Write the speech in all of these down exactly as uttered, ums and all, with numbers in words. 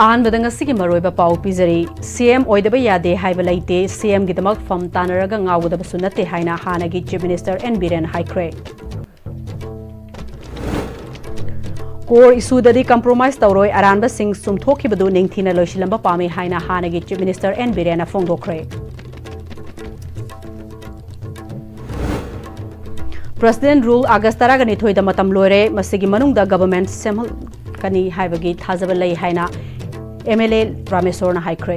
ꯑꯍꯥꯟꯕꯗ ꯉꯁꯤꯒꯤ ꯃꯔꯨꯑꯣꯏꯕ ꯄꯥꯎ ꯄꯤꯖꯔꯤ꯫ ꯁꯤ ꯑꯦꯝ ꯑꯣꯏꯗꯕ ꯌꯥꯗꯦ ꯍꯥꯏꯕ ꯂꯩꯇꯦ, ꯁꯤ ꯑꯦꯝꯒꯤꯗꯃꯛ ꯐꯝ ꯇꯥꯅꯔꯒ ꯉꯥꯎꯒꯗꯕꯁꯨ ꯅꯠꯇꯦ ꯍꯥꯏꯅ ꯍꯥꯟꯅꯒꯤ ꯆꯤꯐ ꯃꯤꯅꯤꯁꯇꯔ ꯑꯦꯟ ꯕꯤꯔꯦꯟ ꯍꯥꯏꯈ꯭ꯔꯦ꯫ ꯀꯣꯔ ꯏꯁꯨꯗꯗꯤ ꯀꯝꯄ꯭ꯔꯣꯃꯥꯏꯁ ꯇꯧꯔꯣꯏ, ꯑꯔꯥꯟꯕꯁꯤꯡ ꯆꯨꯝꯊꯣꯛꯈꯤꯕꯗꯨ ꯅꯤꯡꯊꯤꯅ ꯂꯣꯏꯁꯤꯜꯂꯝꯕ ꯄꯥꯝꯃꯤ ꯍꯥꯏꯅ ꯍꯥꯟꯅꯒꯤ ꯆꯤꯐ ꯃꯤꯅꯤꯁꯇꯔ ꯑꯦꯟ ꯕꯤꯔꯦꯟꯅ ꯐꯣꯡꯗꯣꯛꯈ꯭ꯔꯦ꯫ ꯄ꯭ꯔꯁꯤꯗꯦꯟ ꯔꯨꯜ ꯑꯥꯒꯁ ꯇꯔꯥꯒ ꯅꯤꯊꯣꯏꯗ ꯃꯇꯝ ꯂꯣꯏꯔꯦ, ꯃꯁꯤꯒꯤ ꯃꯅꯨꯡꯗ ꯒꯚꯔꯟꯃꯦꯟꯠ ꯁꯦꯝꯍꯜꯂꯛꯀꯅꯤ ꯍꯥꯏꯕꯒꯤ ꯊꯥꯖꯕ ꯂꯩ ꯍꯥꯏꯅ ꯑꯦꯝ ꯑꯦꯜ ꯑꯦ ꯔꯥꯃꯦꯁꯣꯔꯅ ꯍꯥꯏꯈ꯭ꯔꯦ꯫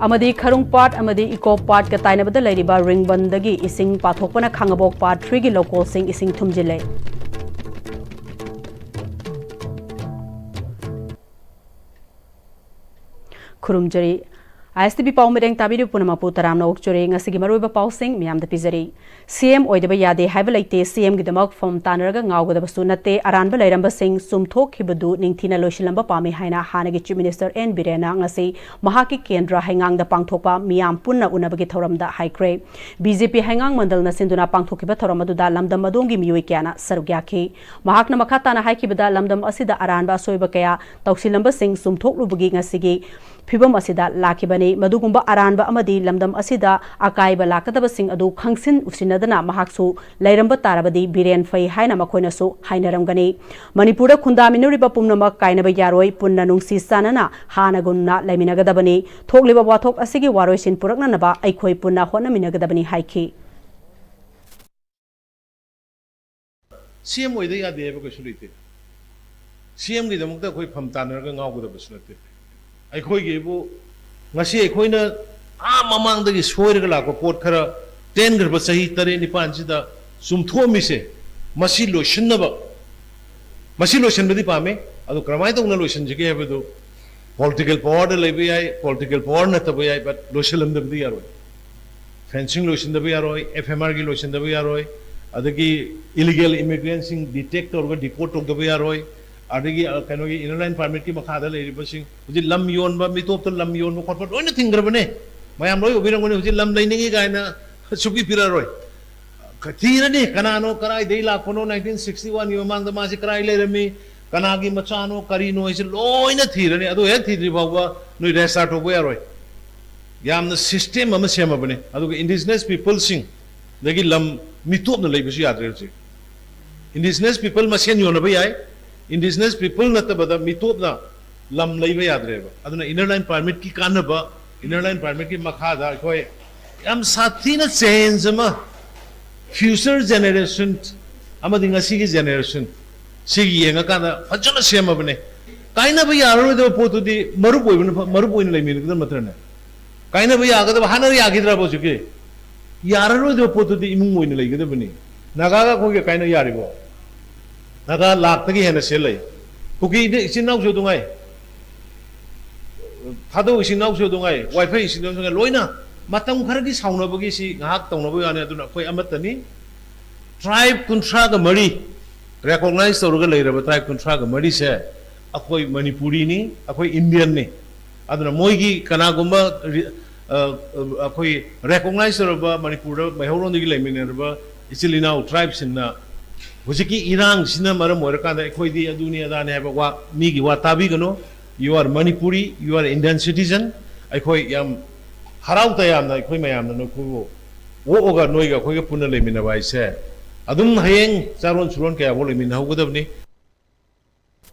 ꯑꯃꯗꯤ ꯈꯔꯨꯡ ꯄꯥꯠ ꯑꯃꯗꯤ ꯏꯀꯣꯞ ꯄꯥꯠꯀ ꯇꯥꯏꯅꯕꯗ ꯂꯩꯔꯤꯕ ꯔꯤꯡꯕꯟꯗꯒꯤ ꯏꯁꯤꯡ ꯄꯥꯊꯣꯛꯄꯅ ꯈꯥꯡꯉꯕꯣꯛ ꯄꯥꯠ ꯊ꯭ꯔꯤꯒꯤ ꯂꯧꯀꯣꯜꯁꯤꯡ ꯏꯁꯤꯡ ꯊꯨꯝꯖꯤꯜꯂꯦ꯫ ꯈꯨꯔꯨꯝꯖꯔꯤ꯫ ꯑꯥꯏ ꯑꯦꯁ ꯇꯤ ꯚꯤ ꯄꯥꯎ ꯃꯤꯠꯌꯦꯡ ꯇꯥꯕꯤꯔꯤꯕ ꯄꯨꯝꯅꯃꯛꯄꯨ ꯇꯔꯥꯝꯅ ꯑꯣꯛꯆꯔꯤ꯫ ꯉꯁꯤꯒꯤ ꯃꯔꯨꯑꯣꯏꯕ ꯄꯥꯎꯁꯤꯡ ꯃꯤꯌꯥꯝꯗ ꯄꯤꯖꯔꯤ꯫ ꯁꯤ ꯑꯦꯝ ꯑꯣꯏꯗꯕ ꯌꯥꯗꯦ ꯍꯥꯏꯕ ꯂꯩꯇꯦ, ꯁꯤ ꯑꯦꯝꯒꯤꯗꯃꯛ ꯐꯝ ꯇꯥꯅꯔꯒ ꯉꯥꯎꯒꯗꯕꯁꯨ ꯅꯠꯇꯦ, ꯑꯔꯥꯟꯕ ꯂꯩꯔꯝꯕꯁꯤꯡ ꯆꯨꯝꯊꯣꯛꯈꯤꯕꯗꯨ ꯅꯤꯡꯊꯤꯅ ꯂꯣꯏꯁꯤꯜꯂꯝꯕ ꯄꯥꯝꯃꯤ ꯍꯥꯏꯅ ꯍꯥꯟꯅꯒꯤ ꯆꯤꯐ ꯃꯤꯅꯤꯁꯇꯔ ꯑꯦꯟ ꯕꯤꯔꯦꯟꯅ ꯉꯁꯤ ꯃꯍꯥꯛꯀꯤ ꯀꯦꯟꯗ꯭ꯔ ꯍꯩꯉꯥꯡꯗ ꯄꯥꯡꯊꯣꯛꯄ ꯃꯤꯌꯥꯝ ꯄꯨꯟꯅ ꯎꯅꯕꯒꯤ ꯊꯧꯔꯝꯗ ꯍꯥꯏꯈ꯭ꯔꯦ꯫ ꯕꯤ ꯖꯦ ꯄꯤ ꯍꯩꯉꯥꯡ ꯃꯟꯗꯜꯅ ꯁꯤꯟꯗꯨꯅ ꯄꯥꯡꯊꯣꯛꯈꯤꯕ ꯊꯧꯔꯝ ꯑꯗꯨꯗ ꯂꯝꯗꯝ ꯑꯗꯣꯝꯒꯤ ꯃꯤꯑꯣꯏ ꯀꯌꯥꯅ ꯁꯔꯨꯛ ꯌꯥꯈꯤ꯫ ꯃꯍꯥꯛꯅ ꯃꯈꯥ ꯇꯥꯅ ꯍꯥꯏꯈꯤꯕꯗ, ꯂꯝꯗꯝ ꯑꯁꯤꯗ ꯑꯔꯥꯟꯕ ꯑꯁꯣꯏꯕ ꯀꯌꯥ ꯇꯧꯁꯤꯜꯂꯝꯕꯁꯤꯡ ꯆꯨꯝꯊꯣꯛꯂꯨꯕꯒꯤ ꯉꯁꯤꯒꯤ ꯐꯤꯚꯝ ꯑꯁꯤꯗ ꯂꯥꯛꯈꯤꯕꯅꯤ꯫ ꯃꯗꯨꯒꯨꯝꯕ ꯑꯔꯥꯟꯕ ꯑꯃꯗꯤ ꯂꯝꯗꯝ ꯑꯁꯤꯗ ꯑꯀꯥꯏꯕ ꯂꯥꯛꯀꯗꯕꯁꯤꯡ ꯑꯗꯨ ꯈꯪꯁꯤꯟ ꯎꯁꯤꯟꯅꯗꯅ ꯃꯍꯥꯛꯁꯨ ꯂꯩꯔꯝꯕ ꯇꯥꯔꯕꯗꯤ ꯕꯤꯔꯦꯟ ꯐꯩ ꯍꯥꯏꯅ ꯃꯈꯣꯏꯅꯁꯨ ꯍꯥꯏꯅꯔꯝꯒꯅꯤ꯫ ꯃꯅꯤꯄꯨꯔꯗ ꯈꯨꯟꯗꯥꯃꯤꯟꯅꯔꯤꯕ ꯄꯨꯝꯅꯃꯛ ꯀꯥꯏꯅꯕ ꯌꯥꯔꯣꯏ, ꯄꯨꯟꯅ ꯅꯨꯡꯁꯤ ꯆꯥꯟꯅꯅ ꯍꯥꯟꯅꯒꯨꯝꯅ ꯂꯩꯃꯤꯟꯅꯒꯗꯕꯅꯤ꯫ ꯊꯣꯛꯂꯤꯕ ꯋꯥꯊꯣꯛ ꯑꯁꯤꯒꯤ ꯋꯥꯔꯣꯏꯁꯤꯟ ꯄꯨꯔꯛꯅꯅꯕ ꯑꯩꯈꯣꯏ ꯄꯨꯟꯅ ꯍꯣꯠꯅꯃꯤꯟꯅꯒꯗꯕꯅꯤ ꯍꯥꯏꯈꯤ꯫ ꯁꯤ ꯑꯦꯝ ꯑꯣꯏꯗ ꯌꯥꯗꯦ ꯍꯥꯏꯕ ꯀꯩꯁꯨ ꯂꯩꯇꯦ꯫ ꯁꯤ ꯑꯦꯝꯒꯤꯗꯃꯛꯇ ꯑꯩꯈꯣꯏ ꯐꯝ ꯇꯥꯅꯔꯒ ꯉꯥꯎꯒꯗꯕꯁꯨ ꯅꯠꯇꯦ꯫ ꯑꯩꯈꯣꯏꯒꯤꯕꯨ ꯉꯁꯤ ꯑꯩꯈꯣꯏꯅ ꯑꯥ ꯃꯃꯥꯡꯗꯒꯤ ꯁꯣꯏꯔꯒ ꯂꯥꯛꯄ ꯄꯣꯠ ꯈꯔ, ꯇꯦꯟꯈ꯭ꯔꯕ ꯆꯍꯤ ꯇꯔꯦꯠ ꯅꯤꯄꯥꯟꯁꯤꯗ ꯆꯨꯝꯊꯣꯛꯑꯝꯃꯤꯁꯦ, ꯃꯁꯤ ꯂꯣꯏꯁꯤꯟꯅꯕ, ꯃꯁꯤ ꯂꯣꯏꯁꯤꯟꯕꯗꯤ ꯄꯥꯝꯃꯤ꯫ ꯑꯗꯨ ꯀꯔꯝꯍꯥꯏꯅ ꯇꯧꯅ ꯂꯣꯏꯁꯤꯟꯁꯤꯒꯦ ꯍꯥꯏꯕꯗꯨ ꯄꯣꯂꯤꯇꯤꯀꯦꯜ ꯄꯋꯥꯔꯗ ꯂꯩꯕ ꯌꯥꯏ, ꯄꯣꯂꯤꯇꯤꯀꯦꯜ ꯄꯋꯥꯔ ꯅꯠꯇꯕ ꯌꯥꯏ, but ꯂꯣꯏꯁꯤꯜꯂꯝꯗꯕꯗꯤ ꯌꯥꯔꯣꯏ꯫ ꯐꯦꯟꯁꯤꯡ ꯂꯣꯏꯁꯤꯟꯗꯕ ꯌꯥꯔꯣꯏ, ꯑꯦꯐ ꯑꯦꯝ ꯑꯥꯔꯒꯤ ꯂꯣꯏꯁꯤꯟꯗꯕ ꯌꯥꯔꯣꯏ, ꯑꯗꯒꯤ ꯏꯂꯤꯒꯦꯜ ꯏꯃꯤꯒ꯭ꯔꯦꯟꯁꯤꯡ ꯗꯤꯇꯦꯛ ꯇꯧꯔꯒ ꯗꯤꯄꯣꯔꯠ ꯇꯧꯗꯕ ꯌꯥꯔꯣꯏ, ꯑꯗꯒꯤ, ꯑ, ꯀꯩꯅꯣꯒꯤ ꯏꯅꯔ ꯂꯥꯏꯟ ꯄꯥꯔꯃꯤꯠꯀꯤ ꯃꯈꯥꯗ ꯂꯩꯔꯤꯕꯁꯤꯡ ꯍꯧꯖꯤꯛ ꯂꯝ ꯌꯣꯟꯕ, ꯃꯤꯇꯣꯞꯇ ꯂꯝ ꯌꯣꯟꯕ ꯈꯣꯠꯄ ꯂꯣꯏꯅ ꯊꯤꯡꯈ꯭ꯔꯕꯅꯦ꯫ ꯃꯌꯥꯝ ꯂꯣꯏ ꯎꯕꯤꯔꯝꯒꯅꯤ, ꯍꯧꯖꯤꯛ ꯂꯝ ꯂꯩꯅꯤꯡꯉꯤ ꯀꯥꯏꯅ ꯁꯨꯛꯄꯤ ꯄꯤꯔꯛꯑꯔꯣꯏ꯫ ꯊꯤꯔꯅꯤ꯫ ꯀꯅꯥꯅꯣ, ꯀꯗꯥꯏꯗꯒꯤ ꯂꯥꯛꯄꯅꯣ, ꯅꯥꯏꯟꯇꯤꯟ ꯁꯤꯛꯁꯇꯤ ꯋꯥꯟꯒꯤ ꯃꯃꯥꯡꯗ ꯃꯥꯁꯤ ꯀꯗꯥꯏ ꯂꯩꯔꯝꯃꯤ, ꯀꯅꯥꯒꯤ ꯃꯆꯥꯅꯣ, ꯀꯔꯤꯅꯣ ꯍꯥꯏꯁꯦ ꯂꯣꯏꯅ ꯊꯤꯔꯅꯤ꯫ ꯑꯗꯨ ꯍꯦꯛ ꯊꯤꯗ꯭ꯔꯤ ꯐꯥꯎꯕ ꯅꯣꯏ ꯔꯦꯖꯤꯁꯇꯥꯔ ꯇꯧꯕ ꯌꯥꯔꯣꯏ꯫ ꯌꯥꯝꯅ ꯁꯤꯁꯇꯦꯝ ꯑꯃ ꯁꯦꯝꯃꯕꯅꯤ꯫ ꯑꯗꯨꯒ ꯏꯟꯗꯤꯖꯤꯅꯁ ꯄꯤꯄꯜꯁꯤꯡꯗꯒꯤ ꯂꯝ ꯃꯤꯇꯣꯞꯅ ꯂꯩꯕꯁꯨ ꯌꯥꯗ꯭ꯔꯦ ꯍꯧꯖꯤꯛ꯫ ꯏꯟꯗꯤꯖꯤꯅꯁ ꯄꯤꯄꯜ ꯃꯁꯦꯟ ꯌꯣꯟꯅꯕ ꯌꯥꯏ, ꯏꯟꯗꯤꯖꯤꯅꯁ ꯄꯤꯄꯜ ꯅꯠꯇꯕꯗ ꯃꯤꯇꯣꯞꯅ ꯂꯝ ꯂꯩꯕ ꯌꯥꯗ꯭ꯔꯦꯕ꯫ ꯑꯗꯨꯅ ꯏꯅꯔ ꯂꯥꯏꯟ ꯄꯥꯔꯃꯤꯠꯀꯤ ꯀꯥꯟꯅꯕ, ꯏꯅꯔ ꯂꯥꯏꯟ ꯄꯥꯔꯃꯤꯠꯀꯤ ꯃꯈꯥꯗ ꯑꯩꯈꯣꯏ ꯌꯥꯝ ꯁꯥꯊꯤꯅ ꯆꯦꯟꯖ ꯑꯃ, ꯐ꯭ꯌꯨꯆꯔ ꯖꯦꯅꯦꯔꯦꯁꯟ ꯑꯃꯗꯤ ꯉꯁꯤꯒꯤ ꯖꯦꯅꯦꯔꯦꯁꯟ ꯁꯤꯒꯤ ꯌꯦꯡꯉꯀꯥꯟꯗ ꯐꯖꯅ ꯁꯦꯝꯃꯕꯅꯦ꯫ ꯀꯥꯏꯅꯕ ꯌꯥꯔꯔꯣꯏꯗꯕ ꯄꯣꯠꯇꯨꯗꯤ ꯃꯔꯨꯞ ꯑꯣꯏꯕꯅ ꯐ-, ꯃꯔꯨꯞ ꯑꯣꯏꯅ ꯂꯩꯃꯤꯟꯅꯒꯗꯕ ꯅꯠꯇ꯭ꯔꯅꯦ? ꯀꯥꯏꯅꯕ ꯌꯥꯒꯗꯕ ꯍꯥꯟꯅ ꯌꯥꯈꯤꯗ꯭ꯔꯕ ꯍꯧꯖꯤꯛꯀꯤ? ꯌꯥꯔꯔꯣꯏꯗꯕ ꯄꯣꯠꯇꯨꯗꯤ ꯏꯃꯨꯡ ꯑꯣꯏꯅ ꯂꯩꯒꯗꯕꯅꯤ꯫ ꯅꯥꯒꯥꯒ ꯑꯩꯈꯣꯏꯒ ꯀꯥꯏꯅ ꯌꯥꯔꯤꯕꯣ? ꯅꯥꯒꯥ ꯂꯥꯛꯇꯒꯤ ꯍꯦꯟꯅ ꯁꯦꯜ ꯂꯩ꯫ ꯀꯨꯀꯤꯗ ꯏꯆꯤꯟ ꯏꯅꯥꯎꯁꯨ ꯑꯗꯨꯉꯥꯏ, ꯊꯥꯗꯧ ꯏꯆꯤꯟ ꯏꯅꯥꯎꯁꯨ ꯑꯗꯨꯉꯥꯏ, ꯋꯥꯏꯐꯩ ꯏꯆꯤꯟ ꯏꯅꯥꯎꯁꯨ ꯑꯗꯨꯉꯥꯏ, ꯂꯣꯏꯅ ꯃꯇꯝ ꯈꯔꯒꯤ ꯁꯥꯎꯅꯕꯒꯤ ꯁꯤ ꯉꯥꯏꯍꯥꯛ ꯇꯧꯅꯕ ꯋꯥꯅꯤ꯫ ꯑꯗꯨꯅ ꯑꯩꯈꯣꯏ ꯑꯃꯠꯇꯅꯤ꯫ ꯇ꯭ꯔꯥꯏꯕ ꯀꯨꯟꯊ꯭ꯔꯥꯒ ꯃꯔꯤ ꯔꯦꯀꯣꯒꯅꯥꯏꯖ ꯇꯧꯔꯒ ꯂꯩꯔꯕ ꯇ꯭ꯔꯥꯏꯕ ꯀꯨꯟꯊ꯭ꯔꯥꯒ ꯃꯔꯤꯁꯦ ꯑꯩꯈꯣꯏ ꯃꯅꯤꯄꯨꯔꯤꯅꯤ, ꯑꯩꯈꯣꯏ ꯏꯟꯗꯤꯌꯟꯅꯤ꯫ ꯑꯗꯨꯅ ꯃꯣꯏꯒꯤ ꯀꯅꯥꯒꯨꯝꯕ ꯔꯤ-, ꯑ, ꯑ, ꯑꯩꯈꯣꯏ ꯔꯦꯀꯣꯒꯅꯥꯏꯖ ꯇꯧꯔꯕ ꯃꯅꯤꯄꯨꯔꯗ ꯃꯩꯍꯧꯔꯣꯟꯗꯒꯤ ꯂꯩꯃꯤꯟꯅꯔꯕ ꯏꯆꯤꯜ ꯏꯅꯥꯎ ꯇ꯭ꯔꯥꯏꯕꯁꯤꯡꯅ ꯍꯧꯖꯤꯛꯀꯤ ꯏꯔꯥꯡꯁꯤꯅ ꯃꯔꯝ ꯑꯣꯏꯔꯀꯥꯟꯗ ꯑꯩꯈꯣꯏꯗꯤ ꯑꯗꯨꯅꯤ ꯑꯗꯥꯅꯤ ꯍꯥꯏꯕ ꯋꯥ, ꯃꯤꯒꯤ ꯋꯥ ꯇꯥꯕꯤꯒꯅꯨ꯫ You are Manipuri, you are Indian citizen꯫ ꯑꯩꯈꯣꯏ ꯌꯥꯝ ꯍꯔꯥꯎ ꯇꯌꯥꯝꯅ ꯑꯩꯈꯣꯏ ꯃꯌꯥꯝꯅ ꯅꯈꯣꯏꯕꯨ ꯑꯣꯛꯑꯒ ꯅꯣꯏꯒ ꯑꯩꯈꯣꯏꯒ ꯄꯨꯟꯅ ꯂꯩꯃꯤꯟꯅꯕ ꯍꯥꯏꯁꯦ ꯑꯗꯨꯝ ꯍꯌꯦꯡ ꯆꯥꯔꯣꯟ ꯁꯨꯔꯣꯟ ꯀꯌꯥꯐꯥꯎ ꯂꯩꯃꯤꯟꯅꯍꯧꯒꯗꯕꯅꯤ꯫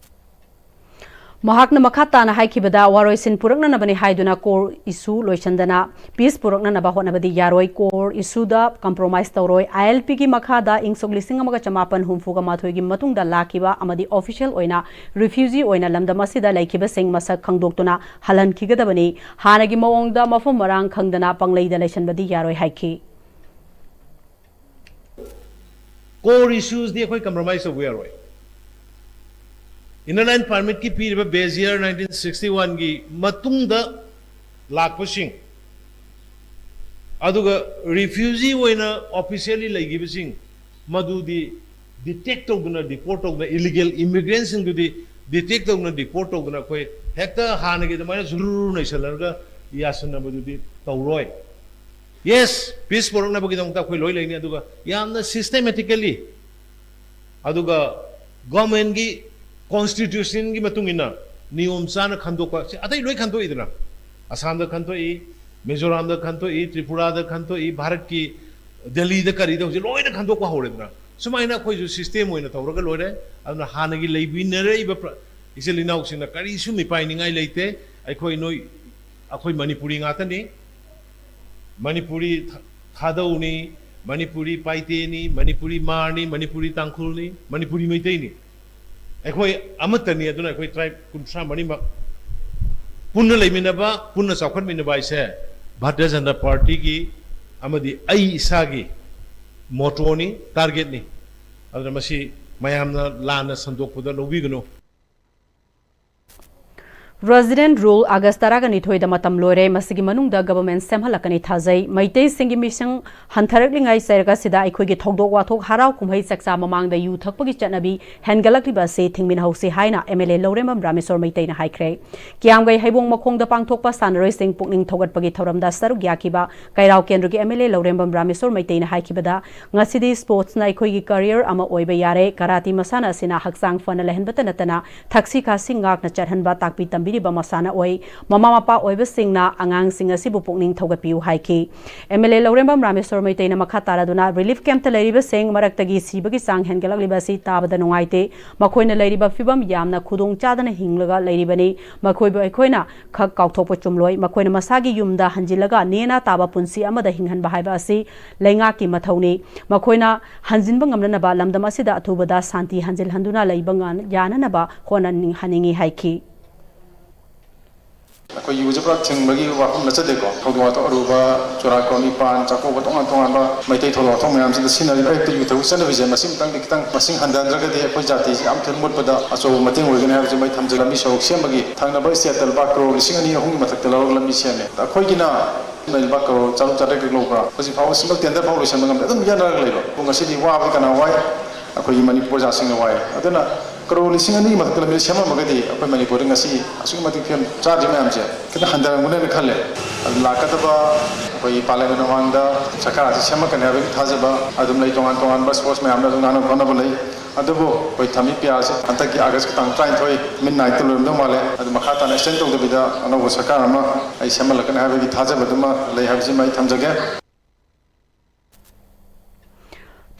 ꯃꯍꯥꯛꯅ ꯃꯈꯥ ꯇꯥꯅ ꯍꯥꯏꯈꯤꯕꯗ, ꯋꯥꯔꯣꯏꯁꯤꯟ ꯄꯨꯔꯛꯅꯅꯕꯅꯤ ꯍꯥꯏꯗꯨꯅ core issue ꯂꯣꯏꯁꯤꯟꯗꯅ peace ꯄꯨꯔꯛꯅꯅꯕ ꯍꯣꯠꯅꯕꯗꯤ ꯌꯥꯔꯣꯏ꯫ Core issue ꯗ compromise ꯇꯧꯔꯣꯏ꯫ ꯑꯥꯏ ꯑꯦꯜ ꯄꯤ ꯒꯤ ꯃꯈꯥꯗ ꯏꯪ ꯁꯣꯛ ꯂꯤꯁꯤꯡ ꯑꯃꯒ ꯆꯃꯥꯄꯟ ꯍꯨꯝꯐꯨꯒ ꯃꯥꯊꯣꯏꯒꯤ ꯃꯇꯨꯡꯗ ꯂꯥꯛꯈꯤꯕ ꯑꯃꯗꯤ official ꯑꯣꯏꯅ refugee ꯑꯣꯏꯅ ꯂꯝꯗꯝ ꯑꯁꯤꯗ ꯂꯩꯈꯤꯕꯁꯤꯡ ꯃꯁꯛ ꯈꯪꯗꯣꯛꯇꯨꯅ ꯍꯜꯍꯟꯈꯤꯒꯗꯕꯅꯤ꯫ ꯍꯥꯟꯅꯒꯤ ꯃꯑꯣꯡꯗ ꯃꯐꯝ ꯃꯔꯥꯡ ꯈꯪꯗꯅ ꯄꯪꯂꯩꯗ ꯂꯩꯁꯤꯟꯕꯗꯤ ꯌꯥꯔꯣꯏ ꯍꯥꯏꯈꯤ꯫ Core issues ꯗꯤ ꯑꯩꯈꯣꯏ compromise ꯇꯧꯕ ꯌꯥꯔꯣꯏ꯫ Inner Line Permit ꯀꯤ ꯄꯤꯔꯤꯕ base year nineteen sixty one ꯒꯤ ꯃꯇꯨꯡꯗ ꯂꯥꯛꯄꯁꯤꯡ, ꯑꯗꯨꯒ refugee ꯑꯣꯏꯅ officially ꯂꯩꯈꯤꯕꯁꯤꯡ, ꯃꯗꯨꯗꯤ detect ꯇꯧꯗꯨꯅ, deport ꯇꯧꯗꯨꯅ, illegal immigrant ꯁꯤꯡꯗꯨꯗꯤ detect ꯇꯧꯗꯨꯅ, deport ꯇꯧꯗꯨꯅ ꯑꯩꯈꯣꯏ ꯍꯦꯛꯇ ꯍꯥꯟꯅꯒꯤ ꯑꯗꯨꯃꯥꯏꯅ ꯖꯨꯔꯨꯔꯨ ꯅꯩꯁꯜꯂꯒ ꯌꯥꯁꯟꯅꯕꯗꯨꯗꯤ ꯇꯧꯔꯣꯏ꯫ Yes, peace ꯄꯨꯔꯛꯅꯕꯒꯤꯗꯃꯛꯇ ꯑꯩꯈꯣꯏ ꯂꯣꯏ ꯂꯩꯅꯤ, ꯑꯗꯨꯒ ꯌꯥꯝꯅ systematically, ꯑꯗꯨꯒ government ꯀꯤ constitution ꯒꯤ ꯃꯇꯨꯡ ꯏꯟꯅ ꯅꯤꯌꯣꯝ ꯆꯥꯅ ꯈꯟꯗꯣꯛꯄ, ꯁꯤ ꯑꯇꯩ ꯂꯣꯏ ꯈꯟꯗꯣꯛꯏꯗꯅ, ꯑꯁꯥꯝꯗ ꯈꯟꯗꯣꯛꯏ, ꯃꯤꯖꯣꯔꯥꯝꯗ ꯈꯟꯗꯣꯛꯏ, ꯇ꯭ꯔꯤꯄꯨꯔꯥꯗ ꯈꯟꯗꯣꯛꯏ, ꯚꯥꯔꯠꯀꯤ ꯗꯦꯜꯂꯤꯗ ꯀꯔꯤꯗ ꯍꯧꯖꯤꯛ ꯂꯣꯏꯅ ꯈꯟꯗꯣꯛꯄ ꯍꯧꯔꯦꯗꯅ꯫ ꯁꯨꯃꯥꯏꯅ ꯑꯩꯈꯣꯏꯁꯨ system ꯑꯣꯏꯅ ꯇꯧꯔꯒ ꯂꯣꯏꯔꯦ꯫ ꯑꯗꯨꯅ ꯍꯥꯟꯅꯒꯤ ꯂꯩꯕꯤꯅꯔꯛꯏꯕ ꯄ꯭ꯔ-, ꯏꯆꯤꯜ ꯏꯅꯥꯎꯁꯤꯡꯅ ꯀꯔꯤꯁꯨ ꯃꯤꯄꯥꯏꯅꯤꯡꯉꯥꯏ ꯂꯩꯇꯦ꯫ ꯑꯩꯈꯣꯏ ꯅꯣꯏ, ꯑꯩꯈꯣꯏ ꯃꯅꯤꯄꯨꯔꯤ ꯉꯥꯛꯇꯅꯤ꯫ ꯃꯅꯤꯄꯨꯔꯤ ꯊ-, ꯊꯥꯗꯧꯅꯤ, ꯃꯅꯤꯄꯨꯔꯤ ꯄꯥꯏꯇꯦꯅꯤ, ꯃꯅꯤꯄꯨꯔꯤ ꯃꯥꯔꯅꯤ, ꯃꯅꯤꯄꯨꯔꯤ ꯇꯥꯡꯈꯨꯜꯅꯤ, ꯃꯅꯤꯄꯨꯔꯤ ꯃꯩꯇꯩꯅꯤ꯫ ꯑꯩꯈꯣꯏ ꯑꯃꯠꯇꯅꯤ꯫ ꯑꯗꯨꯅ ꯑꯩꯈꯣꯏ tribe ꯀꯨꯟꯊ꯭ꯔꯥ ꯃꯔꯤꯃꯛ ꯄꯨꯟꯅ ꯂꯩꯃꯤꯟꯅꯕ, ꯄꯨꯟꯅ ꯆꯥꯎꯈꯠꯃꯤꯟꯅꯕ ꯍꯥꯏꯁꯦ ꯚꯥꯔꯇꯤꯌ ꯖꯅꯇꯥ ꯄꯥꯔꯇꯤꯒꯤ ꯑꯃꯗꯤ ꯑꯩ ꯏꯁꯥꯒꯤ motto ꯅꯤ, target ꯅꯤ꯫ ꯑꯗꯨꯅ ꯃꯁꯤ ꯃꯌꯥꯝꯅ ꯂꯥꯟꯅ ꯁꯟꯗꯣꯛꯄꯗ ꯂꯧꯕꯤꯒꯅꯨ꯫ Resident rule August ꯇꯔꯥꯒ ꯅꯤꯊꯣꯏꯗ ꯃꯇꯝ ꯂꯣꯏꯔꯦ꯫ ꯃꯁꯤꯒꯤ ꯃꯅꯨꯡꯗ government ꯁꯦꯝꯍꯜꯂꯛꯀꯅꯤ ꯊꯥꯖꯩ꯫ ꯃꯩꯇꯩꯁꯤꯡꯒꯤ ꯃꯤꯁꯤꯡ ꯍꯟꯊꯔꯛꯂꯤꯉꯩ ꯆꯩꯔꯛ ꯑꯁꯤꯗ ꯑꯩꯈꯣꯏꯒꯤ ꯊꯧꯗꯣꯛ ꯋꯥꯊꯣꯛ, ꯍꯔꯥꯎ ꯀꯨꯝꯍꯩ, ꯆꯥꯛꯆꯥ ꯃꯃꯥꯡꯗ ꯌꯨ ꯊꯛꯄꯒꯤ ꯆꯠꯅꯕꯤ ꯍꯦꯟꯒꯠꯂꯛꯂꯤꯕ ꯑꯁꯤ ꯊꯤꯡꯃꯤꯟꯍꯧꯁꯤ ꯍꯥꯏꯅ M L A ꯂꯧꯔꯦꯝꯕꯝ ꯔꯥꯃꯦꯁꯣꯔ ꯃꯩꯇꯩꯅ ꯍꯥꯏꯈ꯭ꯔꯦ꯫ ꯀꯤꯌꯥꯝꯒꯩ ꯍꯩꯕꯣꯡ ꯃꯈꯣꯡꯗ ꯄꯥꯡꯊꯣꯛꯄ ꯁꯥꯟꯅꯔꯣꯏꯁꯤꯡ ꯄꯨꯛꯅꯤꯡ ꯊꯧꯒꯠꯄꯒꯤ ꯊꯧꯔꯝꯗ ꯁꯔꯨꯛ ꯌꯥꯈꯤꯕ ꯀꯩꯔꯥꯎ ꯀꯦꯟꯗ꯭ꯔꯒꯤ M L A ꯂꯧꯔꯦꯝꯕꯝ ꯔꯥꯃꯦꯁꯣꯔ ꯃꯩꯇꯩꯅ ꯍꯥꯏꯈꯤꯕꯗ, ꯉꯁꯤꯗꯤ sports ꯅ ꯑꯩꯈꯣꯏꯒꯤ career ꯑꯃ ꯑꯣꯏꯕ ꯌꯥꯔꯦ꯫ Karate ꯃꯁꯥꯟꯅ ꯑꯁꯤꯅ ꯍꯛꯆꯥꯡ ꯐꯅ ꯂꯩꯍꯟꯕꯇ ꯅꯠꯇꯅ ꯊꯛꯁꯤ ꯈꯥꯁꯤ ꯉꯥꯛꯅ ꯆꯠꯍꯟꯕ ꯇꯥꯛꯄꯤ ꯇꯝꯕꯤꯔꯤꯕ ꯃꯁꯥꯟꯅ ꯑꯣꯏ꯫ ꯃꯃꯥ ꯃꯄꯥ ꯑꯣꯏꯕꯁꯤꯡꯅ ꯑꯉꯥꯡꯁꯤꯡ ꯑꯁꯤꯕꯨ ꯄꯨꯛꯅꯤꯡ ꯊꯧꯒꯠꯄꯤꯌꯨ ꯍꯥꯏꯈꯤ꯫ M L A ꯂꯧꯔꯦꯝꯕꯝ ꯔꯥꯃꯦꯁꯣꯔ ꯃꯩꯇꯩꯅ ꯃꯈꯥ ꯇꯥꯔꯗꯨꯅ relief camp ꯇ ꯂꯩꯔꯤꯕꯁꯤꯡ ꯃꯔꯛꯇꯒꯤ ꯁꯤꯕꯒꯤ ꯆꯥꯡ ꯍꯦꯟꯒꯠꯂꯛꯂꯤꯕ ꯑꯁꯤ ꯇꯥꯕꯗ ꯅꯨꯡꯉꯥꯏꯇꯦ꯫ ꯃꯈꯣꯏꯅ ꯂꯩꯔꯤꯕ ꯐꯤꯕꯝ ꯌꯥꯝꯅ ꯈꯨꯗꯣꯡ ꯆꯥꯗꯅ ꯍꯤꯡꯂꯒ ꯂꯩꯔꯤꯕꯅꯤ꯫ ꯃꯈꯣꯏꯕꯨ ꯑꯩꯈꯣꯏꯅ ꯈꯛ ꯀꯥꯎꯊꯣꯛꯄ ꯆꯨꯝꯂꯣꯏ꯫ ꯃꯈꯣꯏꯅ ꯃꯁꯥꯒꯤ ꯌꯨꯝꯗ ꯍꯟꯖꯤꯜꯂꯒ ꯅꯦꯅꯥ ꯇꯥꯕ ꯄꯨꯟꯁꯤ ꯑꯃꯗ ꯍꯤꯡꯍꯟꯕ ꯍꯥꯏꯕ ꯑꯁꯤ ꯂꯩꯉꯥꯛꯀꯤ ꯃꯊꯧꯅꯤ꯫ ꯃꯈꯣꯏꯅ ꯍꯟꯖꯤꯟꯕ ꯉꯝꯅꯅꯕ ꯂꯝꯗꯝ ꯑꯁꯤꯗ ꯑꯊꯨꯕꯗ ꯁꯥꯟꯇꯤ ꯍꯟꯖꯤꯜꯍꯟꯗꯨꯅ ꯂꯩꯕ ꯉ-, ꯌꯥꯅꯅꯕ ꯍꯣꯠꯅꯍꯟꯅꯤꯡꯉꯤ ꯍꯥꯏꯈꯤ꯫ ꯑꯩꯈꯣꯏ ꯌꯨꯁꯦ ꯄꯨꯔꯥ ꯊꯤꯡꯕꯒꯤ ꯋꯥꯐꯝ ꯅꯠꯆꯗꯦꯀꯣ꯫ ꯊꯧꯗꯣꯛ ꯋꯥꯊꯣꯛ ꯑꯔꯨꯕ, ꯆꯨꯔꯥꯀꯣꯔꯣꯟ ꯏꯄꯥꯟ, ꯆꯥꯛꯀꯧꯕ, ꯇꯣꯉꯥꯟ ꯇꯣꯉꯥꯟꯕ ꯃꯩꯇꯩ ꯊꯧꯗꯣꯛ ꯋꯥꯊꯣꯛ ꯃꯌꯥꯝꯁꯤꯗ ꯁꯤꯖꯤꯟꯅꯔꯤꯕ ꯑꯌꯨꯛꯇ ꯌꯨ ꯊꯛꯄꯒꯤ ꯆꯠꯅꯕꯤꯁꯦ ꯃꯁꯤ ꯑꯃꯨꯛꯇꯪꯗꯤ ꯈꯤꯇꯪ ꯃꯁꯤꯡ ꯍꯟꯊꯍꯟꯗ꯭ꯔꯒꯗꯤ ꯑꯩꯈꯣꯏ ꯖꯥꯇꯤꯁꯤ ꯌꯥꯝ ꯊꯤꯅ ꯃꯨꯠꯄꯗ ꯑꯆꯧꯕ ꯃꯇꯦꯡ ꯑꯣꯏꯒꯅꯤ ꯍꯥꯏꯕꯁꯤ ꯃꯩ ꯊꯝꯖꯒꯦ꯫ ꯂꯝꯕꯤ ꯁꯣꯔꯣꯛ ꯁꯦꯝꯕꯒꯤ ꯊꯪꯅꯕ state ꯇ ꯂꯨꯄꯥ ꯀ꯭ꯔꯣꯔ ꯂꯤꯁꯤꯡ ꯑꯅꯤ ꯑꯍꯨꯝꯒꯤ ꯃꯊꯛꯇ ꯂꯧꯔꯒ ꯂꯝꯕꯤ ꯁꯦꯝꯃꯦ꯫ ꯑꯩꯈꯣꯏꯒꯤꯅ ꯂꯨꯄꯥ ꯀ꯭ꯔꯣꯔ ꯆꯥꯇ꯭ꯔꯨꯛ ꯆꯥꯇ꯭ꯔꯦꯠ ꯂꯧꯕ꯭ꯔꯥ? ꯍꯧꯖꯤꯛ ꯐꯥꯎꯕ single tender ꯐꯥꯎ ꯂꯣꯏꯁꯤꯟꯕ ꯉꯝꯗꯦ꯫ ꯑꯗꯨꯝ ꯌꯥꯅꯔꯒ ꯂꯩꯕ꯫ ꯉꯁꯤꯗꯤ ꯋꯥꯕꯗꯤ ꯀꯅꯥ ꯋꯥꯏ? ꯑꯩꯈꯣꯏꯒꯤ ꯃꯅꯤꯄꯨꯔ ꯄ꯭ꯔꯖꯥꯁꯤꯡꯅ ꯋꯥꯏ꯫ ꯑꯗꯨꯅ ꯀꯔꯣꯔ ꯂꯤꯁꯤꯡ ꯑꯅꯤꯒꯤ ꯃꯊꯛꯇ ꯂꯝꯕꯤ ꯁꯦꯝꯃꯝꯃꯒꯗꯤ ꯑꯩꯈꯣꯏ ꯃꯅꯤꯄꯨꯔꯗ ꯉꯁꯤ ꯑꯁꯨꯛꯀꯤ ꯃꯇꯤꯛ ꯐꯤꯕꯝ ꯆꯥꯗ꯭ꯔꯤ ꯃꯌꯥꯝꯁꯦ ꯈꯤꯇꯪ ꯍꯟꯊꯔꯝꯒꯅꯦꯅ ꯈꯜꯂꯦ꯫ ꯑꯗꯨ ꯂꯥꯛꯀꯗꯕ ꯑꯩꯈꯣꯏꯒꯤ ꯄꯥꯔꯂꯤꯌꯥꯃꯦꯟ ꯃꯃꯥꯡꯗ ꯁꯔꯀꯥꯔ ꯑꯁꯤ ꯁꯦꯝꯃꯛꯀꯅꯤ ꯍꯥꯏꯕꯒꯤ ꯊꯥꯖꯕ ꯑꯗꯨꯝ ꯂꯩ꯫ ꯇꯣꯉꯥꯟ ꯇꯣꯉꯥꯟꯕ ꯁꯣꯔꯁ ꯃꯌꯥꯝꯗ ꯑꯗꯨꯝ ꯉꯥꯡꯅ ꯈꯣꯠꯅꯕ ꯂꯩ꯫ ꯑꯗꯨꯕꯨ ꯑꯩꯈꯣꯏ ꯊꯝꯃꯤ ꯄꯤꯌꯥꯁꯤ ꯍꯟꯗꯛꯀꯤ ꯑꯥꯒꯁꯀꯤ ꯇꯥꯡ ꯇꯔꯥꯅꯤꯊꯣꯏ midnight ꯇ ꯂꯣꯏꯔꯝꯗꯧ ꯃꯥꯜꯂꯦ꯫ ꯑꯗꯨ ꯃꯈꯥ ꯇꯥꯅ ꯑꯦꯛꯁꯇꯦꯟ ꯇꯧꯗꯕꯤꯗ ꯑꯅꯧꯕ ꯁꯔꯀꯥꯔ ꯑꯃ ꯑꯩ ꯁꯦꯝꯍꯜꯂꯛꯀꯅꯤ ꯍꯥꯏꯕꯒꯤ ꯊꯥꯖꯕꯗꯨꯃ ꯂꯩ ꯍꯥꯏꯕꯁꯤꯃ ꯑꯩ ꯊꯝꯖꯒꯦ꯫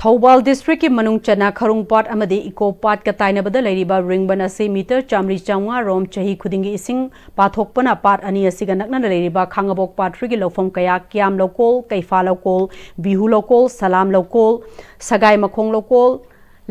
ꯊꯧꯕꯥꯜ ꯗꯤꯁꯇ꯭ꯔꯤꯛꯀꯤ ꯃꯅꯨꯡ ꯆꯟꯅ ꯈꯔꯨꯡ ꯄꯥꯠ ꯑꯃꯗꯤ ꯏꯀꯣ ꯄꯥꯠꯀ ꯇꯥꯏꯅꯕꯗ ꯂꯩꯔꯤꯕ ꯔꯤꯡꯕꯟ ꯑꯁꯤ ꯃꯤꯇꯔ ꯆꯥꯃꯔꯤ ꯆꯥꯃꯉꯥ ꯔꯣꯝ ꯆꯍꯤ ꯈꯨꯗꯤꯡꯒꯤ ꯏꯁꯤꯡ ꯄꯥꯊꯣꯛꯄꯅ ꯄꯥꯠ ꯑꯅꯤ ꯑꯁꯤꯒ ꯅꯛꯅꯅ ꯂꯩꯔꯤꯕ ꯈꯥꯡꯉꯕꯣꯛ ꯄꯥꯠ ꯊ꯭ꯔꯤꯒꯤ ꯂꯧꯐꯝ ꯀꯌꯥ, ꯀꯤꯌꯥꯝ ꯂꯧꯀꯣꯜ, ꯀꯩꯐꯥ ꯂꯧꯀꯣꯜ, ꯁꯂꯥꯝ ꯂꯧꯀꯣꯜ, ꯁꯒꯥꯏ ꯃꯈꯣꯡ ꯂꯧꯀꯣꯜ,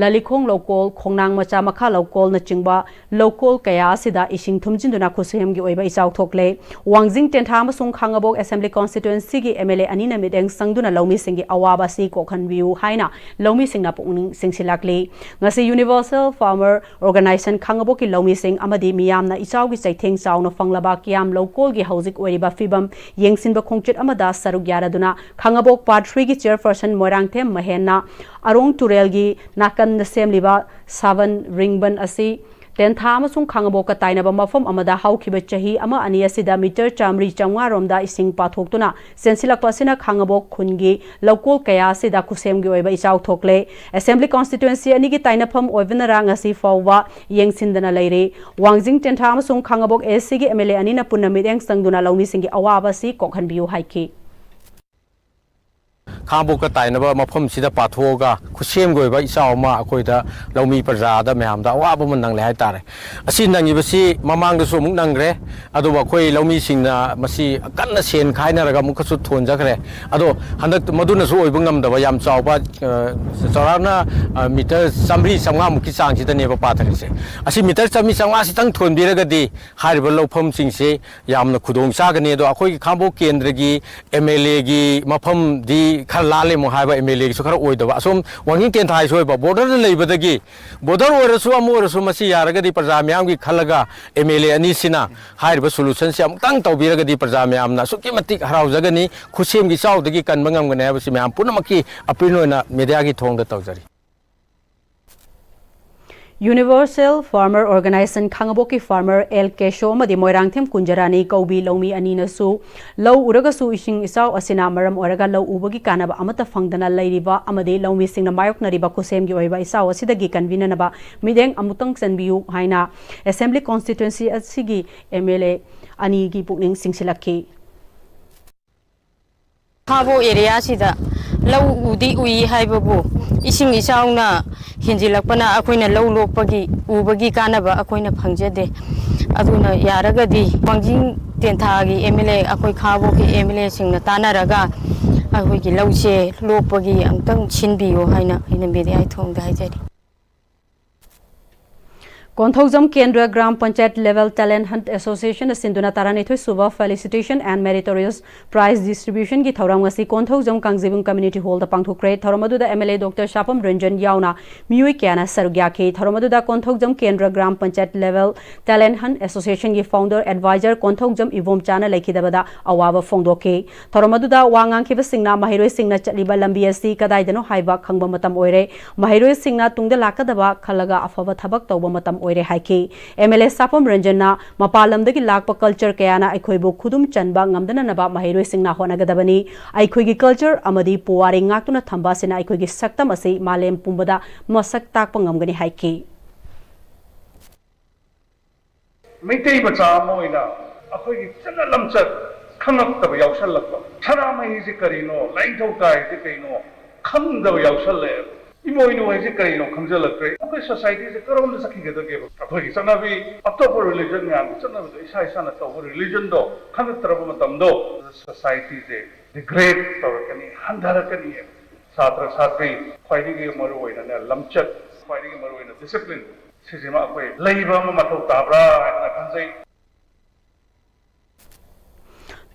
ꯂꯂꯤꯈꯣꯡ ꯂꯧꯀꯣꯜ, ꯈꯣꯡꯅꯥꯡ ꯃꯆꯥ ꯃꯈꯥ ꯂꯧꯀꯣꯜꯅꯆꯤꯡꯕ ꯂꯧꯀꯣꯜ ꯀꯌꯥ ꯑꯁꯤꯗ ꯏꯁꯤꯡ ꯊꯨꯝꯖꯤꯟꯗꯨꯅ ꯈꯨꯠꯁꯦꯝꯒꯤ ꯑꯣꯏꯕ ꯏꯆꯥꯎ ꯊꯣꯛꯂꯦ꯫ ꯋꯥꯡꯖꯤꯡ ꯇꯦꯟꯊꯥ ꯑꯃꯁꯨꯡ ꯈꯥꯡꯉꯕꯣꯛ ꯑꯦꯁꯦꯝꯕ꯭ꯂꯤ ꯀꯣꯟꯁꯇꯤꯇ꯭ꯋꯦꯟꯁꯤꯒꯤ ꯑꯦꯝ ꯑꯦꯜ ꯑꯦ ꯑꯅꯤꯅ ꯃꯤꯠꯌꯦꯡ ꯆꯪꯗꯨꯅ ꯂꯧꯃꯤꯁꯤꯡꯒꯤ ꯑꯋꯥꯕ ꯑꯁꯤ ꯀꯣꯛꯍꯟꯕꯤꯌꯨ ꯍꯥꯏꯅ ꯂꯧꯃꯤꯁꯤꯡꯅ ꯄꯨꯛꯅꯤꯡ ꯆꯤꯡꯁꯤꯜꯂꯛꯂꯤ꯫ ꯉꯁꯤ ꯌꯨꯅꯤꯚꯔꯁꯦꯜ ꯐꯥꯔꯃꯔ ꯑꯣꯔꯒꯅꯥꯏꯖꯦꯁꯟ ꯈꯥꯡꯉꯕꯣꯛꯀꯤ ꯂꯧꯃꯤꯁꯤꯡ ꯑꯃꯗꯤ ꯃꯤꯌꯥꯝꯅ ꯏꯆꯥꯎꯒꯤ ꯆꯩꯊꯦꯡ ꯆꯥꯎꯅ ꯐꯪꯂꯕ ꯀꯤꯌꯥꯝ ꯂꯧꯀꯣꯜꯒꯤ ꯍꯧꯖꯤꯛ ꯑꯣꯏꯔꯤꯕ ꯐꯤꯕꯝ ꯌꯦꯡꯁꯤꯟꯕ ꯈꯣꯡꯆꯠ ꯑꯃꯗ ꯁꯔꯨꯛ ꯌꯥꯔꯗꯨꯅ ꯈꯥꯡꯉꯕꯣꯛ ꯄꯥꯔꯠ ꯊ꯭ꯔꯤꯒꯤ ꯆꯤꯌꯔꯄꯔꯁꯟ ꯃꯣꯏꯔꯥꯡꯊꯦꯝ ꯃꯍꯦꯟꯅ ꯑꯔꯣꯡ ꯇꯨꯔꯦꯜꯒꯤ ꯅꯥꯀꯟꯗ ꯁꯦꯝꯂꯤꯕ ꯁꯥꯕꯟ ꯔꯤꯡꯕꯟ ꯑꯁꯤ ꯇꯦꯟꯊꯥ ꯑꯃꯁꯨꯡ ꯈꯥꯡꯉꯕꯣꯛꯀ ꯇꯥꯏꯅꯕ ꯃꯐꯝ ꯑꯃꯗ ꯍꯧꯈꯤꯕ ꯆꯍꯤ ꯑꯃ ꯑꯅꯤ ꯑꯁꯤꯗ ꯃꯤꯇꯔ ꯆꯥꯃꯔꯤ ꯆꯥꯃꯉꯥ ꯔꯣꯝꯗ ꯏꯁꯤꯡ ꯄꯥꯊꯣꯛꯇꯨꯅ ꯆꯦꯟꯁꯤꯜꯂꯛꯄ ꯑꯁꯤꯅ ꯈꯥꯡꯉꯕꯣꯛ ꯈꯨꯟꯒꯤ ꯂꯧꯀꯣꯜ ꯀꯌꯥ ꯑꯁꯤꯗ ꯈꯨꯠꯁꯦꯝꯒꯤ ꯑꯣꯏꯕ ꯏꯆꯥꯎ ꯊꯣꯛꯂꯦ꯫ ꯑꯦꯁꯦꯝꯕ꯭ꯂꯤ ꯀꯣꯟꯁꯇꯤꯇ꯭ꯋꯦꯟꯁꯤ ꯑꯅꯤꯒꯤ ꯇꯥꯏꯅꯐꯝ ꯑꯣꯏꯕꯅꯔꯥ ꯉꯁꯤ ꯐꯥꯎꯕ ꯌꯦꯡꯁꯤꯟꯗꯅ ꯂꯩꯔꯤ꯫ ꯋꯥꯡꯖꯤꯡ ꯇꯦꯟꯊꯥ ꯑꯃꯁꯨꯡ ꯈꯥꯡꯉꯕꯣꯛ ꯑꯦꯁ ꯁꯤꯒꯤ ꯑꯦꯝ ꯑꯦꯜ ꯑꯦ ꯑꯅꯤꯅ ꯄꯨꯟꯅ ꯃꯤꯠꯌꯦꯡ ꯆꯪꯗꯨꯅ ꯂꯧꯃꯤꯁꯤꯡꯒꯤ ꯑꯋꯥꯕ ꯑꯁꯤ ꯀꯣꯛꯍꯟꯕꯤꯌꯨ ꯍꯥꯏꯈꯤ꯫ ꯈꯥꯡꯉꯕꯣꯛꯀ ꯇꯥꯏꯅꯕ ꯃꯐꯝꯁꯤꯗ ꯄꯥꯊꯣꯛꯑꯒ ꯈꯨꯠꯁꯦꯝꯒꯤ ꯑꯣꯏꯕ ꯏꯆꯥꯎ ꯑꯃ ꯑꯩꯈꯣꯏꯗ ꯂꯧꯃꯤ ꯄ꯭ꯔꯖꯥꯗ ꯃꯌꯥꯝꯗ ꯑꯋꯥꯕ ꯑꯃ ꯅꯪꯂꯦ ꯍꯥꯏꯇꯥꯔꯦ꯫ ꯑꯁꯤ ꯅꯪꯉꯤꯕꯁꯤ ꯃꯃꯥꯡꯗꯁꯨ ꯑꯃꯨꯛ ꯅꯪꯈ꯭ꯔꯦ꯫ ꯑꯗꯨꯕꯨ ꯑꯩꯈꯣꯏ ꯂꯧꯃꯤꯁꯤꯡꯅ ꯃꯁꯤ ꯀꯟꯅ ꯁꯦꯟ ꯈꯥꯏꯅꯔꯒ ꯑꯃꯨꯛꯀꯁꯨ ꯊꯣꯟꯖꯈ꯭ꯔꯦ꯫ ꯑꯗꯣ ꯍꯟꯗꯛ ꯃꯗꯨꯅꯁꯨ ꯑꯣꯏꯕ ꯉꯝꯗꯕ ꯌꯥꯝ ꯆꯥꯎꯕ, ꯑ, ꯆꯥꯎꯔꯥꯛꯅ, ꯑ, ꯃꯤꯇꯔ ꯆꯥꯃꯔꯤ ꯆꯥꯃꯉꯥꯃꯨꯛꯀꯤ ꯆꯥꯡꯁꯤꯗꯅꯦꯕ ꯄꯥꯊꯔꯤꯁꯦ꯫ ꯑꯁꯤ ꯃꯤꯇꯔ ꯆꯥꯃꯔꯤ ꯆꯥꯃꯉꯥꯁꯤꯇꯪ ꯊꯣꯟꯕꯤꯔꯒꯗꯤ ꯍꯥꯏꯔꯤꯕ ꯂꯧꯐꯝꯁꯤꯡꯁꯤ ꯌꯥꯝꯅ ꯈꯨꯗꯣꯡ ꯆꯥꯒꯅꯤ꯫ ꯑꯗꯣ ꯑꯩꯈꯣꯏꯒꯤ ꯈꯥꯡꯉꯕꯣꯛ ꯀꯦꯟꯗ꯭ꯔꯒꯤ ꯑꯦꯝ ꯑꯦꯜ ꯑꯦꯒꯤ ꯃꯐꯝꯗꯤ ꯈꯔ ꯂꯥꯜꯂꯦ ꯑꯃꯨꯛ ꯍꯥꯏꯕ, ꯑꯦꯝ ꯑꯦꯜ ꯑꯦꯒꯤꯁꯨ ꯈꯔ ꯑꯣꯏꯗꯕ, ꯑꯁꯣꯝ ꯋꯥꯡꯖꯤꯡ ꯇꯦꯟꯊꯥꯒꯤꯁꯨ ꯑꯣꯏꯕ, ꯕꯣꯔꯗꯔꯗ ꯂꯩꯕꯗꯒꯤ, ꯕꯣꯔꯗꯔ ꯑꯣꯏꯔꯁꯨ ꯑꯃ ꯑꯣꯏꯔꯁꯨ ꯃꯁꯤ ꯌꯥꯔꯒꯗꯤ ꯄ꯭ꯔꯖꯥ ꯃꯤꯌꯥꯝꯒꯤ ꯈꯜꯂꯒ ꯑꯦꯝ ꯑꯦꯜ ꯑꯦ ꯑꯅꯤꯁꯤꯅ ꯍꯥꯏꯔꯤꯕ ꯁꯣꯂꯨꯁꯟꯁꯤ ꯑꯃꯨꯛꯇꯪ ꯇꯧꯕꯤꯔꯒꯗꯤ ꯄ꯭ꯔꯖꯥ ꯃꯌꯥꯝꯅ ꯑꯁꯨꯛꯀꯤ ꯃꯇꯤꯛ ꯍꯔꯥꯎꯖꯒꯅꯤ, ꯈꯨꯠꯁꯦꯝꯒꯤ ꯏꯆꯥꯎꯗꯒꯤ ꯀꯟꯕ ꯉꯝꯒꯅꯤ ꯍꯥꯏꯕꯁꯤ ꯃꯌꯥꯝ ꯄꯨꯝꯅꯃꯛꯀꯤ ꯑꯄꯤꯜ ꯑꯣꯏꯅ ꯃꯦꯗꯤꯌꯥꯒꯤ ꯊꯣꯡꯗ ꯇꯧꯖꯔꯤ꯫ Universal Farmer Organization ꯈꯥꯉꯕꯣꯛꯀꯤ farmer ꯑꯦꯜ ꯀꯦꯁꯣ ꯑꯃꯗꯤ ꯃꯣꯏꯔꯥꯡꯊꯦꯝ ꯀꯨꯟꯖꯔꯥꯅꯤ ꯀꯧꯕꯤ ꯂꯧꯃꯤ ꯑꯅꯤꯅꯁꯨ ꯂꯧ ꯎꯔꯒꯁꯨ ꯏꯁꯤꯡ ꯏꯆꯥꯎ ꯑꯁꯤꯅ ꯃꯔꯝ ꯑꯣꯏꯔꯒ ꯂꯧ ꯎꯕꯒꯤ ꯀꯥꯟꯅꯕ ꯑꯃꯠꯇ ꯐꯪꯗꯅ ꯂꯩꯔꯤꯕ ꯑꯃꯗꯤ ꯂꯧꯃꯤꯁꯤꯡꯅ ꯃꯥꯌꯣꯛꯅꯔꯤꯕ ꯈꯨꯠꯁꯦꯝꯒꯤ ꯑꯣꯏꯕ ꯏꯆꯥꯎ ꯑꯁꯤꯗꯒꯤ ꯀꯟꯕꯤꯅꯅꯕ ꯃꯤꯠꯌꯦꯡ ꯑꯃꯨꯛꯇꯪ ꯆꯟꯕꯤꯌꯨ ꯍꯥꯏꯅ Assembly Constituency ꯑꯁꯤꯒꯤ M L A ꯑꯅꯤꯒꯤ ꯄꯨꯛꯅꯤꯡ ꯆꯤꯡꯁꯤꯜꯂꯛꯈꯤ꯫ ꯈꯥꯕꯣꯛ ꯑꯦꯔꯤꯌꯥꯁꯤꯗ ꯂꯧ ꯎꯗꯤ ꯎꯏ ꯍꯥꯏꯕꯕꯨ ꯏꯁꯤꯡ ꯏꯆꯥꯎꯅ ꯍꯦꯟꯖꯤꯜꯂꯛꯄꯅ ꯑꯩꯈꯣꯏꯅ ꯂꯧ ꯂꯣꯛꯄꯒꯤ, ꯎꯕꯒꯤ ꯀꯥꯟꯅꯕ ꯑꯩꯈꯣꯏꯅ ꯐꯪꯖꯗꯦ꯫ ꯑꯗꯨꯅ ꯌꯥꯔꯒꯗꯤ ꯋꯥꯡꯖꯤꯡ ꯇꯦꯟꯊꯥꯒꯤ M L A, ꯑꯩꯈꯣꯏ ꯈꯥꯕꯣꯛꯀꯤ M L A ꯁꯤꯡꯅ ꯇꯥꯟꯅꯔꯒ ꯑꯩꯈꯣꯏꯒꯤ ꯂꯧꯁꯦ ꯂꯣꯛꯄꯒꯤ ꯑꯃꯨꯛꯇꯪ ꯁꯤꯟꯕꯤꯌꯨ ꯍꯥꯏꯅ ꯑꯩꯅ ꯃꯦꯗꯤꯌꯥꯒꯤ ꯊꯣꯡꯗ ꯍꯥꯏꯖꯔꯤ꯫ ꯀꯣꯟꯊꯧꯖꯝ ꯀꯦꯟꯗ꯭ꯔ gram panchayat Level Talent Hunt Association ꯅ ꯁꯤꯟꯗꯨꯅ ꯇꯔꯥꯅꯤꯊꯣꯏ ꯁꯨꯕ Felicitation and Meritorious Prize Distribution ꯒꯤ ꯊꯧꯔꯝ ꯉꯁꯤ ꯀꯣꯟꯊꯧꯖꯝ ꯀꯥꯡꯖꯩꯕꯨꯡ Community Hall ꯗ ꯄꯥꯡꯊꯣꯛꯈ꯭ꯔꯦ꯫ ꯊꯧꯔꯝ ꯑꯗꯨꯗ M L A Doctor ꯁꯥꯄꯝ Ranjan ꯌꯥꯎꯅ ꯃꯤꯑꯣꯏ ꯀꯌꯥꯅ ꯁꯔꯨꯛ ꯌꯥꯈꯤ꯫ ꯊꯧꯔꯝ ꯑꯗꯨꯗ ꯀꯣꯟꯊꯧꯖꯝ ꯀꯦꯟꯗ꯭ꯔ gram panchayat Level Talent Hunt Association ꯒꯤ founder advisor ꯀꯣꯟꯊꯧꯖꯝ ꯏꯕꯣꯝꯆꯥꯅ ꯂꯩꯈꯤꯗꯕꯗ ꯑꯋꯥꯕ ꯐꯣꯡꯗꯣꯛꯈꯤ꯫ ꯊꯧꯔꯝ ꯑꯗꯨꯗ ꯋꯥ ꯉꯥꯡꯈꯤꯕꯁꯤꯡꯅ ꯃꯍꯩꯔꯣꯏꯁꯤꯡꯅ ꯆꯠꯂꯤꯕ ꯂꯝꯕꯤ ꯑꯁꯤ ꯀꯗꯥꯏꯗꯅꯣ ꯍꯥꯏꯕ ꯈꯪꯕ ꯃꯇꯝ ꯑꯣꯏꯔꯦ꯫ ꯃꯍꯩꯔꯣꯏꯁꯤꯡꯅ ꯇꯨꯡꯗ ꯂꯥꯛꯀꯗꯕ ꯈꯜꯂꯒ ꯑꯐꯕ ꯊꯕꯛ ꯇꯧꯕ ꯃꯇꯝ ꯑꯣꯏꯔꯦ ꯍꯥꯏꯈꯤ꯫ M L A ꯁꯥꯄꯝ ꯔꯟꯖꯟꯅ ꯃꯄꯥꯟ ꯂꯝꯗꯒꯤ ꯂꯥꯛꯄ culture ꯀꯌꯥꯅ ꯑꯩꯈꯣꯏꯕꯨ ꯈꯨꯗꯨꯝ ꯆꯟꯕ ꯉꯝꯗꯅꯅꯕ ꯃꯍꯩꯔꯣꯏꯁꯤꯡꯅ ꯍꯣꯠꯅꯒꯗꯕꯅꯤ꯫ ꯑꯩꯈꯣꯏꯒꯤ culture ꯑꯃꯗꯤ ꯄꯨꯋꯥꯔꯤ ꯉꯥꯛꯇꯨꯅ ꯊꯝꯕ ꯑꯁꯤꯅ ꯑꯩꯈꯣꯏꯒꯤ ꯁꯛꯇꯝ ꯑꯁꯤ ꯃꯥꯂꯦꯝ ꯄꯨꯝꯕꯗ ꯃꯁꯛ ꯇꯥꯛꯄ ꯉꯝꯒꯅꯤ ꯍꯥꯏꯈꯤ꯫ ꯃꯩꯇꯩ ꯃꯆꯥ ꯑꯃ ꯑꯣꯏꯅ ꯑꯩꯈꯣꯏꯒꯤ ꯆꯠꯅ ꯂꯝꯆꯠ ꯈꯪꯉꯛꯇꯕ ꯌꯥꯎꯁꯜꯂꯛꯄ, ꯁꯅꯥꯃꯍꯤꯁꯤ ꯀꯔꯤꯅꯣ, ꯂꯥꯏꯅꯤꯡꯊꯧ ꯀꯥꯏꯁꯤ ꯀꯩꯅꯣ ꯈꯪꯗꯕ ꯌꯥꯎꯁꯜꯂꯛꯑꯦꯕ꯫ ꯏꯃꯣꯏꯅꯨ ꯍꯥꯏꯁꯤ ꯀꯔꯤꯅꯣ ꯈꯪꯖꯜꯂꯛꯇ꯭ꯔꯦ꯫ ꯑꯩꯈꯣꯏ society ꯁꯦ ꯀꯔꯣꯝꯗ ꯆꯠꯈꯤꯒꯗꯒꯦꯕ? ꯑꯩꯈꯣꯏꯒꯤ ꯆꯠꯅꯕꯤ, ꯑꯇꯣꯞꯄ religion ꯃꯌꯥꯝꯒꯤ ꯆꯠꯅꯕꯗꯣ ꯏꯁꯥ ꯏꯁꯥꯅ ꯇꯧꯕ religion ꯗꯣ ꯈꯪꯉꯛꯇ꯭ꯔꯕ ꯃꯇꯝꯗꯣ society ꯁꯦ degrade ꯇꯧꯔꯛꯀꯅꯤ, ꯍꯟꯊꯔꯛꯀꯅꯤ꯫ ꯁꯥꯇ꯭ꯔ ꯁꯥꯇ꯭ꯔꯤ ꯈ꯭ꯋꯥꯏꯗꯒꯤ ꯃꯔꯨ ꯑꯣꯏꯅꯅꯦ ꯂꯝꯆꯠ, ꯈ꯭ꯋꯥꯏꯗꯒꯤ ꯃꯔꯨ ꯑꯣꯏꯅ discipline ꯁꯤꯁꯤꯃ ꯑꯩꯈꯣꯏ ꯂꯩꯕ ꯑꯃ ꯃꯊꯧ ꯇꯥꯕ꯭ꯔꯥ ꯍꯥꯏꯅ ꯈꯟꯖꯩ꯫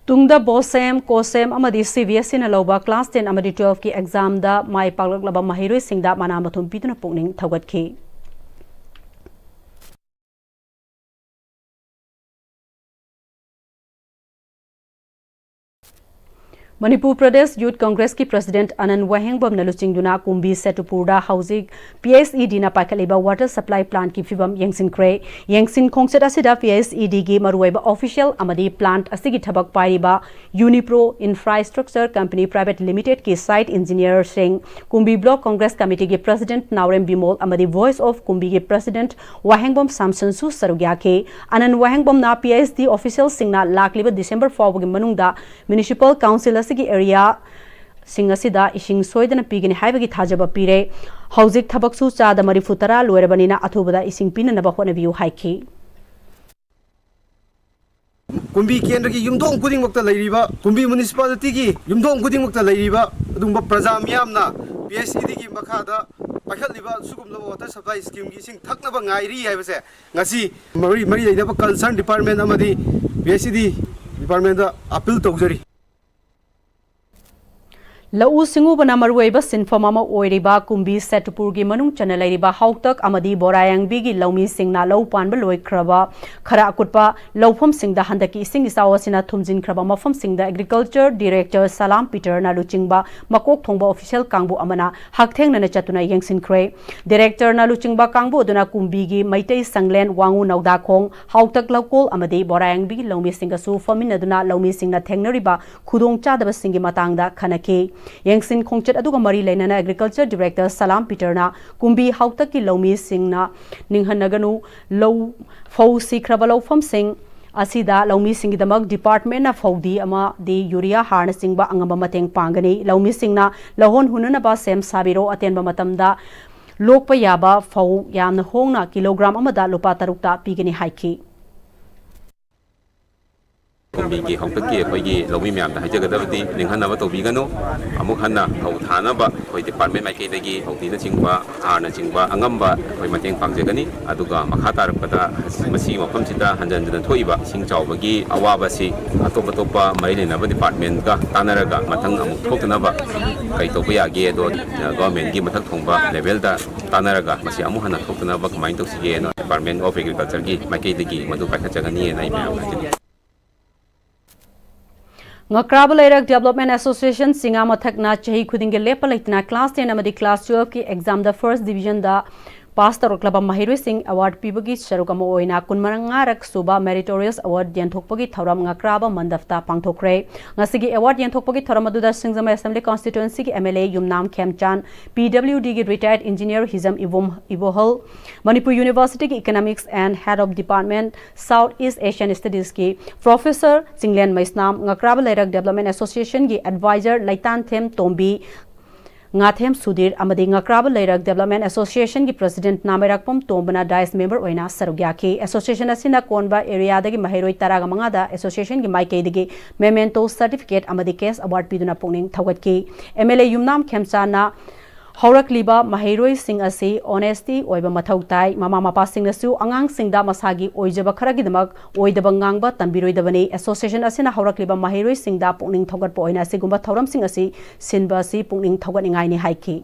ꯇꯨꯡꯗ BOSEM, COSEM ꯑꯃꯗꯤ C B S E ꯅ ꯂꯧꯕ class ten ꯑꯃꯗꯤ twelve ꯀꯤ exam ꯗ ꯃꯥꯏ ꯄꯥꯛꯂꯛꯂꯕ ꯃꯍꯩꯔꯣꯏꯁꯤꯡꯗ ꯃꯅꯥ ꯃꯊꯨꯝ ꯄꯤꯗꯨꯅ ꯄꯨꯛꯅꯤꯡ ꯊꯧꯒꯠꯈꯤ꯫ ꯃꯅꯤꯄꯨꯔ ꯄ꯭ꯔꯗꯦꯁ ꯌꯨꯊ ꯀꯪꯒ꯭ꯔꯦꯁꯀꯤ ꯄ꯭ꯔꯁꯤꯗꯦꯟꯠ ꯑꯅꯟ ꯋꯥꯍꯦꯡꯕꯝꯅ ꯂꯨꯆꯤꯡꯗꯨꯅ ꯀꯨꯝꯕꯤ ꯁꯦꯇꯨꯄꯨꯔꯗ ꯍꯧꯖꯤꯛ P H E ꯗꯤꯅ ꯄꯥꯏꯈꯠꯂꯤꯕ water supply ꯄ꯭ꯂꯥꯟꯠꯀꯤ ꯐꯤꯚꯝ ꯌꯦꯡꯁꯤꯟꯈ꯭ꯔꯦ꯫ ꯌꯦꯡꯁꯤꯟ ꯈꯣꯡꯆꯠ ꯑꯁꯤꯗ ꯄꯤ ꯑꯩꯆ ꯏ ꯗꯤꯒꯤ ꯃꯔꯨꯑꯣꯏꯕ ꯑꯣꯐꯤꯁꯤꯌꯦꯜ ꯑꯃꯗꯤ ꯄ꯭ꯂꯥꯟꯠ ꯑꯁꯤꯒꯤ ꯊꯕꯛ ꯄꯥꯏꯔꯤꯕ ꯌꯨꯅꯤꯄ꯭ꯔꯣ ꯏꯟꯐ꯭ꯔꯥꯁ꯭ꯇ꯭ꯔꯛꯆꯔ ꯀꯝꯄꯅꯤ ꯄ꯭ꯔꯥꯏꯚꯦꯠ ꯂꯤꯃꯤꯇꯦꯗꯀꯤ ꯁꯥꯏꯠ ꯏꯟꯖꯤꯅꯤꯌꯔꯁꯤꯡ, ꯀꯨꯝꯕꯤ ꯕ꯭ꯂꯣꯛ ꯀꯪꯒ꯭ꯔꯦꯁ ꯀꯃꯤꯇꯤꯒꯤ ꯄ꯭ꯔꯁꯤꯗꯦꯟꯠ ꯅꯥꯎꯔꯦꯝ ꯕꯤꯃꯣꯜ ꯑꯃꯗꯤ ꯚꯣꯏꯁ ꯑꯣꯐ ꯀꯨꯝꯕꯤꯒꯤ ꯄ꯭ꯔꯁꯤꯗꯦꯟꯠ ꯋꯥꯍꯦꯡꯕꯝ ꯁꯥꯝꯁꯟꯁꯨ ꯁꯔꯨꯛ ꯌꯥꯈꯤ꯫ ꯑꯅꯟ ꯋꯥꯍꯦꯡꯕꯝꯅ ꯄꯤ ꯑꯩꯆ ꯗꯤ ꯑꯣꯐꯤꯁꯤꯌꯦꯜꯁꯤꯡꯅ ꯂꯥꯛꯂꯤꯕ ꯗꯤꯁꯦꯝꯕꯔ ꯐꯥꯎꯕꯒꯤ ꯃꯅꯨꯡꯗ ꯃ꯭ꯌꯨꯅꯤꯁꯤꯄꯥꯜ ꯀꯥꯎꯟꯁꯤꯜ ꯑꯁꯤꯒꯤ ꯑꯦꯔꯤꯌꯥꯁꯤꯡ ꯑꯁꯤꯗ ꯏꯁꯤꯡ ꯁꯣꯏꯗꯅ ꯄꯤꯒꯅꯤ ꯍꯥꯏꯕꯒꯤ ꯊꯥꯖꯕ ꯄꯤꯔꯦ꯫ ꯍꯧꯖꯤꯛ ꯊꯕꯛꯁꯨ ꯆꯥꯗ ꯃꯔꯤꯐꯨ ꯇꯔꯥ ꯂꯣꯏꯔꯕꯅꯤꯅ ꯑꯊꯨꯕꯗ ꯏꯁꯤꯡ ꯄꯤꯅꯅꯕ ꯍꯣꯠꯅꯕꯤꯌꯨ ꯍꯥꯏꯈꯤ꯫ ꯀꯨꯝꯕꯤ ꯀꯦꯟꯗ꯭ꯔꯒꯤ ꯌꯨꯝꯊꯣꯡ ꯈꯨꯗꯤꯡꯃꯛꯇ ꯂꯩꯔꯤꯕ, ꯀꯨꯝꯕꯤ ꯃ꯭ꯌꯨꯅꯤꯁꯤꯄꯥꯂꯤꯇꯤꯒꯤ ꯌꯨꯝꯊꯣꯡ ꯈꯨꯗꯤꯡꯃꯛꯇ ꯂꯩꯔꯤꯕ ꯑꯗꯨꯒꯨꯝꯕ ꯄ꯭ꯔꯖꯥ ꯃꯤꯌꯥꯝꯅ ꯄꯤ ꯑꯩꯆ ꯏ ꯗꯤꯒꯤ ꯃꯈꯥꯗ ꯄꯥꯏꯈꯠꯂꯤꯕ ꯁꯤꯒꯨꯝꯂꯕ ꯋꯥꯇꯔ ꯁꯄ꯭ꯂꯥꯏ ꯁ꯭ꯀꯤꯝꯒꯤ ꯏꯁꯤꯡ ꯊꯛꯅꯕ ꯉꯥꯏꯔꯤ ꯍꯥꯏꯕꯁꯦ ꯉꯁꯤ ꯃꯔꯤ, ꯃꯔꯤ ꯂꯩꯅꯕ ꯀꯟꯁꯔꯟ ꯗꯤꯄꯥꯔꯠꯃꯦꯟ ꯑꯃꯗꯤ ꯄꯤ ꯑꯩꯆ ꯏ ꯗꯤ ꯗꯤꯄꯥꯔꯠꯃꯦꯟꯗ ꯑꯄꯤꯜ ꯇꯧꯖꯔꯤ꯫ ꯂꯧꯎ ꯁꯤꯡꯎꯕꯅ ꯃꯔꯨꯑꯣꯏꯕ ꯁꯤꯟꯐꯝ ꯑꯃ ꯑꯣꯏꯔꯤꯕ ꯀꯨꯝꯕꯤ ꯁꯦꯇꯨꯄꯨꯔꯒꯤ ꯃꯅꯨꯡ ꯆꯟꯅ ꯂꯩꯔꯤꯕ ꯍꯥꯎꯇꯛ ꯑꯃꯗꯤ ꯕꯣꯔꯥꯌꯥꯡꯕꯤꯒꯤ ꯂꯧꯃꯤꯁꯤꯡꯅ ꯂꯧ ꯄꯥꯟꯕ ꯂꯣꯏꯈ꯭ꯔꯕ ꯈꯔ ꯑꯀꯨꯠꯄ ꯂꯧꯐꯝꯁꯤꯡꯗ ꯍꯟꯗꯛꯀꯤ ꯏꯁꯤꯡ ꯏꯆꯥꯎ ꯑꯁꯤꯅ ꯊꯨꯝꯖꯤꯟꯈ꯭ꯔꯕ ꯃꯐꯝꯁꯤꯡꯗ ꯑꯦꯒ꯭ꯔꯤꯀꯜꯆꯔ ꯗꯤꯔꯦꯛꯇꯔ ꯁꯂꯥꯝ ꯄꯤꯇꯔꯅ ꯂꯨꯆꯤꯡꯕ ꯃꯀꯣꯛ ꯊꯣꯡꯕ ꯑꯣꯐꯤꯁꯤꯌꯦꯜ ꯀꯥꯡꯕꯨ ꯑꯃꯅ ꯍꯛꯊꯦꯡꯅꯅ ꯆꯠꯇꯨꯅ ꯌꯦꯡꯁꯤꯟꯈ꯭ꯔꯦ꯫ ꯗꯤꯔꯦꯛꯇꯔꯅ ꯂꯨꯆꯤꯡꯕ ꯀꯥꯡꯕꯨ ꯑꯗꯨꯅ ꯀꯨꯝꯕꯤꯒꯤ ꯃꯩꯇꯩ ꯁꯪꯂꯦꯟ, ꯋꯥꯉꯨ ꯅꯧꯗꯥꯈꯣꯡ, ꯍꯥꯎꯇꯛ ꯂꯧꯀꯣꯜ ꯑꯃꯗꯤ ꯕꯣꯔꯥꯌꯥꯡꯕꯤꯒꯤ ꯂꯧꯃꯤꯁꯤꯡꯒꯁꯨ ꯐꯝꯃꯤꯟꯅꯗꯨꯅ ꯂꯧꯃꯤꯁꯤꯡꯅ ꯊꯦꯡꯅꯔꯤꯕ ꯈꯨꯗꯣꯡꯆꯥꯗꯕꯁꯤꯡꯒꯤ ꯃꯇꯥꯡꯗ ꯈꯟꯅꯈꯤ꯫ ꯌꯦꯡꯁꯤꯟ ꯈꯣꯡꯆꯠ ꯑꯗꯨꯒ ꯃꯔꯤ ꯂꯩꯅꯅ ꯑꯦꯒ꯭ꯔꯤꯀꯜꯆꯔ ꯗꯤꯔꯦꯛꯇꯔ ꯁꯂꯥꯝ ꯄꯤꯇꯔꯅ ꯀꯨꯝꯕꯤ ꯍꯥꯎꯇꯛꯀꯤ ꯂꯧꯃꯤꯁꯤꯡꯅ ꯅꯤꯡꯍꯟꯅꯒꯅꯨ, ꯂꯧ, ꯐꯧ ꯁꯤꯈ꯭ꯔꯕ ꯂꯧꯐꯝꯁꯤꯡ ꯑꯁꯤꯗ ꯂꯧꯃꯤꯁꯤꯡꯒꯤꯗꯃꯛ ꯗꯤꯄꯥꯔꯠꯃꯦꯟꯅ ꯐꯧꯗꯤ ꯑꯃꯗꯤ ꯌꯨꯔꯤꯌꯥ ꯍꯥꯔꯅꯆꯤꯡꯕ ꯑꯉꯝꯕ ꯃꯇꯦꯡ ꯄꯥꯡꯒꯅꯤ꯫ ꯂꯧꯃꯤꯁꯤꯡꯅ ꯂꯧꯍꯣꯟ ꯍꯨꯟꯅꯅꯕ ꯁꯦꯝ ꯁꯥꯕꯤꯔꯣ꯫ ꯑꯇꯦꯟꯕ ꯃꯇꯝꯗ ꯂꯣꯛꯄ ꯌꯥꯕ ꯐꯧ ꯌꯥꯝꯅ ꯍꯣꯡꯅ ꯀꯤꯂꯣꯒ꯭ꯔꯥꯝ ꯑꯃꯗ ꯂꯨꯄꯥ ꯇꯔꯨꯛꯇ ꯄꯤꯒꯅꯤ ꯍꯥꯏꯈꯤ꯫ ꯀꯨꯝꯕꯤꯒꯤ ꯍꯥꯎꯇꯛꯀꯤ ꯑꯩꯈꯣꯏꯒꯤ ꯂꯧꯃꯤ ꯃꯌꯥꯝꯗ ꯍꯥꯏꯖꯒꯗꯕꯗꯤ ꯅꯤꯡꯍꯟꯅꯕ ꯇꯧꯕꯤꯒꯅꯨ꯫ ꯑꯃꯨꯛ ꯍꯟꯅ ꯐꯧ ꯊꯥꯅꯕ ꯑꯩꯈꯣꯏ ꯗꯤꯄꯥꯔꯠꯃꯦꯟ ꯃꯥꯏꯀꯩꯗꯒꯤ ꯐꯧꯗꯤꯅꯆꯤꯡꯕ, ꯍꯥꯔꯅꯆꯤꯡꯕ ꯑꯉꯝꯕ ꯑꯩꯈꯣꯏ ꯃꯇꯦꯡ ꯄꯥꯡꯖꯒꯅꯤ꯫ ꯑꯗꯨꯒ ꯃꯈꯥ ꯇꯥꯔꯛꯄꯗ ꯃꯁꯤꯒꯤ ꯃꯐꯝꯁꯤꯗ ꯍꯟꯖꯤꯟ ꯍꯟꯖꯤꯟꯅ ꯊꯣꯛꯏꯕ ꯏꯁꯤꯡ ꯆꯥꯎꯕꯒꯤ ꯑꯋꯥꯕꯁꯤ ꯑꯇꯣꯞ ꯑꯇꯣꯞꯄ ꯃꯔꯤ ꯂꯩꯅꯕ ꯗꯤꯄꯥꯔꯠꯃꯦꯟꯒ ꯇꯥꯟꯅꯔꯒ ꯃꯊꯪ ꯑꯃꯨꯛ ꯊꯣꯛꯇꯅꯕ ꯀꯔꯤ ꯇꯧꯕ ꯌꯥꯒꯦ, ꯑꯗꯣ ꯒꯚꯔꯟꯃꯦꯟꯒꯤ ꯃꯊꯛ ꯊꯣꯡꯕ ꯂꯦꯚꯦꯜꯗ ꯇꯥꯟꯅꯔꯒ ꯃꯁꯤ ꯑꯃꯨꯛ ꯍꯟꯅ ꯊꯣꯛꯇꯅꯕ ꯀꯃꯥꯏꯅ ꯇꯧꯁꯤꯒꯦꯅ Department of Agriculture ꯒꯤ ꯃꯥꯏꯀꯩꯗꯒꯤ ꯃꯗꯨ ꯄꯥꯏꯈꯠꯆꯒꯅꯤꯅ ꯑꯩ ꯃꯌꯥꯝꯗ ꯍꯥꯏꯖꯅꯤꯡꯉꯤ꯫ ꯉꯀ꯭ꯔꯥꯕ ꯂꯩꯔꯛ Development Association ꯆꯤꯉꯥ ꯃꯊꯛꯅ ꯆꯍꯤ ꯈꯨꯗꯤꯡꯒꯤ ꯂꯦꯞꯄ ꯂꯩꯇꯅ class ten ꯑꯃꯗꯤ class twelve ꯀꯤ exam ꯗ first division ꯗ pass ꯇꯧꯔꯛꯂꯕ ꯃꯍꯩꯔꯣꯏꯁꯤꯡ award ꯄꯤꯕꯒꯤ ꯁꯔꯨꯛ ꯑꯃ ꯑꯣꯏꯅ ꯀꯨꯟꯃꯉꯥꯔꯛ ꯁꯨꯕ Meritorious Award ꯌꯦꯟꯊꯣꯛꯄꯒꯤ ꯊꯧꯔꯝ ꯉꯀ꯭ꯔꯥꯕ ꯃꯟꯗꯞꯇ ꯄꯥꯡꯊꯣꯛꯈ꯭ꯔꯦ꯫ ꯉꯁꯤꯒꯤ award ꯌꯦꯟꯊꯣꯛꯄꯒꯤ ꯊꯧꯔꯝ ꯑꯗꯨꯗ ꯁꯤꯡꯖꯃꯩ Assembly Constituency ꯒꯤ M L A Yumnam ꯈꯦꯝꯆꯥꯟ, P W D ꯒꯤ retired engineer ꯍꯤꯖꯝ ꯏꯕꯣꯝ ꯏꯕꯣꯍꯜ, ꯃꯅꯤꯄꯨꯔ University ꯒꯤ Economics and Head of Department South East Asian Studies ꯀꯤ Professor ꯆꯤꯡꯂꯦꯟ ꯃꯩꯁꯅꯥꯝ, ꯉꯀ꯭ꯔꯥꯕ ꯂꯩꯔꯛ Development Association ꯒꯤ advisor ꯂꯩꯇꯥꯟꯊꯦꯝ ꯇꯣꯝꯕꯤ, ꯉꯥꯊꯦꯝ ꯁꯨꯙꯤꯔ ꯑꯃꯗꯤ ꯉꯀ꯭ꯔꯥꯕ ꯂꯩꯔꯛ Development Association ꯒꯤ President ꯅꯥꯃꯩꯔꯥꯛꯄꯝ ꯇꯣꯝꯕꯅ dais member ꯑꯣꯏꯅ ꯁꯔꯨꯛ ꯌꯥꯈꯤ꯫ Association ꯑꯁꯤꯅ ꯀꯣꯟꯕ area ꯗꯒꯤ ꯃꯍꯩꯔꯣꯏ ꯇꯔꯥꯃꯉꯥꯗ association ꯒꯤ ꯃꯥꯏꯀꯩꯗꯒꯤ memento, certificate ꯑꯃꯗꯤ cash award ꯄꯤꯗꯨꯅ ꯄꯨꯛꯅꯤꯡ ꯊꯧꯒꯠꯈꯤ꯫ M L A ꯌꯨꯝꯅꯥꯝ ꯈꯦꯝꯆꯥꯟꯅ ꯍꯧꯔꯛꯂꯤꯕ ꯃꯍꯩꯔꯣꯏꯁꯤꯡ ꯑꯁꯤ honesty ꯑꯣꯏꯕ ꯃꯊꯧ ꯇꯥꯏ꯫ ꯃꯃꯥ ꯃꯄꯥꯁꯤꯡꯅꯁꯨ ꯑꯉꯥꯡꯁꯤꯡꯗ ꯃꯁꯥꯒꯤ ꯑꯣꯏꯖꯕ ꯈꯔꯒꯤꯗꯃꯛ ꯑꯣꯏꯗꯕ ꯉꯥꯡꯕ ꯇꯝꯕꯤꯔꯣꯏꯗꯕꯅꯤ꯫ Association ꯑꯁꯤꯅ ꯍꯧꯔꯛꯂꯤꯕ ꯃꯍꯩꯔꯣꯏꯁꯤꯡꯗ ꯄꯨꯛꯅꯤꯡ ꯊꯧꯒꯠꯄ ꯑꯣꯏꯅ ꯑꯁꯤꯒꯨꯝꯕ ꯊꯧꯔꯝꯁꯤꯡ ꯑꯁꯤ ꯁꯤꯟꯕ ꯑꯁꯤ ꯄꯨꯛꯅꯤꯡ ꯊꯧꯒꯠꯅꯤꯡꯉꯥꯏꯅꯤ ꯍꯥꯏꯈꯤ꯫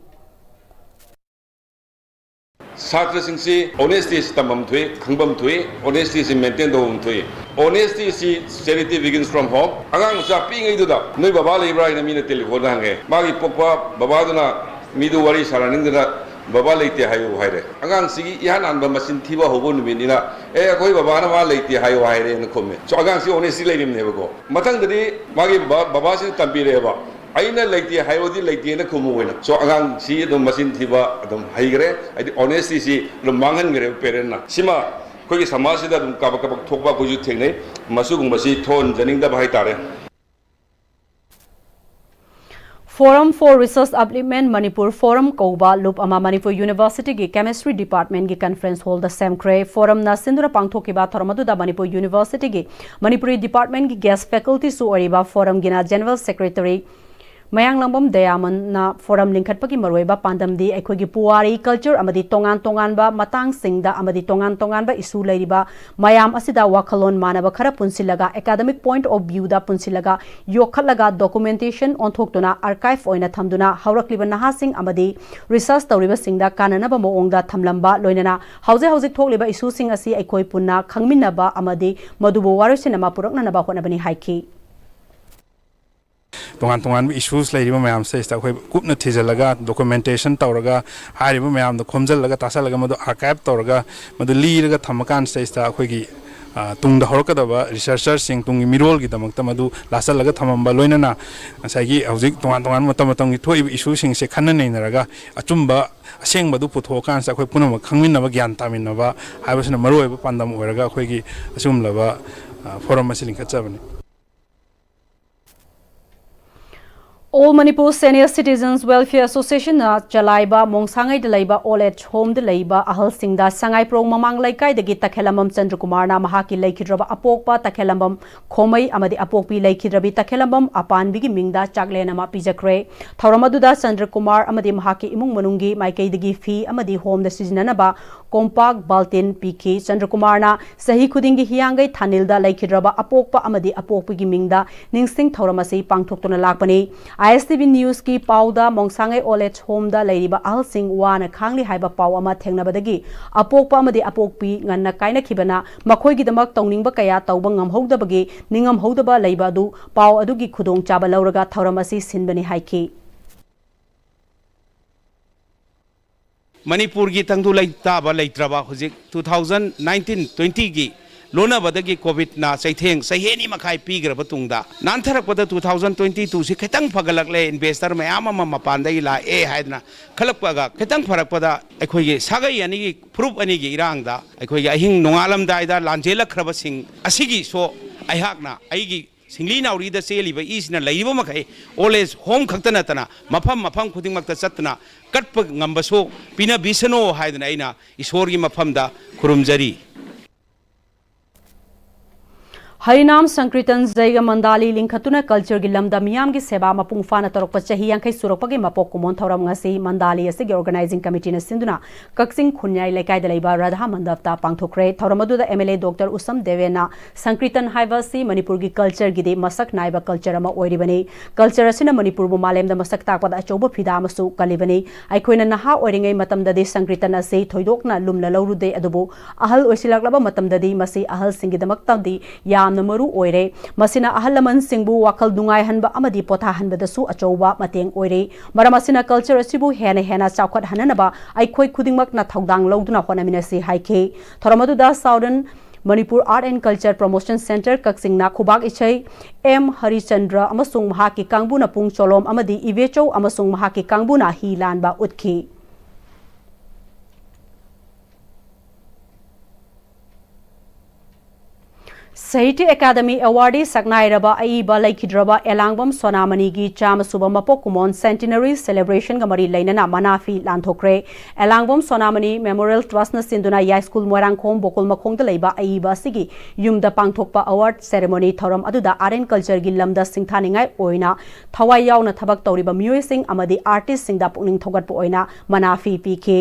ꯁꯥꯇ꯭ꯔꯁꯤꯡꯁꯤ honesty ꯑꯁꯤ ꯇꯝꯐꯝ ꯊꯣꯛꯏ, ꯈꯪꯐꯝ ꯊꯣꯛꯏ, honesty ꯑꯁꯤ maintain ꯇꯧꯐꯝ ꯊꯣꯛꯏ꯫ Honesty ꯑꯁꯤ charity begins from home꯫ ꯑꯉꯥꯡ ꯃꯆꯥ ꯄꯤꯛꯏꯉꯩꯗꯨꯗ ꯅꯣꯏ ꯕꯕꯥ ꯂꯩꯕ꯭ꯔꯥ ꯍꯥꯏꯅ ꯃꯤꯅ telephone ꯗ ꯍꯪꯉꯦ꯫ ꯃꯥꯒꯤ ꯄꯣꯛꯄ ꯕꯕꯥꯗꯨꯅ ꯃꯤꯗꯨ ꯋꯥꯔꯤ ꯁꯥꯟꯅꯅꯤꯡꯗꯅ "ꯕꯕꯥ ꯂꯩꯇꯦ ꯍꯥꯏꯌꯨ" ꯍꯥꯏꯔꯦ꯫ ꯑꯉꯥꯡꯁꯤꯒꯤ ꯏꯍꯥꯟ ꯍꯥꯟꯕ ꯃꯆꯤꯟ ꯊꯤꯕ ꯍꯧꯕ ꯅꯨꯃꯤꯠꯅꯤꯅ "ꯑꯦ, ꯑꯩꯈꯣꯏ ꯕꯕꯥꯅ ꯃꯥ ꯂꯩꯇꯦ ꯍꯥꯏꯌꯨ" ꯍꯥꯏꯔꯦꯅ ꯈꯨꯝꯃꯦ꯫ So ꯑꯉꯥꯡꯁꯤ honesty ꯂꯩꯔꯤꯕꯅꯦꯕꯀꯣ꯫ ꯃꯊꯪꯗꯗꯤ ꯃꯥꯒꯤ ꯕꯕꯥ, ꯕꯕꯥꯁꯤꯅ ꯇꯝꯕꯤꯔꯛꯑꯦꯕ, "ꯑꯩꯅ ꯂꯩꯇꯦ ꯍꯥꯏꯌꯣꯗꯤ ꯂꯩꯇꯦꯅ ꯈꯨꯝꯃꯨ" ꯍꯥꯏꯅ꯫ So ꯑꯉꯥꯡꯁꯤ ꯑꯗꯨꯝ ꯃꯆꯤꯟ ꯊꯤꯕ ꯑꯗꯨꯝ ꯍꯩꯈ꯭ꯔꯦ, ꯍꯥꯏꯗꯤ honesty ꯁꯤ ꯑꯗꯨꯝ ꯃꯥꯡꯍꯟꯈ꯭ꯔꯦꯕ parent ꯅ꯫ ꯁꯤꯃ ꯑꯩꯈꯣꯏꯒꯤ ꯁꯃꯥꯖꯁꯤꯗ ꯑꯗꯨꯝ ꯀꯥꯕꯛ ꯀꯥꯕꯛ ꯊꯣꯛꯄ ꯑꯩꯈꯣꯏꯁꯨ ꯊꯦꯡꯅꯩ꯫ ꯃꯁꯤꯒꯨꯝꯕꯁꯤ ꯊꯣꯛꯍꯟꯖꯅꯤꯡꯗꯕ ꯍꯥꯏꯇꯥꯔꯦ꯫ Forum for Resource Upliftment Manipur, Forum ꯀꯧꯕ ꯂꯨꯞ ꯑꯃ ꯃꯅꯤꯄꯨꯔ University ꯒꯤ Chemistry Department ꯒꯤ conference hall ꯗ ꯁꯦꯝꯈ꯭ꯔꯦ꯫ Forum ꯅ ꯁꯤꯟꯗꯨꯅ ꯄꯥꯡꯊꯣꯛꯈꯤꯕ ꯊꯧꯔꯝ ꯑꯗꯨꯗ ꯃꯅꯤꯄꯨꯔ University ꯒꯤ Manipuri Department ꯒꯤ guest faculty ꯁꯨ ꯑꯣꯏꯔꯤꯕ Forum ꯒꯤꯅ General Secretary ꯃꯌꯥꯡꯂꯥꯡꯕꯝ ꯗꯌꯥꯃꯟꯅ Forum ꯂꯤꯡꯈꯠꯄꯒꯤ ꯃꯔꯨꯑꯣꯏꯕ ꯄꯥꯟꯗꯝꯗꯤ ꯑꯩꯈꯣꯏꯒꯤ ꯄꯨꯋꯥꯔꯤ, culture ꯑꯃꯗꯤ ꯇꯣꯉꯥꯟ ꯇꯣꯉꯥꯟꯕ ꯃꯇꯥꯡꯁꯤꯡꯗ ꯑꯃꯗꯤ ꯇꯣꯉꯥꯟ ꯇꯣꯉꯥꯟꯕ issue ꯂꯩꯔꯤꯕ ꯃꯌꯥꯝ ꯑꯁꯤꯗ ꯋꯥꯈꯜꯂꯣꯟ ꯃꯥꯟꯅꯕ ꯈꯔ ꯄꯨꯟꯁꯤꯜꯂꯒ, academic point of view ꯗ ꯄꯨꯟꯁꯤꯜꯂꯒ, ꯌꯣꯛꯈꯠꯂꯒ, documentation ꯑꯣꯟꯊꯣꯛꯇꯨꯅ, archive ꯑꯣꯏꯅ ꯊꯝꯗꯨꯅ, ꯍꯧꯔꯛꯂꯤꯕ ꯅꯍꯥꯁꯤꯡ ꯑꯃꯗꯤ research ꯇꯧꯔꯤꯕꯁꯤꯡꯗ ꯀꯥꯟꯅꯅꯕ ꯃꯑꯣꯡꯗ ꯊꯝꯂꯝꯕ, ꯂꯣꯏꯅꯅ ꯍꯧꯖꯤꯛ ꯍꯧꯖꯤꯛ ꯊꯣꯛꯂꯤꯕ issue ꯁꯤꯡ ꯑꯁꯤ ꯑꯩꯈꯣꯏ ꯄꯨꯟꯅ ꯈꯪꯃꯤꯟꯅꯕ ꯑꯃꯗꯤ ꯃꯗꯨꯕꯨ ꯋꯥꯔꯣꯏꯁꯤꯟ ꯑꯃ ꯄꯨꯔꯛꯅꯅꯕ ꯍꯣꯠꯅꯕꯅꯤ ꯍꯥꯏꯈꯤ꯫ ꯇꯣꯉꯥꯟ ꯇꯣꯉꯥꯟꯕ ꯏꯁꯨꯁ ꯂꯩꯔꯤꯕ ꯃꯌꯥꯝꯁꯤꯗꯩꯁꯤꯗ ꯑꯩꯈꯣꯏ ꯀꯨꯞꯅ ꯊꯤꯖꯤꯜꯂꯒ, ꯗꯣꯀꯨꯃꯦꯟꯇꯦꯁꯟ ꯇꯧꯔꯒ, ꯍꯥꯏꯔꯤꯕ ꯃꯌꯥꯝꯗꯣ ꯈꯣꯝꯖꯤꯜꯂꯒ, ꯇꯥꯁꯜꯂꯒ, ꯃꯗꯨ ꯑꯥꯔꯀꯥꯏꯞ ꯇꯧꯔꯒ, ꯃꯗꯨ ꯂꯤꯔꯒ ꯊꯝꯃꯀꯥꯟꯁꯤꯗꯩꯁꯤꯗ ꯑꯩꯈꯣꯏꯒꯤ ꯇꯨꯡꯗ ꯍꯧꯔꯛꯀꯗꯕ ꯔꯤꯁꯔꯆꯔꯁꯤꯡ, ꯇꯨꯡꯒꯤ ꯃꯤꯔꯣꯜꯒꯤꯗꯃꯛꯇ ꯃꯗꯨ ꯂꯥꯆꯜꯂꯒ ꯊꯝꯃꯝꯕ, ꯂꯣꯏꯅꯅ ꯉꯁꯥꯏꯒꯤ ꯍꯧꯖꯤꯛ ꯇꯣꯉꯥꯟ ꯇꯣꯉꯥꯟꯕ ꯃꯇꯝ ꯃꯇꯝꯒꯤ ꯊꯣꯛꯏꯕ ꯏꯁꯨꯁꯤꯡꯁꯦ ꯈꯟꯅ ꯅꯩꯅꯔꯒ ꯑꯆꯨꯝꯕ ꯑꯁꯦꯡꯕꯗꯨ ꯄꯨꯊꯣꯛꯑꯀꯥꯟꯁꯤꯗ ꯑꯩꯈꯣꯏ ꯄꯨꯝꯅꯃꯛ ꯈꯪꯃꯤꯟꯅꯕ, ꯒ꯭ꯌꯥꯟ ꯇꯥꯃꯤꯟꯅꯕ ꯍꯥꯏꯕꯁꯤꯅ ꯃꯔꯨꯑꯣꯏꯕ ꯄꯥꯟꯗꯝ ꯑꯣꯏꯔꯒ ꯑꯩꯈꯣꯏꯒꯤ ꯑꯁꯤꯒꯨꯝꯂꯕ ꯐꯣꯔꯝ ꯑꯁꯤ ꯂꯤꯡꯈꯠꯆꯕꯅꯤ꯫ All Manipur Senior Citizens Welfare Associationꯅ ꯆꯂꯥꯏꯕ ꯃꯣꯡꯁꯥꯡꯉꯩꯗ ꯂꯩꯕ ꯑꯣꯜ ꯑꯦꯖ ꯍꯣꯝꯗ ꯂꯩꯕ ꯑꯍꯜꯁꯤꯡꯗ ꯁꯉꯥꯏꯄ꯭ꯔꯧ ꯃꯃꯥꯡ ꯂꯩꯀꯥꯏꯗꯒꯤ ꯇꯈꯦꯂꯝꯕꯝ ꯆꯟꯗ꯭ꯔꯀꯨꯃꯥꯔꯅ ꯃꯍꯥꯛꯀꯤ ꯂꯩꯈꯤꯗ꯭ꯔꯕ ꯑꯄꯣꯛꯄ ꯇꯈꯦꯂꯝꯕꯝ ꯈꯣꯃꯩ ꯑꯃꯗꯤ ꯑꯄꯣꯛꯄꯤ ꯂꯩꯈꯤꯗ꯭ꯔꯕꯤ ꯇꯈꯦꯂꯝꯕꯝ ꯑꯄꯥꯟꯕꯤꯒꯤ ꯃꯤꯡꯗ ꯆꯥꯛꯂꯦꯟ ꯑꯃ ꯄꯤꯖꯈ꯭ꯔꯦ꯫ ꯊꯧꯔꯝ ꯑꯗꯨꯗ ꯆꯟꯗ꯭ꯔꯀꯨꯃꯥꯔ ꯑꯃꯗꯤ ꯃꯍꯥꯛꯀꯤ ꯏꯃꯨꯡ ꯃꯅꯨꯡꯒꯤ ꯃꯥꯏꯀꯩꯗꯒꯤ ꯐꯤ ꯑꯃꯗꯤ ꯍꯣꯝꯗ ꯁꯤꯖꯤꯟꯅꯅꯕ ꯀꯣꯝꯄꯥꯛ ꯕꯥꯜꯇꯤꯟ ꯄꯤꯈꯤ꯫ ꯆꯟꯗ꯭ꯔꯀꯨꯃꯥꯔꯅ ꯆꯍꯤ ꯈꯨꯗꯤꯡꯒꯤ ꯍꯤꯌꯥꯡꯒꯩ ꯊꯥꯅꯤꯜꯗ ꯂꯩꯈꯤꯗ꯭ꯔꯕ ꯑꯄꯣꯛꯄ ꯑꯃꯗꯤ ꯑꯄꯣꯛꯄꯤꯒꯤ ꯃꯤꯡꯗ ꯅꯤꯡꯁꯤꯡ ꯊꯧꯔꯝ ꯑꯁꯤ ꯄꯥꯡꯊꯣꯛꯇꯨꯅ ꯂꯥꯛꯄꯅꯤ꯫ ISTV Newsꯀꯤ ꯄꯥꯎꯗ ꯃꯣꯡꯁꯥꯡꯉꯩ ꯑꯣꯜ ꯑꯦꯖ ꯍꯣꯝꯗ ꯂꯩꯔꯤꯕ ꯑꯍꯜꯁꯤꯡ ꯋꯥꯅ ꯈꯥꯡꯂꯤ ꯍꯥꯏꯕ ꯄꯥꯎ ꯑꯃ ꯊꯦꯡꯅꯕꯗꯒꯤ ꯑꯄꯣꯛꯄ ꯑꯃꯗꯤ ꯑꯄꯣꯛꯄꯤ ꯉꯟꯅ ꯀꯥꯏꯅꯈꯤꯕꯅ ꯃꯈꯣꯏꯒꯤꯗꯃꯛ ꯇꯧꯅꯤꯡꯕ ꯀꯌꯥ ꯇꯧꯕ ꯉꯝꯍꯧꯗꯕꯒꯤ ꯅꯤꯡꯉꯝꯍꯧꯗꯕ ꯂꯩꯕ ꯑꯗꯨ ꯄꯥꯎ ꯑꯗꯨꯒꯤ ꯈꯨꯗꯣꯡꯆꯥꯕ ꯂꯧꯔꯒ ꯊꯧꯔꯝ ꯑꯁꯤ ꯁꯤꯟꯕꯅꯤ ꯍꯥꯏꯈꯤ꯫ ꯃꯅꯤꯄꯨꯔꯒꯤ ꯇꯪꯗꯨ ꯂꯩꯇꯥꯕ ꯂꯩꯇ꯭ꯔꯕ ꯍꯧꯖꯤꯛ two thousand nineteen twentyꯒꯤ ꯂꯣꯟꯅꯕꯗꯒꯤ ꯀꯣꯚꯤꯗꯅ ꯆꯩꯊꯦꯡ ꯆꯍꯤ ꯑꯅꯤ ꯃꯈꯥꯏ ꯄꯤꯈ꯭ꯔꯕ ꯇꯨꯡꯗ, ꯅꯥꯟꯊꯔꯛꯄꯗ two thousand twenty twoꯁꯤ ꯈꯤꯇꯪ ꯐꯒꯠꯂꯛꯂꯦ, ꯏꯟꯚꯦꯁꯇꯔ ꯃꯌꯥꯝ ꯑꯃ ꯃꯄꯥꯟꯗꯒꯤ ꯂꯥꯛꯑꯦ ꯍꯥꯏꯗꯅ ꯈꯜꯂꯛꯄꯒ ꯈꯤꯇꯪ ꯐꯔꯛꯄꯗ, ꯑꯩꯈꯣꯏꯒꯤ ꯁꯥꯒꯩ ꯑꯅꯤꯒꯤ ꯐꯨꯔꯨꯞ ꯑꯅꯤꯒꯤ ꯏꯔꯥꯡꯗ ꯑꯩꯈꯣꯏꯒꯤ ꯑꯍꯤꯡ ꯅꯣꯡꯉꯥꯜꯂꯝꯗꯥꯏꯗ ꯂꯥꯟꯖꯦꯜꯂꯛꯈ꯭ꯔꯕꯁꯤꯡ ꯑꯁꯤꯒꯤꯁꯨ ꯑꯩꯍꯥꯛꯅ ꯑꯩꯒꯤ ꯁꯤꯡꯂꯤ ꯅꯥꯎꯔꯤꯗ ꯆꯦꯜꯂꯤꯕ ꯏꯁꯤꯅ ꯂꯩꯔꯤꯕ ꯃꯈꯩ ꯑꯣꯜ ꯑꯦꯖ ꯍꯣꯝ ꯈꯛꯇ ꯅꯠꯇꯅ ꯃꯐꯝ ꯃꯐꯝ ꯈꯨꯗꯤꯡꯃꯛꯇ ꯆꯠꯇꯨꯅ ꯀꯠꯄ ꯉꯝꯕꯁꯨ ꯄꯤꯅꯕꯤꯁꯅꯨ ꯍꯥꯏꯗꯅ ꯑꯩꯅ ꯏꯁꯣꯔꯒꯤ ꯃꯐꯝꯗ ꯈꯨꯔꯨꯝꯖꯔꯤ꯫ ꯍꯔꯤꯅꯥꯝ ꯁꯪꯀ꯭ꯔꯤꯇꯟ ꯖꯩꯒ ꯃꯟꯗꯥꯂꯤ ꯂꯤꯡꯈꯠꯇꯨꯅ ꯀꯜꯆꯔꯒꯤ ꯂꯝꯗ ꯃꯤꯌꯥꯝꯒꯤ ꯁꯦꯕꯥ ꯃꯄꯨꯡ ꯐꯥꯅ ꯇꯧꯔꯛꯄ ꯆꯍꯤ ꯌꯥꯡꯈꯩ ꯁꯨꯔꯛꯄꯒꯤ ꯃꯄꯣꯛ ꯀꯨꯝꯑꯣꯟ ꯊꯧꯔꯝ ꯉꯁꯤ ꯃꯟꯗꯥꯂꯤ ꯑꯁꯤꯒꯤ ꯑꯣꯔꯒꯅꯥꯏꯖꯤꯡ ꯀꯃꯤꯇꯤꯅ ꯁꯤꯟꯗꯨꯅ ꯀꯛꯆꯤꯡ ꯈꯨꯟꯌꯥꯏ ꯂꯩꯀꯥꯏꯗ ꯂꯩꯕ ꯔꯥꯙꯥ ꯃꯟꯗꯞꯇ ꯄꯥꯡꯊꯣꯛꯈ꯭ꯔꯦ꯫ ꯊꯧꯔꯝ ꯑꯗꯨꯗ MLA Doctor ꯎꯁꯝ ꯗꯦꯕꯦꯟꯅ ꯁꯪꯀ꯭ꯔꯤꯇꯟ ꯍꯥꯏꯕ ꯑꯁꯤ ꯃꯅꯤꯄꯨꯔꯒꯤ ꯀꯜꯆꯔꯒꯤꯗꯤ ꯃꯁꯛ ꯅꯥꯏꯕ ꯀꯜꯆꯔ ꯑꯃ ꯑꯣꯏꯔꯤꯕꯅꯤ꯫ ꯀꯜꯆꯔ ꯑꯁꯤꯅ ꯃꯅꯤꯄꯨꯔꯕꯨ ꯃꯥꯂꯦꯝꯗ ꯃꯁꯛ ꯇꯥꯛꯄꯗ ꯑꯆꯧꯕ ꯐꯤꯗꯥ ꯑꯃꯁꯨ ꯀꯜꯂꯤꯕꯅꯤ꯫ ꯑꯩꯈꯣꯏꯅ ꯅꯍꯥ ꯑꯣꯏꯔꯤꯉꯩ ꯃꯇꯝꯗꯗꯤ ꯁꯪꯀ꯭ꯔꯤꯇꯟ ꯑꯁꯤ ꯊꯣꯏꯗꯣꯛꯅ ꯂꯨꯝꯅ ꯂꯧꯔꯨꯗꯦ, ꯑꯗꯨꯕꯨ ꯑꯍꯜ ꯑꯣꯏꯁꯤꯜꯂꯛꯂꯕ ꯃꯇꯝꯗꯗꯤ ꯃꯁꯤ ꯑꯍꯜꯁꯤꯡꯒꯤꯗꯃꯛꯇꯗꯤ ꯌꯥꯝ ꯌꯥꯝꯅ ꯃꯔꯨ ꯑꯣꯏꯔꯦ꯫ ꯃꯁꯤꯅ ꯑꯍꯜ ꯂꯃꯟꯁꯤꯡꯕꯨ ꯋꯥꯈꯜ ꯅꯨꯡꯉꯥꯏꯍꯟꯕ ꯑꯃꯗꯤ ꯄꯣꯊꯥꯍꯟꯕꯗꯁꯨ ꯑꯆꯧꯕ ꯃꯇꯦꯡ ꯑꯣꯏꯔꯦ꯫ ꯃꯔꯝ ꯑꯁꯤꯅ culture ꯑꯁꯤꯕꯨ ꯍꯦꯟꯅ ꯍꯦꯟꯅ ꯆꯥꯎꯈꯠꯍꯟꯅꯅꯕ ꯑꯩꯈꯣꯏ ꯈꯨꯗꯤꯡꯃꯛꯅ ꯊꯧꯗꯥꯡ ꯂꯧꯗꯨꯅ ꯍꯣꯠꯅꯃꯤꯟꯅꯁꯤ ꯍꯥꯏꯈꯤ꯫ ꯊꯧꯔꯝ ꯑꯗꯨꯗ Southern Manipur Art and Culture Promotion Centre ꯀꯛꯆꯤꯡꯅ ꯈꯨꯕꯥꯛ ꯏꯁꯩ ꯑꯦꯝ ꯍꯔꯤꯆꯟꯗ꯭ꯔ ꯑꯃꯁꯨꯡ ꯃꯍꯥꯛꯀꯤ ꯀꯥꯡꯕꯨꯅ ꯄꯨꯡ ꯆꯣꯂꯣꯝ ꯑꯃꯗꯤ ꯏꯕꯦꯆꯧ ꯑꯃꯁꯨꯡ ꯃꯍꯥꯛꯀꯤ ꯀꯥꯡꯕꯨꯅ ꯍꯤ ꯂꯥꯟꯕ ꯎꯠꯈꯤ꯫ ꯁꯥꯍꯤꯇ꯭ꯌ ꯑꯦꯀꯥꯗꯃꯤ ꯑꯦꯋꯥꯔꯗꯤ ꯁꯛꯅꯥꯏꯔꯕ ꯑꯏꯕ ꯂꯩꯈꯤꯗ꯭ꯔꯕ ꯑꯦꯂꯥꯡꯕꯝ ꯁꯣꯅꯥꯃꯅꯤꯒꯤ ꯆꯥꯝꯃ ꯁꯨꯕ ꯃꯄꯣꯛ ꯀꯨꯝꯑꯣꯟ centenary celebrationꯒ ꯃꯔꯤ ꯂꯩꯅꯅ ꯃꯅꯥ ꯐꯤ ꯂꯥꯟꯊꯣꯛꯈ꯭ꯔꯦ꯫ ꯑꯦꯂꯥꯡꯕꯝ ꯁꯣꯅꯥꯃꯅꯤ Memorial Trustꯅ ꯁꯤꯟꯗꯨꯅ ꯌꯥꯏꯁ꯭ꯀꯨꯜ ꯃꯣꯏꯔꯥꯡꯈꯣꯡ ꯕꯣꯀꯣꯜ ꯃꯈꯣꯡꯗ ꯂꯩꯕ ꯑꯏꯕ ꯑꯁꯤꯒꯤ ꯌꯨꯝꯗ ꯄꯥꯡꯊꯣꯛꯄ award ceremony ꯊꯧꯔꯝ ꯑꯗꯨꯗ art and cultureꯒꯤ ꯂꯝꯗ ꯁꯤꯡꯊꯥꯅꯤꯡꯉꯥꯏ ꯑꯣꯏꯅ ꯊꯋꯥꯏ ꯌꯥꯎꯅ ꯊꯕꯛ ꯇꯧꯔꯤꯕ ꯃꯤꯑꯣꯏꯁꯤꯡ ꯑꯃꯗꯤ artistꯁꯤꯡꯗ ꯄꯨꯛꯅꯤꯡ ꯊꯧꯒꯠꯄ ꯑꯣꯏꯅ ꯃꯅꯥ ꯐꯤ ꯄꯤꯈꯤ꯫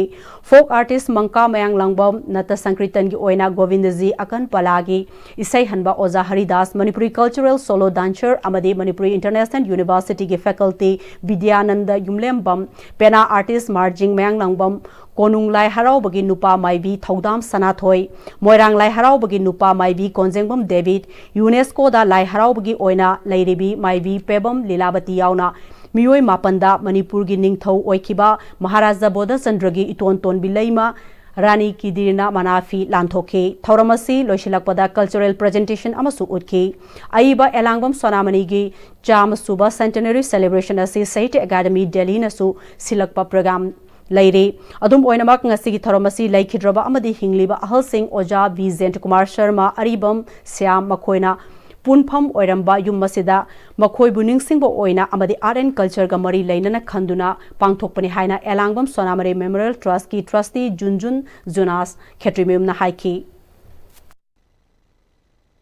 Folk artist ꯃꯪꯀꯥ ꯃꯌꯥꯡꯂꯥꯡꯕꯝ ꯅꯠꯇ ꯁꯪꯀ꯭ꯔꯤꯇꯟꯒꯤ ꯑꯣꯏꯅ ꯒꯣꯕꯤꯟꯗꯖꯤ ꯑꯀꯟꯄꯂꯥꯒꯤ ꯏꯁꯩ ꯍꯟꯕ ꯑꯣꯖꯥ Haridas, Manipuri cultural solo dancer ꯑꯃꯗꯤ ꯃꯅꯤꯄꯨꯔꯤ International Universityꯒꯤ faculty ꯕꯤꯗ꯭ꯌꯥꯅꯟꯗ ꯌꯨꯝꯂꯦꯝꯕꯝ, ꯄꯦꯅꯥ artist ꯃꯥꯔꯖꯤꯡ ꯃꯌꯥꯡꯂꯥꯡꯕꯝ, ꯀꯣꯅꯨꯡ ꯂꯥꯏ ꯍꯔꯥꯎꯕꯒꯤ ꯅꯨꯄꯥ ꯃꯥꯏꯕꯤ ꯊꯧꯗꯥꯝ ꯁꯅꯥꯊꯣꯏ, ꯃꯣꯏꯔꯥꯡ ꯂꯥꯏ ꯍꯔꯥꯎꯕꯒꯤ ꯅꯨꯄꯥ ꯃꯥꯏꯕꯤ ꯀꯣꯟꯖꯦꯡꯕꯝ ꯗꯦꯕꯤꯠ, UNESCOꯗ ꯂꯥꯏ ꯍꯔꯥꯎꯕꯒꯤ ꯑꯣꯏꯅ ꯂꯩꯔꯤꯕꯤ ꯃꯥꯏꯕꯤ ꯄꯦꯕꯝ ꯂꯤꯂꯥꯕꯇꯤ ꯌꯥꯎꯅ ꯃꯤꯑꯣꯏ ꯃꯥꯄꯟꯗ ꯃꯅꯤꯄꯨꯔꯒꯤ ꯅꯤꯡꯊꯧ ꯑꯣꯏꯈꯤꯕ ꯃꯍꯥꯔꯥꯖꯥ ꯕꯣꯙꯆꯟꯗ꯭ꯔꯒꯤ ꯏꯇꯣꯟ ꯇꯣꯟꯕꯤ ꯂꯩꯃ ꯔꯥꯅꯤ ꯀꯤꯗꯤꯔꯅ ꯃꯅꯥ ꯐꯤ ꯂꯥꯟꯊꯣꯛꯈꯤ꯫ ꯊꯧꯔꯝ ꯑꯁꯤ ꯂꯣꯏꯁꯤꯜꯂꯛꯄꯗ cultural presentation ꯑꯃꯁꯨ ꯎꯠꯈꯤ꯫ ꯑꯏꯕ ꯑꯦꯂꯥꯡꯕꯝ ꯁꯣꯅꯥꯃꯅꯤꯒꯤ ꯆꯥꯝꯃ ꯁꯨꯕ centenary celebration ꯑꯁꯤ ꯁꯥꯍꯤꯇ꯭ꯌ ꯑꯦꯀꯥꯗꯃꯤ ꯗꯦꯜꯂꯤꯅꯁꯨ ꯁꯤꯜꯂꯛꯄ program ꯂꯩꯔꯤ꯫ ꯑꯗꯨꯝ ꯑꯣꯏꯅꯃꯛ, ꯉꯁꯤꯒꯤ ꯊꯧꯔꯝ ꯑꯁꯤ ꯂꯩꯈꯤꯗ꯭ꯔꯕ ꯑꯃꯗꯤ ꯍꯤꯡꯂꯤꯕ ꯑꯍꯜꯁꯤꯡ ꯑꯣꯖꯥ ꯚꯤ ꯖꯌꯟꯇ ꯀꯨꯃꯥꯔ ꯁꯔꯃ, ꯑꯔꯤꯕꯝ ꯁ꯭ꯌꯥꯝ, ꯃꯈꯣꯏꯅ ꯄꯨꯟꯐꯝ ꯑꯣꯏꯔꯝꯕ ꯌꯨꯝ ꯑꯁꯤꯗ ꯃꯈꯣꯏꯕꯨ ꯅꯤꯡꯁꯤꯡꯕ ꯑꯣꯏꯅ ꯑꯃꯗꯤ Art and Cultureꯒ ꯃꯔꯤ ꯂꯩꯅꯅ ꯈꯟꯗꯨꯅ ꯄꯥꯡꯊꯣꯛꯄꯅꯤ ꯍꯥꯏꯅ ꯑꯦꯂꯥꯡꯕꯝ ꯁꯣꯅꯥꯃꯅꯤ Memorial Trustꯀꯤ trustee ꯖꯨꯟꯖꯨꯟ ꯖꯨꯅꯥꯁ ꯈꯦꯇ꯭ꯔꯤꯃꯌꯨꯝꯅ ꯍꯥꯏꯈꯤ꯫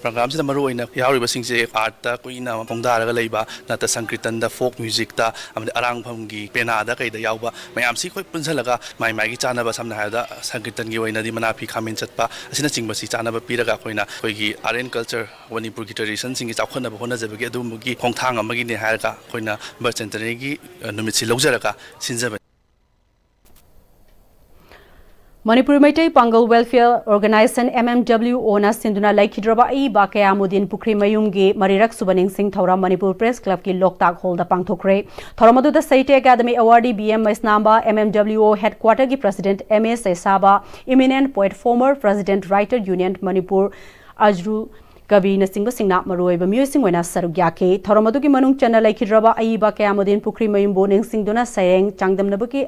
Programꯁꯤꯗ ꯃꯔꯨꯑꯣꯏꯅ ꯌꯥꯎꯔꯤꯕꯁꯤꯡꯁꯦ artꯇ ꯀꯨꯏꯅ ꯈꯣꯡꯗꯥꯔꯒ ꯂꯩꯕ, ꯅꯠꯇ ꯁꯪꯀ꯭ꯔꯤꯇꯟꯗ, folk musicꯇ, ꯑꯃꯗꯤ ꯑꯔꯥꯡꯐꯝꯒꯤ ꯄꯦꯅꯥꯗ ꯀꯩꯗ ꯌꯥꯎꯕ ꯃꯌꯥꯝꯁꯤ ꯑꯩꯈꯣꯏ ꯄꯨꯟꯁꯤꯜꯂꯒ ꯃꯥꯏ ꯃꯥꯏꯒꯤ ꯆꯥꯟꯅꯕ, ꯁꯝꯅ ꯍꯥꯏꯔꯕꯗ ꯁꯪꯀ꯭ꯔꯤꯇꯟꯒꯤ ꯑꯣꯏꯅꯗꯤ ꯃꯅꯥ ꯐꯤ ꯈꯥꯃꯦꯟ ꯆꯠꯄ ꯑꯁꯤꯅꯆꯤꯡꯕꯁꯤ ꯆꯥꯟꯅꯕ ꯄꯤꯔꯒ ꯑꯩꯈꯣꯏꯅ ꯑꯩꯈꯣꯏꯒꯤ Art and Culture, ꯃꯅꯤꯄꯨꯔꯒꯤ traditionꯁꯤꯡꯒꯤ ꯆꯥꯎꯈꯠꯅꯕ ꯍꯣꯠꯅꯖꯕꯒꯤ ꯑꯗꯨꯒꯨꯝꯕꯒꯤ ꯈꯣꯡꯊꯥꯡ ꯑꯃꯒꯤꯅꯦ ꯍꯥꯏꯔꯒ ꯑꯩꯈꯣꯏꯅ bicentenaryꯒꯤ, ꯑ, ꯅꯨꯃꯤꯠꯁꯤ ꯂꯧꯖꯔꯒ ꯁꯤꯟꯖꯕꯅꯤ꯫ ꯃꯅꯤꯄꯨꯔ ꯃꯩꯇꯩ ꯄꯥꯡꯒꯜ Welfare Organisation, M M W O ꯅ ꯁꯤꯟꯗꯨꯅ ꯂꯩꯈꯤꯗ꯭ꯔꯕ ꯑꯏꯕ ꯀꯌꯥꯃꯨꯗꯤꯟ ꯄꯨꯈ꯭ꯔꯤꯃꯌꯨꯝꯒꯤ ꯃꯔꯤꯔꯛ ꯁꯨꯕ ꯅꯤꯡꯁꯤꯡ ꯊꯧꯔꯝ ꯃꯅꯤꯄꯨꯔ Press Club ꯀꯤ ꯂꯣꯛꯇꯥꯛ ꯍꯣꯜꯗ ꯄꯥꯡꯊꯣꯛꯈ꯭ꯔꯦ꯫ ꯊꯧꯔꯝ ꯑꯗꯨꯗ Sahitya Academy Awardee B M ꯃꯩꯁꯅꯥꯝꯕ, M M W O headquarter ꯒꯤ President M A ꯁꯩꯁꯥꯕ, Eminent Poet, former President Writer Union Manipur ꯑꯖꯔꯨ ꯀꯕꯤꯅꯆꯤꯡꯕꯁꯤꯡꯅ ꯃꯔꯨꯑꯣꯏꯕ ꯃꯤꯑꯣꯏꯁꯤꯡ ꯑꯣꯏꯅ ꯁꯔꯨꯛ ꯌꯥꯈꯤ꯫ ꯊꯧꯔꯝ ꯑꯗꯨꯒꯤ ꯃꯅꯨꯡ ꯆꯟꯅ ꯂꯩꯈꯤꯗ꯭ꯔꯕ ꯑꯏꯕ ꯀꯌꯥꯃꯨꯗꯤꯟ ꯄꯨꯈ꯭ꯔꯤꯃꯌꯨꯝꯕꯨ ꯅꯤꯡꯁꯤꯡꯗꯨꯅ ꯁꯩꯔꯦꯡ ꯆꯥꯡꯗꯝꯅꯕꯒꯤ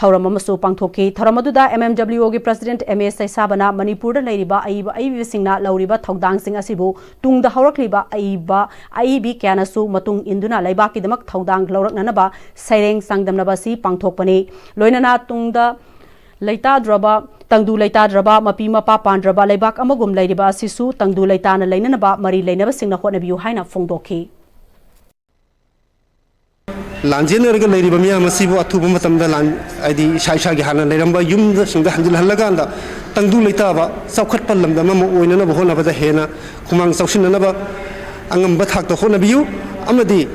ꯊꯧꯔꯝ ꯑꯃꯁꯨ ꯄꯥꯡꯊꯣꯛꯈꯤ꯫ ꯊꯧꯔꯝ ꯑꯗꯨꯗ M M W O ꯒꯤ President M A ꯁꯩꯁꯥꯕꯅ ꯃꯅꯤꯄꯨꯔꯗ ꯂꯩꯔꯤꯕ ꯑꯏꯕ ꯑꯏꯕꯤꯁꯤꯡꯅ ꯂꯧꯔꯤꯕ ꯊꯧꯗꯥꯡꯁꯤꯡ ꯑꯁꯤꯕꯨ ꯇꯨꯡꯗ ꯍꯧꯔꯛꯂꯤꯕ ꯑꯏꯕ ꯑꯏꯕꯤ ꯀꯌꯥꯅꯁꯨ ꯃꯇꯨꯡ ꯏꯟꯗꯨꯅ ꯂꯩꯕꯥꯛꯀꯤꯗꯃꯛ ꯊꯧꯗꯥꯡ ꯂꯧꯔꯛꯅꯅꯕ ꯁꯩꯔꯦꯡ ꯆꯥꯡꯗꯝꯅꯕ ꯑꯁꯤ ꯄꯥꯡꯊꯣꯛꯄꯅꯤ꯫ ꯂꯣꯏꯅꯅ ꯇꯨꯡꯗ ꯂꯩꯇꯥꯗ꯭ꯔꯕ, ꯇꯪꯗꯨ ꯂꯩꯇꯥꯗ꯭ꯔꯕ, ꯃꯄꯤ ꯃꯄꯥ ꯄꯥꯟꯗ꯭ꯔꯕ ꯂꯩꯕꯥꯛ ꯑꯃꯒꯨꯝ ꯂꯩꯔꯤꯕ ꯑꯁꯤꯁꯨ ꯇꯪꯗꯨ ꯂꯩꯇꯥꯅ ꯂꯩꯅꯅꯕ ꯃꯔꯤ ꯂꯩꯅꯕꯁꯤꯡꯅ ꯍꯣꯠꯅꯕꯤꯌꯨ ꯍꯥꯏꯅ ꯐꯣꯡꯗꯣꯛꯈꯤ꯫ ꯂꯥꯟꯖꯦꯟꯅꯔꯒ ꯂꯩꯔꯤꯕ ꯃꯤꯌꯥꯝ ꯑꯁꯤꯕꯨ ꯑꯊꯨꯕ ꯃꯇꯝꯗ ꯂꯥꯟ-, ꯍꯥꯏꯗꯤ ꯏꯁꯥ ꯏꯁꯥꯒꯤ ꯍꯥꯟꯅ ꯂꯩꯔꯝꯕ ꯌꯨꯝꯗꯁꯤꯡꯗ ꯍꯟꯖꯤꯜꯍꯜꯂꯀꯥꯟꯗ ꯇꯪꯗꯨ ꯂꯩꯇꯥꯕ, ꯆꯥꯎꯈꯠꯄ ꯂꯝꯗꯝ ꯑꯃ ꯑꯣꯏꯅꯅꯕ ꯍꯣꯠꯅꯕꯗ ꯍꯦꯟꯅ ꯈꯨꯃꯥꯡ ꯆꯥꯎꯁꯤꯟꯅꯅꯕ ꯑꯉꯝꯕ ꯊꯥꯛꯇ ꯍꯣꯠꯅꯕꯤꯌꯨ꯫ ꯑꯃꯗꯤ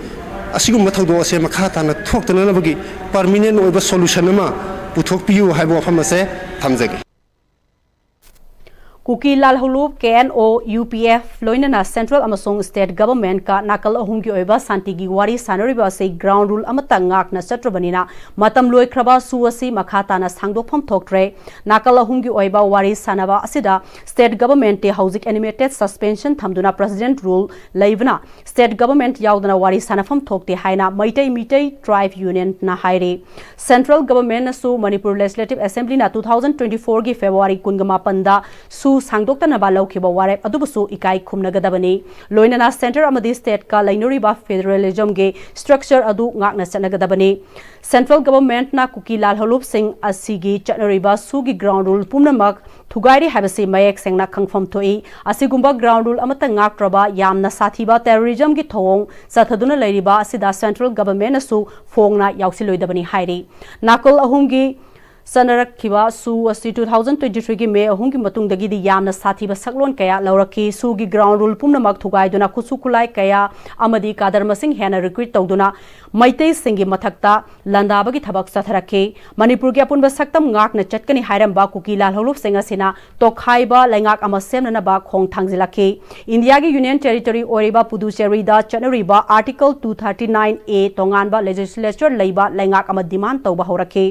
ꯑꯁꯤꯒꯨꯝꯕ ꯊꯧꯗꯣꯛ ꯑꯁꯦ ꯃꯈꯥ ꯇꯥꯅ ꯊꯣꯛꯇꯅꯅꯕꯒꯤ permanent ꯑꯣꯏꯕ solution ꯑꯃ ꯄꯨꯊꯣꯛꯄꯤꯌꯨ ꯍꯥꯏꯕ ꯋꯥꯐꯝ ꯑꯁꯦ ꯊꯝꯖꯒꯦ꯫ ꯀꯨꯀꯤ ꯂꯥꯜꯍꯧꯂꯨꯞ, K N O, U P F ꯂꯣꯏꯅꯅ Central ꯑꯃꯁꯨꯡ State Government ꯀ ꯅꯥꯀꯜ ꯑꯍꯨꯝꯒꯤ ꯑꯣꯏꯕ ꯁꯥꯟꯇꯤꯒꯤ ꯋꯥꯔꯤ ꯁꯥꯟꯅꯔꯤꯕ ꯑꯁꯤ ground rule ꯑꯃꯠꯇ ꯉꯥꯛꯅ ꯆꯠꯇ꯭ꯔꯕꯅꯤꯅ ꯃꯇꯝ ꯂꯣꯏꯈ꯭ꯔꯕ ꯁꯨ ꯑꯁꯤ ꯃꯈꯥ ꯇꯥꯅ ꯁꯥꯡꯗꯣꯛꯐꯝ ꯊꯣꯛꯇ꯭ꯔꯦ꯫ ꯅꯥꯀꯜ ꯑꯍꯨꯝꯒꯤ ꯑꯣꯏꯕ ꯋꯥꯔꯤ ꯁꯥꯟꯅꯕ ꯑꯁꯤꯗ State Government ꯇꯤ ꯍꯧꯖꯤꯛ animated suspension ꯊꯝꯗꯨꯅ President Rule ꯂꯩꯕꯅ State Government ꯌꯥꯎꯗꯅ ꯋꯥꯔꯤ ꯁꯥꯟꯅꯐꯝ ꯊꯣꯛꯇꯦ ꯍꯥꯏꯅ ꯃꯩꯇꯩ ꯃꯤꯇꯩ Tribe Union ꯅ ꯍꯥꯏꯔꯤ꯫ Central Government ꯅꯁꯨ ꯃꯅꯤꯄꯨꯔ Legislative Assembly ꯅ two thousand twenty four ꯒꯤ February ꯀꯨꯟꯒ ꯃꯥꯄꯟꯗ ꯁꯨ ꯁꯥꯡꯗꯣꯛꯇꯅꯕ ꯂꯧꯈꯤꯕ ꯋꯥꯔꯦꯞ ꯑꯗꯨꯕꯨꯁꯨ ꯏꯀꯥꯏ ꯈꯨꯝꯅꯒꯗꯕꯅꯤ꯫ ꯂꯣꯏꯅꯅ Centre ꯑꯃꯗꯤ State ꯀ ꯂꯩꯅꯔꯤꯕ federalism ꯒꯤ structure ꯑꯗꯨ ꯉꯥꯛꯅ ꯆꯠꯅꯒꯗꯕꯅꯤ꯫ Central Government ꯅ ꯀꯨꯀꯤ ꯂꯥꯜꯍꯧꯂꯨꯞꯁꯤꯡ ꯑꯁꯤꯒꯤ ꯆꯠꯅꯔꯤꯕ ꯁꯨꯒꯤ ground rule ꯄꯨꯝꯅꯃꯛ ꯊꯨꯒꯥꯏꯔꯤ ꯍꯥꯏꯕꯁꯤ ꯃꯌꯦꯛ ꯁꯦꯡꯅ ꯈꯪꯐꯝ ꯊꯣꯛꯏ꯫ ꯑꯁꯤꯒꯨꯝꯕ ground rule ꯑꯃꯠꯇ ꯉꯥꯛꯇ꯭ꯔꯕ ꯌꯥꯝꯅ ꯁꯥꯊꯤꯕ terrorism ꯒꯤ ꯊꯧꯑꯣꯡ ꯆꯠꯊꯗꯨꯅ ꯂꯩꯔꯤꯕ ꯑꯁꯤꯗ Central Government ꯅꯁꯨ ꯐꯣꯡꯅ ꯌꯥꯎꯁꯤꯜꯂꯣꯏꯗꯕꯅꯤ ꯍꯥꯏꯔꯤ꯫ ꯅꯥꯀꯜ ꯑꯍꯨꯝꯒꯤ ꯆꯠꯅꯔꯛꯈꯤꯕ ꯁꯨ ꯑꯁꯤ two thousand twenty three ꯒꯤ ꯃꯦ ꯑꯍꯨꯝꯒꯤ ꯃꯇꯨꯡꯗꯒꯤꯗꯤ ꯌꯥꯝꯅ ꯁꯥꯊꯤꯕ ꯁꯛꯂꯣꯟ ꯀꯌꯥ ꯂꯧꯔꯛꯈꯤ꯫ ꯁꯨꯒꯤ ground rule ꯄꯨꯝꯅꯃꯛ ꯊꯨꯒꯥꯏꯗꯨꯅ ꯈꯨꯠꯁꯨ ꯈꯨꯠꯂꯥꯏ ꯀꯌꯥ ꯑꯃꯗꯤ ꯀꯥꯗꯔ ꯃꯁꯤꯡ ꯍꯦꯟꯅ recruit ꯇꯧꯗꯨꯅ ꯃꯩꯇꯩꯁꯤꯡꯒꯤ ꯃꯊꯛꯇ ꯂꯥꯟꯗꯥꯕꯒꯤ ꯊꯕꯛ ꯆꯠꯊꯔꯛꯈꯤ꯫ ꯃꯅꯤꯄꯨꯔꯒꯤ ꯑꯄꯨꯟꯕ ꯁꯛꯇꯝ ꯉꯥꯛꯅ ꯆꯠꯀꯅꯤ ꯍꯥꯏꯔꯝꯕ ꯀꯨꯀꯤ ꯂꯥꯜꯍꯧꯂꯨꯞꯁꯤꯡ ꯑꯁꯤꯅ ꯇꯣꯈꯥꯏꯕ ꯂꯩꯉꯥꯛ ꯑꯃ ꯁꯦꯝꯅꯅꯕ ꯈꯣꯡ ꯊꯥꯡꯖꯤꯜꯂꯛꯈꯤ꯫ ꯏꯟꯗꯤꯌꯥꯒꯤ Union Territory ꯑꯣꯏꯔꯤꯕ ꯄꯨꯗꯨꯆꯦꯔꯤꯗ ꯆꯠꯅꯔꯤꯕ Article two thirty nine A ꯇꯣꯉꯥꯟꯕ legislature ꯂꯩꯕ ꯂꯩꯉꯥꯛ ꯑꯃ demand ꯇꯧꯕ ꯍꯧꯔꯛꯈꯤ꯫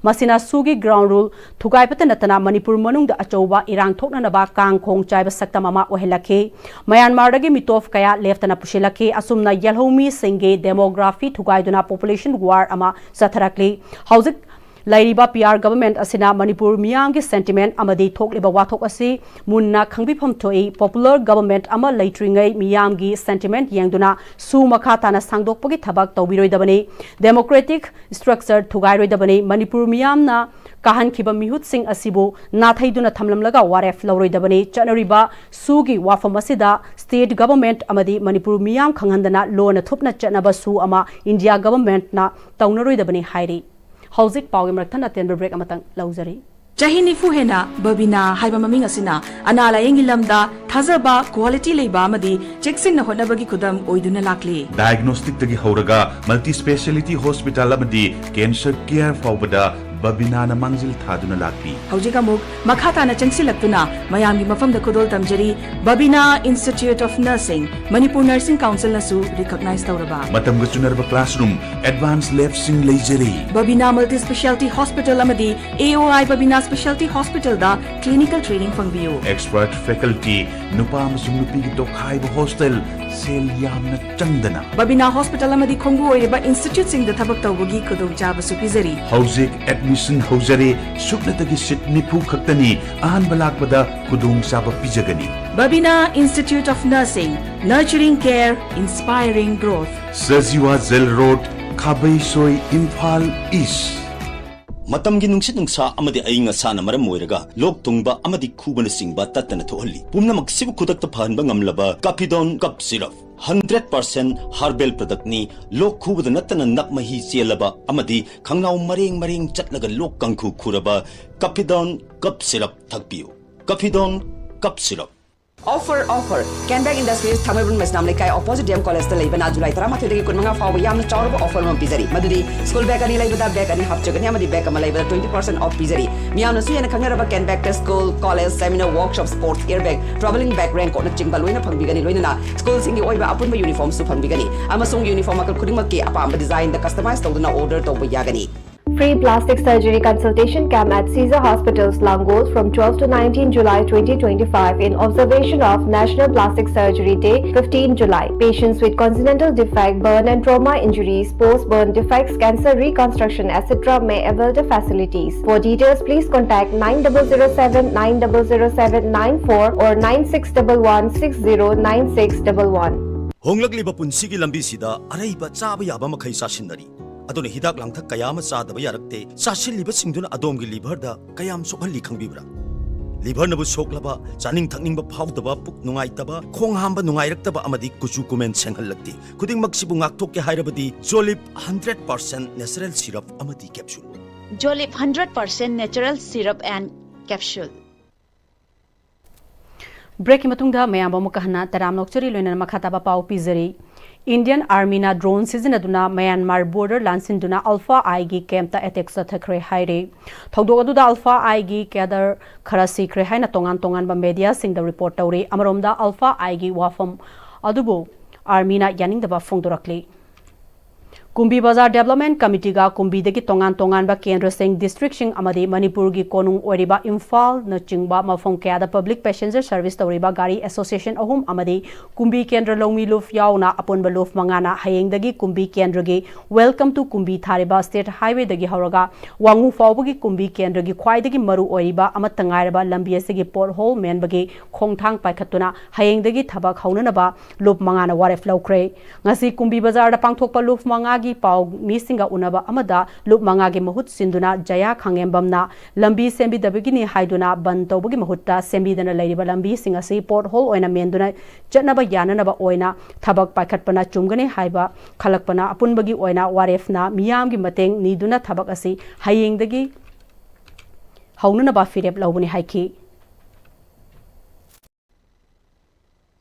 ꯃꯁꯤꯅ ꯁꯨꯒꯤ ground rule ꯊꯨꯒꯥꯏꯕꯇ ꯅꯠꯇꯅ ꯃꯅꯤꯄꯨꯔ ꯃꯅꯨꯡꯗ ꯑꯆꯧꯕ ꯏꯔꯥꯡ ꯊꯣꯛꯅꯅꯕ ꯀꯥꯡ ꯈꯣꯡ ꯆꯥꯏꯕ ꯁꯛꯇꯝ ꯑꯃ ꯑꯣꯏꯍꯜꯂꯛꯈꯤ꯫ ꯃ꯭ꯌꯥꯟꯃꯥꯔꯗꯒꯤ ꯃꯤꯇꯣꯞ ꯀꯌꯥ ꯂꯦꯞꯇꯅ ꯄꯨꯁꯤꯜꯂꯛꯈꯤ꯫ ꯑꯁꯨꯝꯅ ꯌꯦꯜꯍꯧꯃꯤꯁꯤꯡꯒꯤ demography ꯊꯨꯒꯥꯏꯗꯨꯅ population war ꯑꯃ ꯆꯠꯊꯔꯛꯂꯤ꯫ ꯍꯧꯖꯤꯛ ꯂꯩꯔꯤꯕ P R government ꯑꯁꯤꯅ ꯃꯅꯤꯄꯨꯔ ꯃꯤꯌꯥꯝꯒꯤ sentiment ꯑꯃꯗꯤ ꯊꯣꯛꯂꯤꯕ ꯋꯥꯊꯣꯛ ꯑꯁꯤ ꯃꯨꯟꯅ ꯈꯪꯕꯤꯐꯝ ꯊꯣꯛꯏ꯫ Popular government ꯑꯃ ꯂꯩꯇ꯭ꯔꯤꯉꯩ ꯃꯤꯌꯥꯝꯒꯤ sentiment ꯌꯦꯡꯗꯨꯅ ꯁꯨ ꯃꯈꯥ ꯇꯥꯅ ꯁꯥꯡꯗꯣꯛꯄꯒꯤ ꯊꯕꯛ ꯇꯧꯕꯤꯔꯣꯏꯗꯕꯅꯤ꯫ Democratic structure ꯊꯨꯒꯥꯏꯔꯣꯏꯗꯕꯅꯤ꯫ ꯃꯅꯤꯄꯨꯔ ꯃꯤꯌꯥꯝꯅ ꯀꯥꯍꯟꯈꯤꯕ ꯃꯤꯍꯨꯠꯁꯤꯡ ꯑꯁꯤꯕꯨ ꯅꯥꯊꯩꯗꯨꯅ ꯊꯝꯂꯝꯂꯒ ꯋꯥꯔꯦꯞ ꯂꯧꯔꯣꯏꯗꯕꯅꯤ꯫ ꯆꯠꯅꯔꯤꯕ ꯁꯨꯒꯤ ꯋꯥꯐꯝ ꯑꯁꯤꯗ state government ꯑꯃꯗꯤ ꯃꯅꯤꯄꯨꯔ ꯃꯤꯌꯥꯝ ꯈꯪꯍꯟꯗꯅ ꯂꯣꯟꯅ ꯊꯨꯞꯅ ꯆꯠꯅꯕ ꯁꯨ ꯑꯃ India government ꯅ ꯇꯧꯅꯔꯣꯏꯗꯕꯅꯤ ꯍꯥꯏꯔꯤ꯫ ꯍꯧꯖꯤꯛ ꯄꯥꯎꯒꯤ ꯃꯔꯛ ꯊꯠꯅ ꯑꯇꯦꯟꯕ break ꯑꯃꯇꯪ ꯂꯧꯖꯔꯤ꯫ ꯆꯍꯤ ꯅꯤꯐꯨ ꯍꯦꯟꯅ ꯕꯕꯤꯅꯥ ꯍꯥꯏꯕ ꯃꯃꯤꯡ ꯑꯁꯤꯅ ꯑꯅꯥ ꯂꯥꯌꯦꯡꯒꯤ ꯂꯝꯗ ꯊꯥꯖꯕ, quality ꯂꯩꯕ ꯑꯃꯗꯤ ꯆꯦꯛꯁꯤꯟꯅ ꯍꯣꯠꯅꯕꯒꯤ ꯈꯨꯗꯝ ꯑꯣꯏꯗꯨꯅ ꯂꯥꯛꯂꯤ꯫ Diagnostic ꯇꯒꯤ ꯍꯧꯔꯒ multi speciality hospital ꯑꯃꯗꯤ cancer care ꯐꯥꯎꯕꯗ ꯕꯕꯤꯅꯥꯅ ꯃꯥꯡꯖꯤꯜ ꯊꯥꯗꯨꯅ ꯂꯥꯛꯂꯤ꯫ ꯍꯧꯖꯤꯛ ꯑꯃꯨꯛ ꯃꯈꯥ ꯇꯥꯅ ꯆꯪꯁꯤꯜꯂꯛꯇꯨꯅ ꯃꯌꯥꯝꯒꯤ ꯃꯐꯝꯗ ꯈꯨꯗꯣꯜ ꯇꯝꯖꯔꯤ꯫ ꯕꯕꯤꯅꯥ Institute of Nursing, Manipur Nursing Council ꯅꯁꯨ recognize ꯇꯧꯔꯕ꯫ ꯃꯇꯝꯒ ꯆꯨꯅꯔꯕ classroom, advanced lab ꯁꯤꯡ ꯂꯩꯖꯔꯤ꯫ ꯕꯕꯤꯅꯥ Multi Speciality Hospital ꯑꯃꯗꯤ A O I Babina Speciality Hospital the clinical training ꯐꯪꯕꯤꯌꯨ꯫ Expert faculty, ꯅꯨꯄꯥ ꯑꯃꯁꯨꯡ ꯅꯨꯄꯤꯒꯤ ꯇꯣꯈꯥꯏꯕ hostel, ꯁꯦꯜ ꯌꯥꯝꯅ ꯆꯪꯗꯅ꯫ ꯕꯕꯤꯅꯥ Hospital ꯑꯃꯗꯤ ꯈꯣꯡꯕꯨ ꯑꯣꯏꯔꯤꯕ institute ꯁꯤꯡꯗ ꯊꯕꯛ ꯇꯧꯕꯒꯤ ꯈꯨꯗꯣꯡꯆꯥꯕꯁꯨ ꯄꯤꯖꯔꯤ꯫ ꯍꯧꯖꯤꯛ admission ꯍꯧꯖꯔꯦ, ꯁꯨꯞꯅꯇꯒꯤ seat ꯅꯤꯐꯨ ꯈꯛꯇꯅꯤ, ꯑꯍꯥꯟꯕ ꯂꯥꯛꯄꯗ ꯈꯨꯗꯣꯡꯆꯥꯕ ꯄꯤꯖꯒꯅꯤ꯫ Babina Institute of Nursing, nurturing care, inspiring growth. Sajiwa jail road, Khabeisoi, Imphal east. ꯃꯇꯝꯒꯤ ꯅꯨꯡꯁꯤꯠ ꯅꯨꯡꯁꯥ ꯑꯃꯗꯤ ꯑꯏꯪ ꯑꯁꯥꯅ ꯃꯔꯝ ꯑꯣꯏꯔꯒ ꯂꯣꯛ ꯊꯨꯡꯕ ꯑꯃꯗꯤ ꯈꯨꯕꯅꯆꯤꯡꯕ ꯇꯠꯇꯅ ꯊꯣꯛꯍꯜꯂꯤ꯫ ꯄꯨꯝꯅꯃꯛꯁꯤꯕꯨ ꯈꯨꯗꯛꯇ ꯐꯍꯟꯕ ꯉꯝꯂꯕ Capidone Cough Syrup꯫ Hundred percent herbal ꯄ꯭ꯔꯗꯛꯅꯤ꯫ ꯂꯣꯛ ꯈꯨꯕꯗ ꯅꯠꯇꯅ ꯅꯞ ꯃꯍꯤ ꯆꯦꯜꯂꯕ ꯑꯃꯗꯤ ꯈꯪꯅꯥꯎ ꯃꯔꯦꯡ ꯃꯔꯦꯡ ꯆꯠꯂꯒ ꯂꯣꯛ ꯀꯥꯡꯈꯨ ꯈꯨꯔꯕ ꯀꯐꯤꯗꯣꯟ ꯀꯞ ꯁꯤꯔꯞ ꯊꯛꯄꯤꯌꯨ꯫ Capidone cough syrup. Offer, offer! Kenbag Industries, Thangmeiband Meisnam Leikai opposite D M College ꯇ ꯂꯩꯕꯅ July ꯇꯔꯥꯃꯥꯊꯣꯏꯗꯒꯤ ꯀꯨꯟꯃꯉꯥ ꯐꯥꯎꯕ ꯌꯥꯝꯅ ꯆꯥꯎꯔꯕ offer ꯑꯃ ꯄꯤꯖꯔꯤ꯫ ꯃꯗꯨꯗꯤ school bag ꯑꯅꯤ ꯂꯩꯕꯗ bag ꯑꯅꯤ ꯍꯥꯞꯆꯒꯅꯤ ꯑꯃꯗꯤ bag ꯑꯃ ꯂꯩꯕꯗ twenty percent off ꯄꯤꯖꯔꯤ꯫ ꯃꯤꯌꯥꯝꯅꯁꯨ ꯍꯦꯟꯅ ꯈꯪꯅꯔꯕ Kenbag ꯇ school, college, seminar, workshop, sports gear bag, travelling bag, raincoat ꯅꯆꯤꯡꯕ ꯂꯣꯏꯅ ꯐꯪꯕꯤꯒꯅꯤ꯫ ꯂꯣꯏꯅꯅ school ꯁꯤꯡꯒꯤ ꯑꯣꯏꯕ ꯑꯄꯨꯟꯕ uniform ꯁꯨ ꯐꯪꯕꯤꯒꯅꯤ꯫ ꯑꯃꯁꯨꯡ uniform ꯃꯈꯜ ꯈꯨꯗꯤꯡꯃꯛꯀꯤ ꯑꯄꯥꯝꯕ design ꯗ customize ꯇꯧꯗꯨꯅ order ꯇꯧꯕ ꯌꯥꯒꯅꯤ꯫ Free plastic surgery consultation camp at Caesar Hospitals, Langol from twelve to nineteen July twenty twenty-five in observation of National Plastic Surgery Day, fifteen July. Patients with congenital defect, burn and trauma injuries, post-burn defects, cancer reconstruction, et cetera may avail the facilities. For details, please contact nine double zero seven nine double zero seven nine four or nine six double one six zero nine six double one. ꯍꯣꯡꯂꯛꯂꯤꯕ ꯄꯨꯟꯁꯤꯒꯤ ꯂꯝꯕꯤꯁꯤꯗ ꯑꯔꯩꯕ ꯆꯥꯕ ꯌꯥꯕ ꯃꯈꯩ ꯆꯥꯁꯤꯟꯅꯔꯤ꯫ ꯑꯗꯨꯅ ꯍꯤꯗꯥꯛ ꯂꯥꯡꯊꯛ ꯀꯌꯥ ꯑꯃ ꯆꯥꯗꯕ ꯌꯥꯔꯛꯇꯦ꯫ ꯆꯥꯁꯤꯜꯂꯤꯕꯁꯤꯡꯗꯨꯅ ꯑꯗꯣꯝꯒꯤ liver ꯗ ꯀꯌꯥꯝ ꯁꯣꯛꯍꯜꯂꯤ ꯈꯪꯕꯤꯕ꯭ꯔꯥ? Liver ꯅꯕꯨ ꯁꯣꯛꯂꯕ, ꯆꯥꯅꯤꯡ ꯊꯛꯅꯤꯡꯕ ꯐꯥꯎꯗꯕ, ꯄꯨꯛ ꯅꯨꯡꯉꯥꯏꯇꯕ, ꯈꯣꯡ ꯍꯥꯝꯕ ꯅꯨꯡꯉꯥꯏꯔꯛꯇꯕ ꯑꯃꯗꯤ ꯀꯨꯆꯨ ꯀꯨꯃꯦꯟ ꯁꯦꯡꯍꯜꯂꯛꯇꯦ꯫ ꯈꯨꯗꯤꯡꯃꯛꯁꯤꯕꯨ ꯉꯥꯛꯊꯣꯛꯀꯦ ꯍꯥꯏꯔꯕꯗꯤ Jolib hundred percent natural syrup ꯑꯃꯗꯤ capsule꯫ Jolib hundred percent natural syrup and capsule. Break ꯀꯤ ꯃꯇꯨꯡꯗ ꯃꯌꯥꯝꯕꯨ ꯑꯃꯨꯛꯀ ꯍꯟꯅ ꯇꯔꯥꯝꯅ ꯑꯣꯛꯆꯔꯤ, ꯂꯣꯏꯅꯅ ꯃꯈꯥ ꯇꯥꯕ ꯄꯥꯎ ꯄꯤꯖꯔꯤ꯫ Indian Army ꯅ drone ꯁꯤꯖꯤꯟꯅꯗꯨꯅ Myanmar border ꯂꯥꯟꯁꯤꯟꯗꯨꯅ Alpha I ꯒꯤ camp ꯇ attack ꯆꯠꯊꯈ꯭ꯔꯦ ꯍꯥꯏꯔꯦ꯫ ꯊꯧꯗꯣꯛ ꯑꯗꯨꯗ Alpha I ꯒꯤ cadre ꯈꯔ ꯁꯤꯈ꯭ꯔꯦ ꯍꯥꯏꯅ ꯇꯣꯉꯥꯟ ꯇꯣꯉꯥꯟꯕ media ꯁꯤꯡꯗ report ꯇꯧꯔꯤ꯫ ꯑꯃꯔꯣꯝꯗ Alpha I ꯒꯤ ꯋꯥꯐꯝ ꯑꯗꯨꯕꯨ Army ꯅ ꯌꯥꯅꯤꯡꯗꯕ ꯐꯣꯡꯗꯣꯔꯛꯂꯤ꯫ ꯀꯨꯝꯕꯤ ꯕꯖꯥꯔ Development Committee ꯒ ꯀꯨꯝꯕꯤꯗꯒꯤ ꯇꯣꯉꯥꯟ ꯇꯣꯉꯥꯟꯕ ꯀꯦꯟꯗ꯭ꯔꯁꯤꯡ, district ꯁꯤꯡ ꯑꯃꯗꯤ ꯃꯅꯤꯄꯨꯔꯒꯤ ꯀꯣꯅꯨꯡ ꯑꯣꯏꯔꯤꯕ ꯏꯝꯐꯥꯜꯅꯆꯤꯡꯕ ꯃꯐꯝ ꯀꯌꯥꯗ public passenger service ꯇꯧꯔꯤꯕ ꯒꯥꯔꯤ association ꯑꯍꯨꯝ ꯑꯃꯗꯤ ꯀꯨꯝꯕꯤ ꯀꯦꯟꯗ꯭ꯔ ꯂꯧꯃꯤ ꯂꯨꯞ ꯌꯥꯎꯅ ꯑꯄꯨꯟꯕ ꯂꯨꯞ ꯃꯉꯥꯅ ꯍꯌꯦꯡꯗꯒꯤ ꯀꯨꯝꯕꯤ ꯀꯦꯟꯗ꯭ꯔꯒꯤ Welcome to ꯀꯨꯝꯕꯤ ꯊꯥꯔꯤꯕ state highway ꯗꯒꯤ ꯍꯧꯔꯒ ꯋꯥꯉꯨ ꯐꯥꯎꯕꯒꯤ ꯀꯨꯝꯕꯤ ꯀꯦꯟꯗ꯭ꯔꯒꯤ ꯈ꯭ꯋꯥꯏꯗꯒꯤ ꯃꯔꯨ ꯑꯣꯏꯔꯤꯕ ꯑꯃꯠꯇ ꯉꯥꯏꯔꯕ ꯂꯝꯕꯤ ꯑꯁꯤꯒꯤ pothole ꯃꯦꯟꯕꯒꯤ ꯈꯣꯡꯊꯥꯡ ꯄꯥꯏꯈꯠꯇꯨꯅ ꯍꯌꯦꯡꯗꯒꯤ ꯊꯕꯛ ꯍꯧꯅꯅꯕ ꯂꯨꯞ ꯃꯉꯥꯅ ꯋꯥꯔꯦꯞ ꯂꯧꯈ꯭ꯔꯦ꯫ ꯉꯁꯤ ꯀꯨꯝꯕꯤ ꯕꯖꯥꯔꯗ ꯄꯥꯡꯊꯣꯛꯄ ꯂꯨꯞ ꯃꯉꯥꯒꯤ ꯒꯤ ꯄꯥꯎ ꯃꯤꯁꯤꯡꯒ ꯎꯅꯕ ꯑꯃꯗ ꯂꯨꯞ ꯃꯉꯥꯒꯤ ꯃꯍꯨꯠ ꯁꯤꯟꯗꯨꯅ ꯖꯌꯥ ꯈꯥꯡꯉꯦꯝꯕꯝꯅ ꯂꯝꯕꯤ ꯁꯦꯝꯕꯤꯗꯕꯒꯤꯅꯤ ꯍꯥꯏꯗꯨꯅ ꯕꯟ ꯇꯧꯕꯒꯤ ꯃꯍꯨꯠꯇ ꯁꯦꯝꯕꯤꯗꯅ ꯂꯩꯔꯤꯕ ꯂꯝꯕꯤꯁꯤꯡ ꯑꯁꯤ ꯄꯣꯠ ꯍꯣꯜ ꯑꯣꯏꯅ ꯃꯦꯟꯗꯨꯅ ꯆꯠꯅꯕ ꯌꯥꯅꯅꯕ ꯑꯣꯏꯅ ꯊꯕꯛ ꯄꯥꯏꯈꯠꯄꯅ ꯆꯨꯝꯒꯅꯤ ꯍꯥꯏꯕ ꯈꯜꯂꯛꯄꯅ ꯑꯄꯨꯟꯕꯒꯤ ꯑꯣꯏꯅ ꯋꯥꯔꯦꯞꯅ ꯃꯤꯌꯥꯝꯒꯤ ꯃꯇꯦꯡ ꯅꯤꯗꯨꯅ ꯊꯕꯛ ꯑꯁꯤ ꯍꯌꯦꯡꯗꯒꯤ ꯍꯧꯅꯅꯕ ꯐꯤꯔꯦꯞ ꯂꯧꯕꯅꯤ ꯍꯥꯏꯈꯤ꯫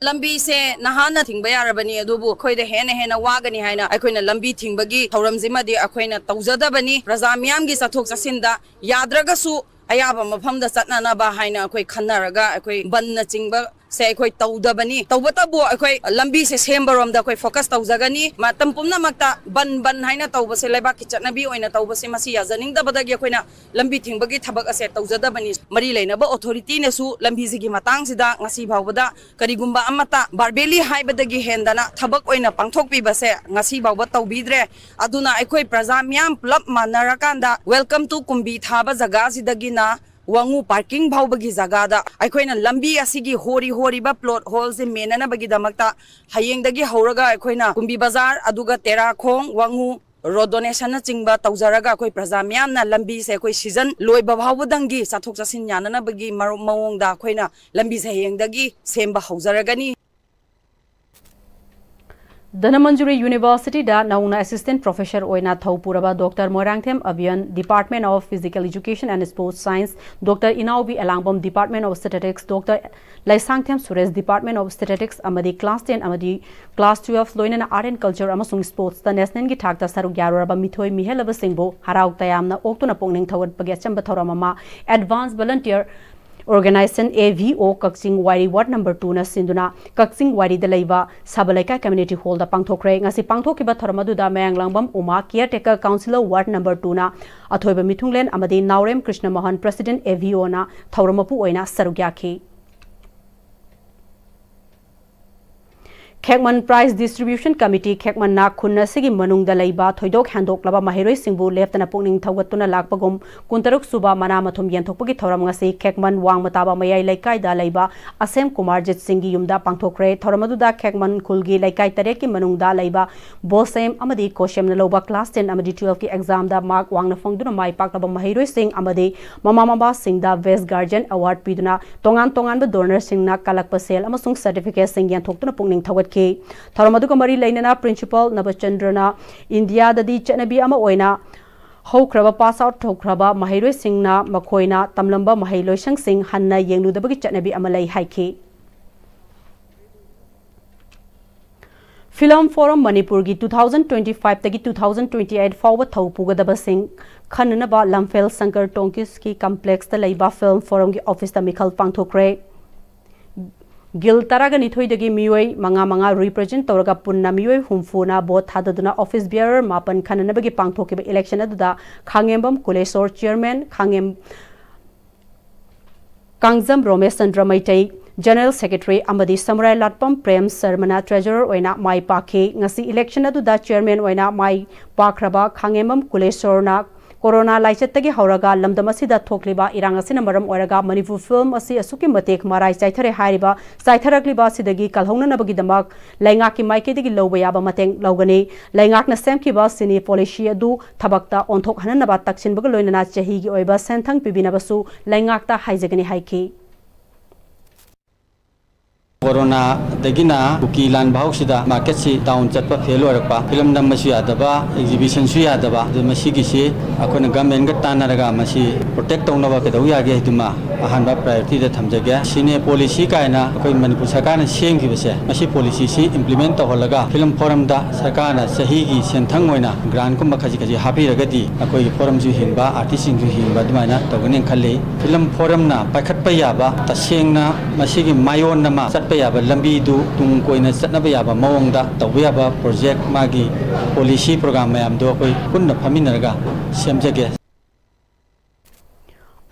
ꯂꯝꯕꯤꯁꯦ ꯅꯍꯥꯟꯅ ꯊꯤꯡꯕ ꯌꯥꯔꯕꯅꯤ, ꯑꯗꯨꯕꯨ ꯑꯩꯈꯣꯏꯗ ꯍꯦꯟꯅ ꯍꯦꯟꯅ ꯋꯥꯒꯅꯤ ꯍꯥꯏꯅ ꯑꯩꯈꯣꯏꯅ ꯂꯝꯕꯤ ꯊꯤꯡꯕꯒꯤ ꯊꯧꯔꯝꯁꯤꯃꯗꯤ ꯑꯩꯈꯣꯏꯅ ꯇꯧꯖꯗꯕꯅꯤ꯫ ꯄ꯭ꯔꯖꯥ ꯃꯤꯌꯥꯝꯒꯤ ꯆꯠꯊꯣꯛ ꯆꯠꯁꯤꯟꯗ ꯌꯥꯗ꯭ꯔꯒꯁꯨ ꯑꯌꯥꯕ ꯃꯐꯝꯗ ꯆꯠꯅꯅꯕ ꯍꯥꯏꯅ ꯑꯩꯈꯣꯏ ꯈꯟꯅꯔꯒ ꯑꯩꯈꯣꯏ ꯕꯟꯅꯆꯤꯡꯕ ꯁꯦ ꯑꯩꯈꯣꯏ ꯇꯧꯗꯕꯅꯤ꯫ ꯇꯧꯕꯇꯕꯨ ꯑꯩꯈꯣꯏ ꯂꯝꯕꯤꯁꯦ ꯁꯦꯝꯕꯔꯣꯝꯗ ꯑꯩꯈꯣꯏ focus ꯇꯧꯖꯒꯅꯤ꯫ ꯃꯇꯝ ꯄꯨꯝꯅꯃꯛꯇ ꯕꯟ ꯕꯟ ꯍꯥꯏꯅ ꯇꯧꯕꯁꯦ, ꯂꯩꯕꯥꯛꯀꯤ ꯆꯠꯅꯕꯤ ꯑꯣꯏꯅ ꯇꯧꯕꯁꯦ, ꯃꯁꯤ ꯌꯥꯖꯅꯤꯡꯗꯕꯗꯒꯤ ꯑꯩꯈꯣꯏꯅ ꯂꯝꯕꯤ ꯊꯤꯡꯕꯒꯤ ꯊꯕꯛ ꯑꯁꯦ ꯇꯧꯖꯗꯕꯅꯤ꯫ ꯃꯔꯤ ꯂꯩꯅꯕ authority ꯅꯁꯨ ꯂꯝꯕꯤꯁꯤꯒꯤ ꯃꯇꯥꯡꯁꯤꯗ ꯉꯁꯤ ꯐꯥꯎꯕꯗ ꯀꯔꯤꯒꯨꯝꯕ ꯑꯃꯠꯇ verbally ꯍꯥꯏꯕꯗꯒꯤ ꯍꯦꯟꯗꯅ ꯊꯕꯛ ꯑꯣꯏꯅ ꯄꯥꯡꯊꯣꯛꯄꯤꯕꯁꯦ ꯉꯁꯤ ꯐꯥꯎꯕ ꯇꯧꯕꯤꯗ꯭ꯔꯦ꯫ ꯑꯗꯨꯅ ꯑꯩꯈꯣꯏ ꯄ꯭ꯔꯖꯥ ꯃꯤꯌꯥꯝ ꯄꯨꯂꯞ ꯃꯥꯟꯅꯔꯀꯥꯟꯗ Welcome to ꯀꯨꯝꯕꯤ ꯊꯥꯕ ꯖꯒꯥꯁꯤꯗꯒꯤꯅ ꯋꯥꯉꯨ parking ꯐꯥꯎꯕꯒꯤ ꯖꯒꯥꯗ ꯑꯩꯈꯣꯏꯅ ꯂꯝꯕꯤ ꯑꯁꯤꯒꯤ ꯍꯣꯔꯤ ꯍꯣꯔꯤꯕ plot hole ꯁꯦ ꯃꯦꯟꯅꯅꯕꯒꯤꯗꯃꯛꯇ ꯍꯌꯦꯡꯗꯒꯤ ꯍꯧꯔꯒ ꯑꯩꯈꯣꯏꯅ ꯀꯨꯝꯕꯤ ꯕꯖꯥꯔ, ꯑꯗꯨꯒ ꯇꯦꯔꯥꯈꯣꯡ, ꯋꯥꯉꯨ, road donation ꯅꯆꯤꯡꯕ ꯇꯧꯖꯔꯒ ꯑꯩꯈꯣꯏ ꯄ꯭ꯔꯖꯥ ꯃꯤꯌꯥꯝꯅ ꯂꯝꯕꯤꯁꯦ ꯑꯩꯈꯣꯏ season ꯂꯣꯏꯕ ꯐꯥꯎꯕꯗꯪꯒꯤ ꯆꯠꯊꯣꯛ ꯆꯠꯁꯤꯟ ꯌꯥꯅꯅꯕꯒꯤ ꯃꯔꯨ-, ꯃꯑꯣꯡꯗ ꯑꯩꯈꯣꯏꯅ ꯂꯝꯕꯤꯁꯦ ꯍꯌꯦꯡꯗꯒꯤ ꯁꯦꯝꯕ ꯍꯧꯖꯔꯒꯅꯤ꯫ ꯙꯅꯃꯟꯖꯨꯔꯤ ꯌꯨꯅꯤꯚꯔꯁꯤꯇꯤꯗ ꯅꯧꯅ assistant professor ꯑꯣꯏꯅ ꯊꯧ ꯄꯨꯔꯕ doctor Moirangthem Abiyan, Department of Physical Education and Sports Science, doctor Inaobi Elangbam, Department of Statistics, doctor Leishangthem Suresh, Department of Statistics ꯑꯃꯗꯤ class ten ꯑꯃꯗꯤ class twelve, ꯂꯣꯏꯅꯅ Art and Culture ꯑꯃꯁꯨꯡ Sports ꯇ national ꯒꯤ ꯊꯥꯛꯇ ꯁꯔꯨꯛ ꯌꯥꯔꯨꯔꯕ ꯃꯤꯊꯣꯏ ꯃꯤꯍꯦꯜꯂꯕꯁꯤꯡꯕꯨ ꯍꯔꯥꯎ ꯇꯌꯥꯝꯅ ꯑꯣꯛꯇꯨꯅ ꯄꯨꯛꯅꯤꯡ ꯊꯧꯒꯠꯄꯒꯤ ꯑꯆꯝꯕ ꯊꯧꯔꯝ ꯑꯃ Advanced Volunteer Organization, A V O, Kakching Wairi ward number two ꯅ ꯁꯤꯟꯗꯨꯅ ꯀꯛꯆꯤꯡ ꯋꯥꯏꯔꯤꯗ ꯂꯩꯕ ꯁꯥꯕ ꯂꯩꯀꯥꯏ community hall ꯗ ꯄꯥꯡꯊꯣꯛꯈ꯭ꯔꯦ꯫ ꯉꯁꯤ ꯄꯥꯡꯊꯣꯛꯈꯤꯕ ꯊꯧꯔꯝ ꯑꯗꯨꯗ ꯃꯌꯥꯡꯂꯥꯡꯕꯝ ꯎꯃꯥ, caretaker councillor ward number two ꯅ ꯑꯊꯣꯏꯕ ꯃꯤꯊꯨꯡꯂꯦꯟ ꯑꯃꯗꯤ ꯅꯥꯎꯔꯦꯝ Krishna Mohan, president A V O ꯅ ꯊꯧꯔꯝ ꯃꯄꯨ ꯑꯣꯏꯅ ꯁꯔꯨꯛ ꯌꯥꯈꯤ꯫ ꯈꯦꯛꯃꯟ Prize Distribution Committee ꯈꯦꯛꯃꯟꯅ ꯈꯨꯟ ꯑꯁꯤꯒꯤ ꯃꯅꯨꯡꯗ ꯂꯩꯕ ꯊꯣꯏꯗꯣꯛ ꯍꯦꯟꯗꯣꯛꯂꯕ ꯃꯍꯩꯔꯣꯏꯁꯤꯡꯕꯨ ꯂꯦꯞꯇꯅ ꯄꯨꯛꯅꯤꯡ ꯊꯧꯒꯠꯇꯨꯅ ꯂꯥꯛꯄꯒꯨꯝ, ꯀꯨꯟꯇꯔꯨꯛ ꯁꯨꯕ ꯃꯅꯥ ꯃꯊꯨꯝ ꯌꯦꯟꯊꯣꯛꯄꯒꯤ ꯊꯧꯔꯝ ꯉꯁꯤ ꯈꯦꯛꯃꯟ ꯋꯥꯡꯃ ꯇꯥꯕ ꯃꯌꯥꯏ ꯂꯩꯀꯥꯏꯗ ꯂꯩꯕ ꯑꯁꯦꯝ ꯀꯨꯃꯥꯔꯖꯤꯠ ꯁꯤꯡꯒꯤ ꯌꯨꯝꯗ ꯄꯥꯡꯊꯣꯛꯈ꯭ꯔꯦ꯫ ꯊꯧꯔꯝ ꯑꯗꯨꯗ ꯈꯦꯛꯃꯟ ꯈꯨꯜꯒꯤ ꯂꯩꯀꯥꯏ ꯇꯔꯦꯠꯀꯤ ꯃꯅꯨꯡꯗ ꯂꯩꯕ ꯕꯣꯁꯦꯝ ꯑꯃꯗꯤ ꯀꯣꯁꯦꯝꯅ ꯂꯧꯕ class ten ꯑꯃꯗꯤ twelve ꯀꯤ exam ꯗ mark ꯋꯥꯡꯅ ꯐꯪꯗꯨꯅ ꯃꯥꯏ ꯄꯥꯛꯂꯕ ꯃꯍꯩꯔꯣꯏꯁꯤꯡ ꯑꯃꯗꯤ ꯃꯃꯥ ꯃꯄꯥꯁꯤꯡꯗ best guardian award ꯄꯤꯗꯨꯅ ꯇꯣꯉꯥꯟ ꯇꯣꯉꯥꯟꯕ donor ꯁꯤꯡꯅ ꯀꯜꯂꯛꯄ ꯁꯦꯜ ꯑꯃꯁꯨꯡ certificate ꯁꯤꯡ ꯌꯦꯟꯊꯣꯛꯇꯨꯅ ꯄꯨꯛꯅꯤꯡ ꯊꯧꯒꯠꯈꯤ꯫ ꯊꯧꯔꯝ ꯑꯗꯨꯒ ꯃꯔꯤ ꯂꯩꯅꯅ Principal ꯅꯕꯆꯟꯗ꯭ꯔꯅ ꯏꯟꯗꯤꯌꯥꯗꯗꯤ ꯆꯠꯅꯕꯤ ꯑꯃ ꯑꯣꯏꯅ ꯍꯧꯈ꯭ꯔꯕ pass out ꯇꯧꯈ꯭ꯔꯕ ꯃꯍꯩꯔꯣꯏꯁꯤꯡꯅ ꯃꯈꯣꯏꯅ ꯇꯝꯂꯝꯕ ꯃꯍꯩ ꯂꯣꯏꯁꯪꯁꯤꯡ ꯍꯟꯅ ꯌꯦꯡꯂꯨꯗꯕꯒꯤ ꯆꯠꯅꯕꯤ ꯑꯃ ꯂꯩ ꯍꯥꯏꯈꯤ꯫ Film Forum ꯃꯅꯤꯄꯨꯔꯒꯤ two thousand twenty five ꯇꯒꯤ two thousand twenty eight ꯐꯥꯎꯕ ꯊꯧ ꯄꯨꯒꯗꯕꯁꯤꯡ ꯈꯟꯅꯅꯕ ꯂꯝꯐꯦꯜ ꯁꯪꯀꯔ ꯇꯣꯡꯀꯤꯁꯀꯤ complex ꯇ ꯂꯩꯕ Film Forum ꯒꯤ office ꯇ ꯃꯤꯈꯜ ꯄꯥꯡꯊꯣꯛꯈ꯭ꯔꯦ꯫ Guild ꯇꯔꯥꯒ ꯅꯤꯊꯣꯏꯗꯒꯤ ꯃꯤꯑꯣꯏ ꯃꯉꯥ ꯃꯉꯥ represent ꯇꯧꯔꯒ ꯄꯨꯟꯅ ꯃꯤꯑꯣꯏ ꯍꯨꯝꯐꯨꯅ vote ꯊꯥꯗꯗꯨꯅ office bearer ꯃꯥꯄꯟ ꯈꯟꯅꯅꯕꯒꯤ ꯄꯥꯡꯊꯣꯛꯈꯤꯕ election ꯑꯗꯨꯗ ꯈꯥꯉꯦꯝꯕꯝ ꯀꯨꯂꯦꯁꯣꯔ chairman, ꯈꯥꯉꯦꯝ-, Kangjam ꯔꯣꯃꯦꯁ Chandra Meitei general secretary ꯑꯃꯗꯤ ꯁꯃꯨꯔꯥꯏ ꯂꯥꯠꯄꯝ ꯄ꯭ꯔꯦꯝ ꯁꯔꯃꯅ treasurer ꯑꯣꯏꯅ ꯃꯥꯏ ꯄꯥꯛꯈꯤ꯫ ꯉꯁꯤ election ꯑꯗꯨꯗ chairman ꯑꯣꯏꯅ ꯃꯥꯏ ꯄꯥꯛꯈ꯭ꯔꯕ ꯈꯥꯉꯦꯝꯕꯝ ꯀꯨꯂꯦꯁꯣꯔꯅ ꯀꯣꯔꯣꯅꯥ ꯂꯥꯏꯆꯠꯇꯒꯤ ꯍꯧꯔꯒ ꯂꯝꯗꯝ ꯑꯁꯤꯗ ꯊꯣꯛꯂꯤꯕ ꯏꯔꯥꯡ ꯑꯁꯤꯅ ꯃꯔꯝ ꯑꯣꯏꯔꯒ ꯃꯅꯤꯄꯨꯔ film ꯑꯁꯤ ꯑꯁꯨꯛꯀꯤ ꯃꯇꯤꯛ ꯃꯔꯥꯏ ꯆꯥꯏꯊꯔꯦ ꯍꯥꯏꯔꯤꯕ ꯆꯥꯏꯊꯔꯛꯂꯤꯕ ꯑꯁꯤꯗꯒꯤ ꯀꯜꯍꯧꯅꯅꯕꯒꯤꯗꯃꯛ ꯂꯩꯉꯥꯛꯀꯤ ꯃꯥꯏꯀꯩꯗꯒꯤ ꯂꯧꯕ ꯌꯥꯕ ꯃꯇꯦꯡ ꯂꯧꯒꯅꯤ꯫ ꯂꯩꯉꯥꯛꯅ ꯁꯦꯝꯈꯤꯕ cine policy ꯑꯗꯨ ꯊꯕꯛꯇ ꯑꯣꯟꯊꯣꯛꯍꯟꯅꯕ ꯇꯛꯁꯤꯟꯕꯒ ꯂꯣꯏꯅꯅ ꯆꯍꯤꯒꯤ ꯑꯣꯏꯕ ꯁꯦꯟꯊꯪ ꯄꯤꯕꯤꯅꯕꯁꯨ ꯂꯩꯉꯥꯛꯇ ꯍꯥꯏꯖꯒꯅꯤ ꯍꯥꯏꯈꯤ꯫ ꯀꯣꯔꯣꯅꯥꯗꯒꯤꯅ ꯀꯨꯀꯤ ꯂꯥꯟ ꯐꯥꯎꯁꯤꯗ market ꯁꯤ down ꯆꯠꯄ, fail ꯑꯣꯏꯔꯛꯄ, film ꯅꯝꯕꯁꯨ ꯌꯥꯗꯕ, exhibition ꯁꯨ ꯌꯥꯗꯕ, ꯑꯗꯨ ꯃꯁꯤꯒꯤꯁꯤ ꯑꯩꯈꯣꯏꯅ government ꯀ ꯇꯥꯟꯅꯔꯒ ꯃꯁꯤ protect ꯇꯧꯅꯕ ꯀꯩꯗꯧ ꯌꯥꯒꯦ ꯍꯥꯏꯗꯨꯃ ꯑꯍꯥꯟꯕ priority ꯗ ꯊꯝꯖꯒꯦ꯫ Cine policy ꯀꯥꯏꯅ ꯑꯩꯈꯣꯏ ꯃꯅꯤꯄꯨꯔ ꯁꯔꯀꯥꯔꯅ ꯁꯦꯝꯈꯤꯕꯁꯦ, ꯃꯁꯤ policy ꯁꯤ implement ꯇꯧꯍꯜꯂꯒ Film Forum ꯗ ꯁꯔꯀꯥꯔꯅ ꯆꯍꯤꯒꯤ ꯁꯦꯟꯊꯪ ꯑꯣꯏꯅ grant ꯀꯨꯝꯕ ꯈꯖꯤꯛ ꯈꯖꯤꯛ ꯍꯥꯞꯄꯤꯔꯒꯗꯤ ꯑꯩꯈꯣꯏꯒꯤ forum ꯁꯨ ꯍꯤꯡꯕ, artist ꯁꯤꯡꯁꯨ ꯍꯤꯡꯕ ꯑꯗꯨꯃꯥꯏꯅ ꯇꯧꯒꯅꯤ ꯈꯜꯂꯤ꯫ Film Forum ꯅ ꯄꯥꯏꯈꯠꯄ ꯌꯥꯕ, ꯇꯁꯦꯡꯅ ꯃꯁꯤꯒꯤ ꯃꯥꯏꯑꯣꯟ ꯑꯃ ꯆꯠꯄ ꯌꯥꯕ ꯂꯝꯕꯤꯗꯨ ꯇꯨꯡ ꯀꯣꯏꯅ ꯆꯠꯅꯕ ꯌꯥꯕ ꯃꯑꯣꯡꯗ ꯇꯧꯕ ꯌꯥꯕ project, ꯃꯥꯒꯤ policy program ꯃꯌꯥꯝꯗꯣ ꯑꯩꯈꯣꯏ ꯄꯨꯟꯅ ꯐꯝꯃꯤꯟꯅꯔꯒ ꯁꯦꯝꯖꯒꯦ꯫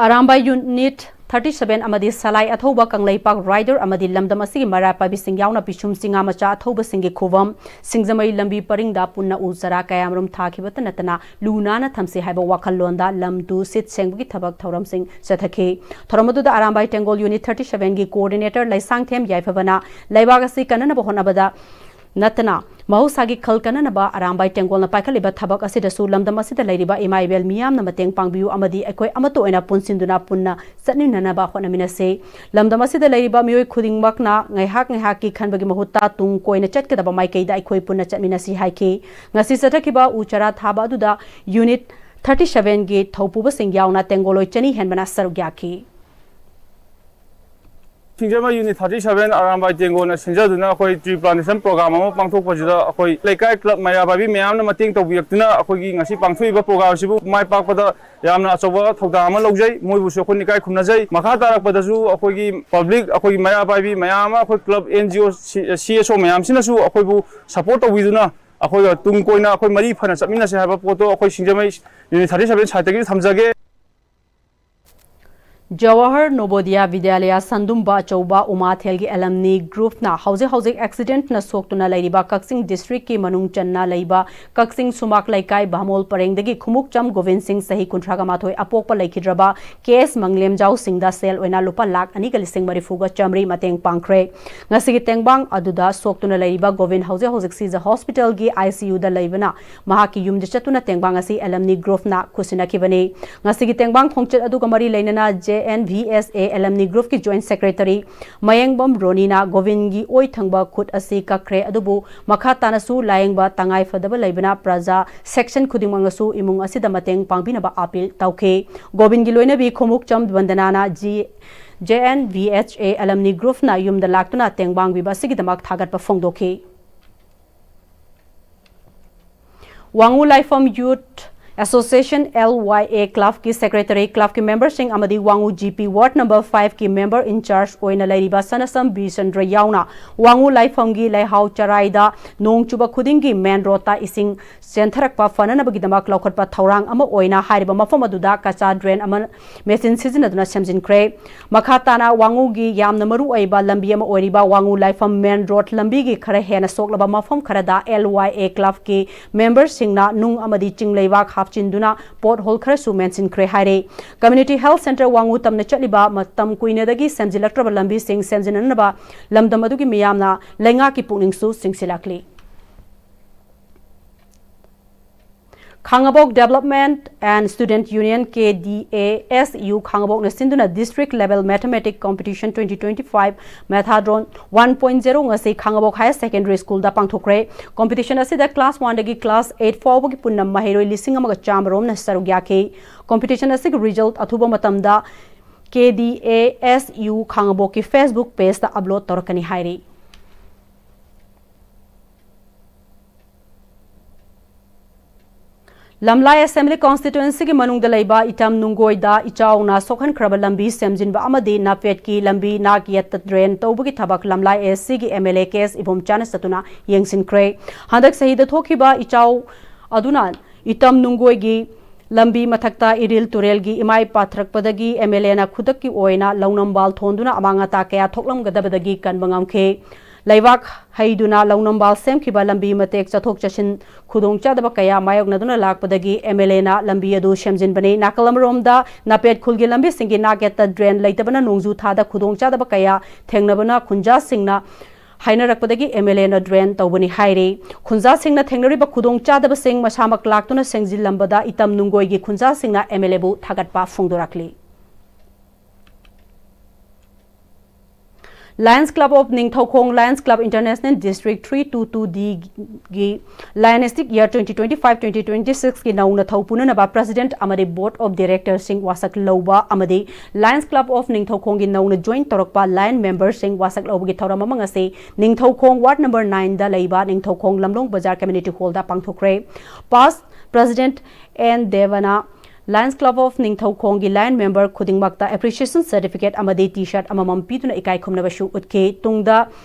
ꯑꯔꯥꯝꯕꯥꯏ unit ꯊꯥꯔꯇꯤ ꯁꯚꯦꯟ ꯑꯃꯗꯤ ꯁꯂꯥꯏ ꯑꯊꯧꯕ ꯀꯪꯂꯩꯄꯥꯛ ꯔꯥꯏꯗꯔ ꯑꯃꯗꯤ ꯂꯝꯗꯝ ꯑꯁꯤꯒꯤ ꯃꯩꯔꯥ ꯄꯥꯏꯕꯤꯁꯤꯡ ꯌꯥꯎꯅ ꯄꯤꯁꯨꯝ ꯆꯤꯡꯉꯥ ꯃꯆꯥ ꯑꯊꯧꯕꯁꯤꯡꯒꯤ ꯈꯨꯕꯝ ꯁꯤꯡꯖꯃꯩ ꯂꯝꯕꯤ ꯄꯔꯤꯡꯗ ꯄꯨꯟꯅ ꯎ ꯆꯥꯔꯥ ꯀꯌꯥꯃꯔꯨꯝ ꯊꯥꯈꯤꯕꯇ ꯅꯠꯇꯅ ꯂꯨ ꯅꯥꯟꯅ ꯊꯝꯁꯤ ꯍꯥꯏꯕ ꯋꯥꯈꯜꯂꯣꯟꯗ ꯂꯝ ꯇꯨ ꯁꯤꯠ ꯁꯦꯡꯕꯒꯤ ꯊꯕꯛ ꯊꯧꯔꯝꯁꯤꯡ ꯆꯠꯊꯈꯤ꯫ ꯊꯧꯔꯝ ꯑꯗꯨꯗ ꯑꯔꯥꯝꯕꯥꯏ ꯇꯦꯡꯒꯣꯜ ꯌꯨꯅꯤꯠ ꯊꯥꯔꯇꯤ ꯁꯚꯦꯟꯒꯤ ꯀꯣꯑꯣꯔꯗꯤꯅꯦꯇꯔ ꯂꯩꯁꯥꯡꯊꯦꯝ ꯌꯥꯏꯐꯕꯅ ꯂꯩꯕꯥꯛ ꯑꯁꯤ ꯀꯟꯅꯅꯕ ꯍꯣꯠꯅꯕꯗ ꯅꯠꯇꯅ ꯃꯍꯧꯁꯥꯒꯤ ꯈꯜ ꯀꯟꯅꯅꯕ ꯑꯔꯥꯝꯕꯥꯏ ꯇꯦꯡꯒꯣꯜꯅ ꯄꯥꯏꯈꯠꯂꯤꯕ ꯊꯕꯛ ꯑꯁꯤꯗꯁꯨ ꯂꯝꯗꯝ ꯑꯁꯤꯗ ꯂꯩꯔꯤꯕ ꯏꯃꯥ ꯏꯕꯦꯜ ꯃꯤꯌꯥꯝꯅ ꯃꯇꯦꯡ ꯄꯥꯡꯕꯤꯌꯨ ꯑꯃꯗꯤ ꯑꯩꯈꯣꯏ ꯑꯃꯠꯇ ꯑꯣꯏꯅ ꯄꯨꯟꯁꯤꯟꯗꯨꯅ ꯄꯨꯟꯅ ꯆꯠꯃꯤꯟꯅꯅꯕ ꯍꯣꯠꯅꯃꯤꯟꯅꯁꯤ꯫ ꯂꯝꯗꯝ ꯑꯁꯤꯗ ꯂꯩꯔꯤꯕ ꯃꯤꯑꯣꯏ ꯈꯨꯗꯤꯡꯃꯛꯅ ꯉꯥꯏꯍꯥꯛ ꯉꯥꯏꯍꯥꯛꯀꯤ ꯈꯟꯕꯒꯤ ꯃꯍꯨꯠꯇ ꯇꯨꯡ ꯀꯣꯏꯅ ꯆꯠꯀꯗꯕ ꯃꯥꯏꯀꯩꯗ ꯑꯩꯈꯣꯏ ꯄꯨꯟꯅ ꯆꯠꯃꯤꯟꯅꯁꯤ ꯍꯥꯏꯈꯤ꯫ ꯉꯁꯤ ꯆꯠꯊꯈꯤꯕ ꯎ ꯆꯥꯔꯥ ꯊꯥꯕ ꯑꯗꯨꯗ ꯌꯨꯅꯤꯠ ꯊꯥꯔꯇꯤ ꯁꯚꯦꯟꯒꯤ ꯊꯧꯄꯨꯕꯁꯤꯡ ꯌꯥꯎꯅ ꯇꯦꯡꯒꯣꯂꯣꯏ ꯆꯅꯤ ꯍꯦꯟꯕꯅ ꯁꯔꯨꯛ ꯌꯥꯈꯤ꯫ ꯁꯤꯡꯖꯃꯩ ꯌꯨꯅꯤꯠ ꯊꯥꯔꯇꯤ ꯁꯚꯦꯟ ꯑꯔꯥꯝꯕꯥꯏ ꯇꯦꯡꯒꯣꯜꯅ ꯁꯤꯟꯖꯗꯨꯅ ꯑꯩꯈꯣꯏ ꯇ꯭ꯔꯤ ꯄ꯭ꯂꯥꯟꯇꯦꯁꯟ ꯄ꯭ꯔꯣꯒ꯭ꯔꯥꯝ ꯑꯃ ꯄꯥꯡꯊꯣꯛꯄꯁꯤꯗ ꯑꯩꯈꯣꯏ ꯂꯩꯀꯥꯏ ꯀ꯭ꯂꯕ ꯃꯩꯔꯥ ꯄꯥꯏꯕꯤ ꯃꯌꯥꯝꯅ ꯃꯇꯦꯡ ꯇꯧꯕꯤꯔꯛꯇꯨꯅ ꯑꯩꯈꯣꯏꯒꯤ ꯉꯁꯤ ꯄꯥꯡꯊꯣꯛꯏꯕ ꯄ꯭ꯔꯣꯒ꯭ꯔꯥꯝꯁꯤꯕꯨ ꯃꯥꯏ ꯄꯥꯛꯄꯗ ꯌꯥꯝꯅ ꯑꯆꯧꯕ ꯊꯧꯗꯥꯡ ꯑꯃ ꯂꯧꯖꯩ꯫ ꯃꯣꯏꯕꯨꯁꯨ ꯑꯩꯈꯣꯏꯅ ꯏꯀꯥꯏ ꯈꯨꯝꯅꯖꯩ꯫ ꯃꯈꯥ ꯇꯥꯔꯛꯄꯗꯁꯨ ꯑꯩꯈꯣꯏꯒꯤ ꯄꯕ꯭ꯂꯤꯛ, ꯑꯩꯈꯣꯏꯒꯤ ꯃꯩꯔꯥ ꯄꯥꯏꯕꯤ ꯃꯌꯥꯝ ꯑꯃ, ꯑꯩꯈꯣꯏ club, and G O, C S ꯑꯣ ꯃꯌꯥꯝꯁꯤꯅꯁꯨ ꯑꯩꯈꯣꯏꯕꯨ ꯁꯄꯣꯔꯠ ꯇꯧꯕꯤꯗꯨꯅ ꯑꯩꯈꯣꯏꯒ ꯇꯨꯡ ꯀꯣꯏꯅ ꯑꯩꯈꯣꯏ ꯃꯔꯤ ꯐꯅ ꯆꯠꯃꯤꯟꯅꯁꯦ ꯍꯥꯏꯕ ꯄꯣꯠꯇꯣ ꯑꯩꯈꯣꯏ ꯁꯤꯡꯖꯃꯩ ꯌꯨꯅꯤꯠ ꯊꯥꯔꯇꯤ ꯁꯚꯦꯟ ꯁꯥꯏꯠꯇꯒꯤ ꯊꯝꯖꯒꯦ꯫ ꯖꯋꯥꯍꯔ ꯅꯣꯕꯣꯗꯤꯌꯥ ꯕꯤꯗ꯭ꯌꯥꯂꯌꯥ ꯁꯟꯗꯨꯝꯕ ꯑꯆꯧꯕ ꯎꯃꯥꯊꯦꯜꯒꯤ ꯑꯦꯂꯝꯅꯤ ꯒ꯭ꯔꯨꯞꯅ ꯍꯧꯖꯤꯛ ꯍꯧꯖꯤꯛ ꯑꯦꯛꯁꯤꯗꯦꯟꯠꯅ ꯁꯣꯛꯇꯨꯅ ꯂꯩꯔꯤꯕ ꯀꯛꯆꯤꯡ ꯗꯤꯁꯇ꯭ꯔꯤꯛꯀꯤ ꯃꯅꯨꯡ ꯆꯟꯅ ꯂꯩꯕ ꯀꯛꯆꯤꯡ ꯁꯨꯃꯥꯛ ꯂꯩꯀꯥꯏ ꯚꯥꯃꯣꯜ ꯄꯔꯦꯡꯗꯒꯤ ꯈꯨꯃꯨꯛꯆꯝ ꯒꯣꯕꯤꯟ ꯁꯤꯡ ꯆꯍꯤ ꯀꯨꯟꯊ꯭ꯔꯥꯒ ꯃꯥꯊꯣꯏ ꯑꯄꯣꯛꯄ ꯂꯩꯈꯤꯗ꯭ꯔꯕ ꯀꯦ ꯑꯦꯁ ꯃꯪꯂꯦꯝꯖꯥꯎ ꯁꯤꯡꯗ ꯁꯦꯜ ꯑꯣꯏꯅ ꯂꯨꯄꯥ ꯂꯥꯈ ꯑꯅꯤꯒ ꯂꯤꯁꯤꯡ ꯃꯔꯤꯐꯨꯒ ꯆꯥꯃꯔꯤ ꯃꯇꯦꯡ ꯄꯥꯡꯈ꯭ꯔꯦ꯫ ꯉꯁꯤꯒꯤ ꯇꯦꯡꯕꯥꯡ ꯑꯗꯨꯗ ꯁꯣꯛꯇꯨꯅ ꯂꯩꯔꯤꯕ ꯒꯣꯕꯤꯟ ꯍꯧꯖꯤꯛ ꯍꯧꯖꯤꯛ ꯁꯤꯖ ꯍꯣꯁꯄꯤꯇꯥꯜꯒꯤ ꯑꯥꯏ ꯁꯤ ꯌꯨꯗ ꯂꯩꯕꯅ ꯃꯍꯥꯛꯀꯤ ꯌꯨꯝꯗ ꯆꯠꯇꯨꯅ ꯇꯦꯡꯕꯥꯡ ꯑꯁꯤ ꯑꯦꯂꯝꯅꯤ ꯒ꯭ꯔꯨꯞꯅ ꯈꯨꯠꯁꯤꯟꯅꯈꯤꯕꯅꯤ꯫ ꯉꯁꯤꯒꯤ ꯇꯦꯡꯕꯥꯡ ꯈꯣꯡꯆꯠ ꯑꯗꯨꯒ ꯃꯔꯤ ꯂꯩꯅꯅ J and V S A ꯑꯦꯂꯝꯅꯤ ꯒ꯭ꯔꯨꯞꯀꯤ joint secretary ꯃꯌꯦꯡꯕꯝ ꯔꯣꯅꯤꯅ ꯒꯣꯕꯤꯟꯒꯤ ꯑꯣꯏ ꯊꯪꯕ ꯈꯨꯠ ꯑꯁꯤ ꯀꯛꯈ꯭ꯔꯦ, ꯑꯗꯨꯕꯨ ꯃꯈꯥ ꯇꯥꯅꯁꯨ ꯂꯥꯌꯦꯡꯕ ꯇꯉꯥꯏ ꯐꯗꯕ ꯂꯩꯕꯅ ꯄ꯭ꯔꯖꯥ ꯁꯦꯛꯁꯟ ꯈꯨꯗꯤꯡꯃꯛꯅꯁꯨ ꯏꯃꯨꯡ ꯑꯁꯤꯗ ꯃꯇꯦꯡ ꯄꯥꯡꯕꯤꯅꯕ ꯑꯥꯄꯤꯜ ꯇꯧꯈꯤ꯫ ꯒꯣꯕꯤꯟꯒꯤ ꯂꯣꯏꯅꯕꯤ ꯈꯣꯃꯨꯛꯆꯝ ꯕꯟꯗꯅꯥꯅ ꯖꯤ, ꯖꯦ ꯑꯦꯟ ꯚꯤ ꯑꯦꯁ ꯑꯦ ꯑꯦꯂꯝꯅꯤ ꯒ꯭ꯔꯨꯞꯅ ꯌꯨꯝꯗ ꯂꯥꯛꯇꯨꯅ ꯇꯦꯡꯕꯥꯡꯕꯤꯕ ꯑꯁꯤꯒꯤꯗꯃꯛ ꯊꯥꯒꯠꯄ ꯐꯣꯡꯗꯣꯛꯈꯤ꯫ ꯋꯥꯉꯨ ꯂꯥꯏꯐꯝ ꯌꯨꯠ Association L Y A Club ꯀꯤ secretary, club ꯀꯤ member ꯁꯤꯡ ꯑꯃꯗꯤ ꯋꯥꯡꯉꯨ G P ward number five ꯀꯤ member in charge ꯑꯣꯏꯅ ꯂꯩꯔꯤꯕ ꯁꯅꯁꯝ ꯕꯤꯔꯆꯟꯗ꯭ꯔ ꯌꯥꯎꯅ ꯋꯥꯡꯉꯨ ꯂꯥꯏꯐꯝꯒꯤ ꯂꯩꯍꯥꯎ ꯆꯔꯥꯏꯗ ꯅꯣꯡ ꯆꯨꯕ ꯈꯨꯗꯤꯡꯒꯤ main road ꯇ ꯏꯁꯤꯡ ꯆꯦꯟꯊꯔꯛꯄ ꯐꯅꯅꯕꯒꯤꯗꯃꯛ ꯂꯧꯈꯠꯄ ꯊꯧꯔꯥꯡ ꯑꯃ ꯑꯣꯏꯅ ꯍꯥꯏꯔꯤꯕ ꯃꯐꯝ ꯑꯗꯨꯗ ꯀꯆꯥ drain ꯑꯃ machine ꯁꯤꯖꯤꯟꯅꯗꯨꯅ ꯁꯦꯝꯖꯤꯟꯈ꯭ꯔꯦ꯫ ꯃꯈꯥ ꯇꯥꯅ ꯋꯥꯡꯉꯨꯒꯤ ꯌꯥꯝꯅ ꯃꯔꯨ ꯑꯣꯏꯕ ꯂꯝꯕꯤ ꯑꯃ ꯑꯣꯏꯔꯤꯕ ꯋꯥꯡꯉꯨ ꯂꯥꯏꯐꯝ main road ꯂꯝꯕꯤꯒꯤ ꯈꯔ ꯍꯦꯟꯅ ꯁꯣꯛꯂꯕ ꯃꯐꯝ ꯈꯔꯗ L Y A club ꯀꯤ member ꯁꯤꯡꯅ ꯅꯨꯡ ꯑꯃꯗꯤ ꯆꯤꯡ ꯂꯩꯕꯥꯛ ꯍꯥꯞꯆꯤꯟꯗꯨꯅ pothole ꯈꯔꯁꯨ ꯃꯦꯟꯁꯤꯟꯈ꯭ꯔꯦ ꯍꯥꯏꯔꯦ꯫ Community Health Centre ꯋꯥꯡꯉꯨ ꯇꯝꯅ ꯆꯠꯂꯤꯕ ꯃꯇꯝ ꯀꯨꯏꯅꯗꯒꯤ ꯁꯦꯝꯖꯤꯜꯂꯛꯇ꯭ꯔꯕ ꯂꯝꯕꯤꯁꯤꯡ ꯁꯦꯝꯖꯤꯟꯅꯅꯕ ꯂꯝꯗꯝ ꯑꯗꯨꯒꯤ ꯃꯤꯌꯥꯝꯅ ꯂꯩꯉꯥꯛꯀꯤ ꯄꯨꯛꯅꯤꯡꯁꯨ ꯆꯤꯡꯁꯤꯜꯂꯛꯂꯤ꯫ ꯈꯥꯉꯕꯣꯛ Development and Student Union, K D A S U ꯈꯥꯉꯕꯣꯛꯅ ꯁꯤꯟꯗꯨꯅ district level mathematics competition twenty twenty-five Mathadron one point zero ꯉꯁꯤ ꯈꯥꯉꯕꯣꯛ Higher Secondary School ꯗ ꯄꯥꯡꯊꯣꯛꯈ꯭ꯔꯦ꯫ Competition ꯑꯁꯤꯗ class one ꯗꯒꯤ class eight ꯐꯥꯎꯕꯒꯤ ꯄꯨꯟꯅ ꯃꯍꯩꯔꯣꯏ ꯂꯤꯁꯤꯡ ꯑꯃꯒ ꯆꯥꯃꯔꯣꯝꯅ ꯁꯔꯨꯛ ꯌꯥꯈꯤ꯫ Competition ꯑꯁꯤꯒꯤ result ꯑꯊꯨꯕ ꯃꯇꯝꯗ K D A S U ꯈꯥꯉꯕꯣꯛꯀꯤ Facebook page ꯇ upload ꯇꯧꯔꯛꯀꯅꯤ ꯍꯥꯏꯔꯤ꯫ ꯂꯝꯂꯥꯏ Assembly Constituency ꯒꯤ ꯃꯅꯨꯡꯗ ꯂꯩꯕ ꯏꯇꯝ ꯅꯨꯡꯒꯣꯏꯗ ꯏꯆꯥꯎꯅ ꯁꯣꯛꯍꯟꯈ꯭ꯔꯕ ꯂꯝꯕꯤ ꯁꯦꯝꯖꯤꯟꯕ ꯑꯃꯗꯤ ꯅꯥꯄꯦꯠꯀꯤ ꯂꯝꯕꯤ ꯅꯥꯛ ꯌꯦꯠꯇ drain ꯇꯧꯕꯒꯤ ꯊꯕꯛ ꯂꯝꯂꯥꯏ A C ꯒꯤ M L A K S ꯏꯕꯣꯝꯆꯥꯅ ꯆꯠꯇꯨꯅ ꯌꯦꯡꯁꯤꯟꯈ꯭ꯔꯦ꯫ ꯍꯟꯗꯛ ꯆꯍꯤꯗ ꯊꯣꯛꯈꯤꯕ ꯏꯆꯥꯎ ꯑꯗꯨꯅ ꯏꯇꯝ ꯅꯨꯡꯒꯣꯏꯒꯤ ꯂꯝꯕꯤ ꯃꯊꯛꯇ ꯏꯔꯤꯜ ꯇꯨꯔꯦꯜꯒꯤ ꯏꯃꯥꯏ ꯄꯥꯊꯔꯛꯄꯗꯒꯤ M L A ꯅ ꯈꯨꯗꯛꯀꯤ ꯑꯣꯏꯅ ꯂꯧꯅꯝꯕꯥꯜ ꯊꯣꯟꯗꯨꯅ ꯑꯃꯥꯡ ꯑꯇꯥ ꯀꯌꯥ ꯊꯣꯛꯂꯝꯒꯗꯕꯗꯒꯤ ꯀꯟꯕ ꯉꯝꯈꯤ꯫ ꯂꯩꯕꯥꯛ ꯍꯩꯗꯨꯅ ꯂꯧꯅꯝꯕꯥꯜ ꯁꯦꯝꯈꯤꯕ ꯂꯝꯕꯤ ꯃꯇꯦꯛ ꯆꯠꯊꯣꯛ ꯆꯠꯁꯤꯟ ꯈꯨꯗꯣꯡꯆꯥꯗꯕ ꯀꯌꯥ ꯃꯥꯌꯣꯛꯅꯗꯨꯅ ꯂꯥꯛꯄꯗꯒꯤ M L A ꯅ ꯂꯝꯕꯤ ꯑꯗꯨ ꯁꯦꯝꯖꯤꯟꯕꯅꯤ꯫ ꯅꯥꯀꯜ ꯑꯃꯔꯣꯝꯗ ꯅꯥꯄꯦꯠ ꯈꯨꯜꯒꯤ ꯂꯝꯕꯤꯁꯤꯡꯒꯤ ꯅꯥꯛ ꯌꯦꯠꯇ drain ꯂꯩꯇꯕꯅ ꯅꯣꯡꯖꯨ ꯊꯥꯗ ꯈꯨꯗꯣꯡꯆꯥꯗꯕ ꯀꯌꯥ ꯊꯦꯡꯅꯕꯅ ꯈꯨꯟꯖꯥꯁꯤꯡꯅ ꯍꯥꯏꯅꯔꯛꯄꯗꯒꯤ M L A ꯅ drain ꯇꯧꯕꯅꯤ ꯍꯥꯏꯔꯤ꯫ ꯈꯨꯟꯖꯥꯁꯤꯡꯅ ꯊꯦꯡꯅꯔꯤꯕ ꯈꯨꯗꯣꯡꯆꯥꯗꯕꯁꯤꯡ ꯃꯁꯥꯃꯛ ꯂꯥꯛꯇꯨꯅ ꯁꯦꯡꯖꯤꯜꯂꯝꯕꯗ ꯏꯇꯝ ꯅꯨꯡꯒꯣꯏꯒꯤ ꯈꯨꯟꯖꯥꯁꯤꯡꯅ M L A ꯕꯨ ꯊꯥꯒꯠꯄ ꯐꯣꯡꯗꯣꯔꯛꯂꯤ꯫ Lions Club of Ningthoukhong, Lions Club International District three two two D ꯒꯤ Lionistic Year twenty twenty-five twenty twenty-six ꯀꯤ ꯅꯧꯅ ꯊꯧ ꯄꯨꯅꯅꯕ President ꯑꯃꯗꯤ Board of Director ꯁꯤꯡ ꯋꯥꯁꯛ ꯂꯧꯕ ꯑꯃꯗꯤ Lions Club of ꯅꯤꯡꯊꯧꯈꯣꯡꯒꯤ ꯅꯧꯅ join ꯇꯧꯔꯛꯄ Lion member ꯁꯤꯡ ꯋꯥꯁꯛ ꯂꯧꯕꯒꯤ ꯊꯧꯔꯝ ꯑꯃ ꯉꯁꯤ ꯅꯤꯡꯊꯧꯈꯣꯡ ward number nine ꯗ ꯂꯩꯕ ꯅꯤꯡꯊꯧꯈꯣꯡ ꯂꯝꯂꯣꯡ ꯕꯖꯥꯔ community hall the ꯄꯥꯡꯊꯣꯛꯈ꯭ꯔꯦ꯫ Past President N Devana Lions Club of ꯅꯤꯡꯊꯧꯈꯣꯡꯒꯤ line member ꯈꯨꯗꯤꯡꯃꯛꯇ appreciation certificate ꯑꯃꯗꯤ T-shirt ꯑꯃꯃꯝ ꯄꯤꯗꯨꯅ ꯏꯀꯥꯏ ꯈꯨꯝꯅꯕꯁꯨ ꯎꯠꯈꯤ꯫ ꯇꯨꯡꯗ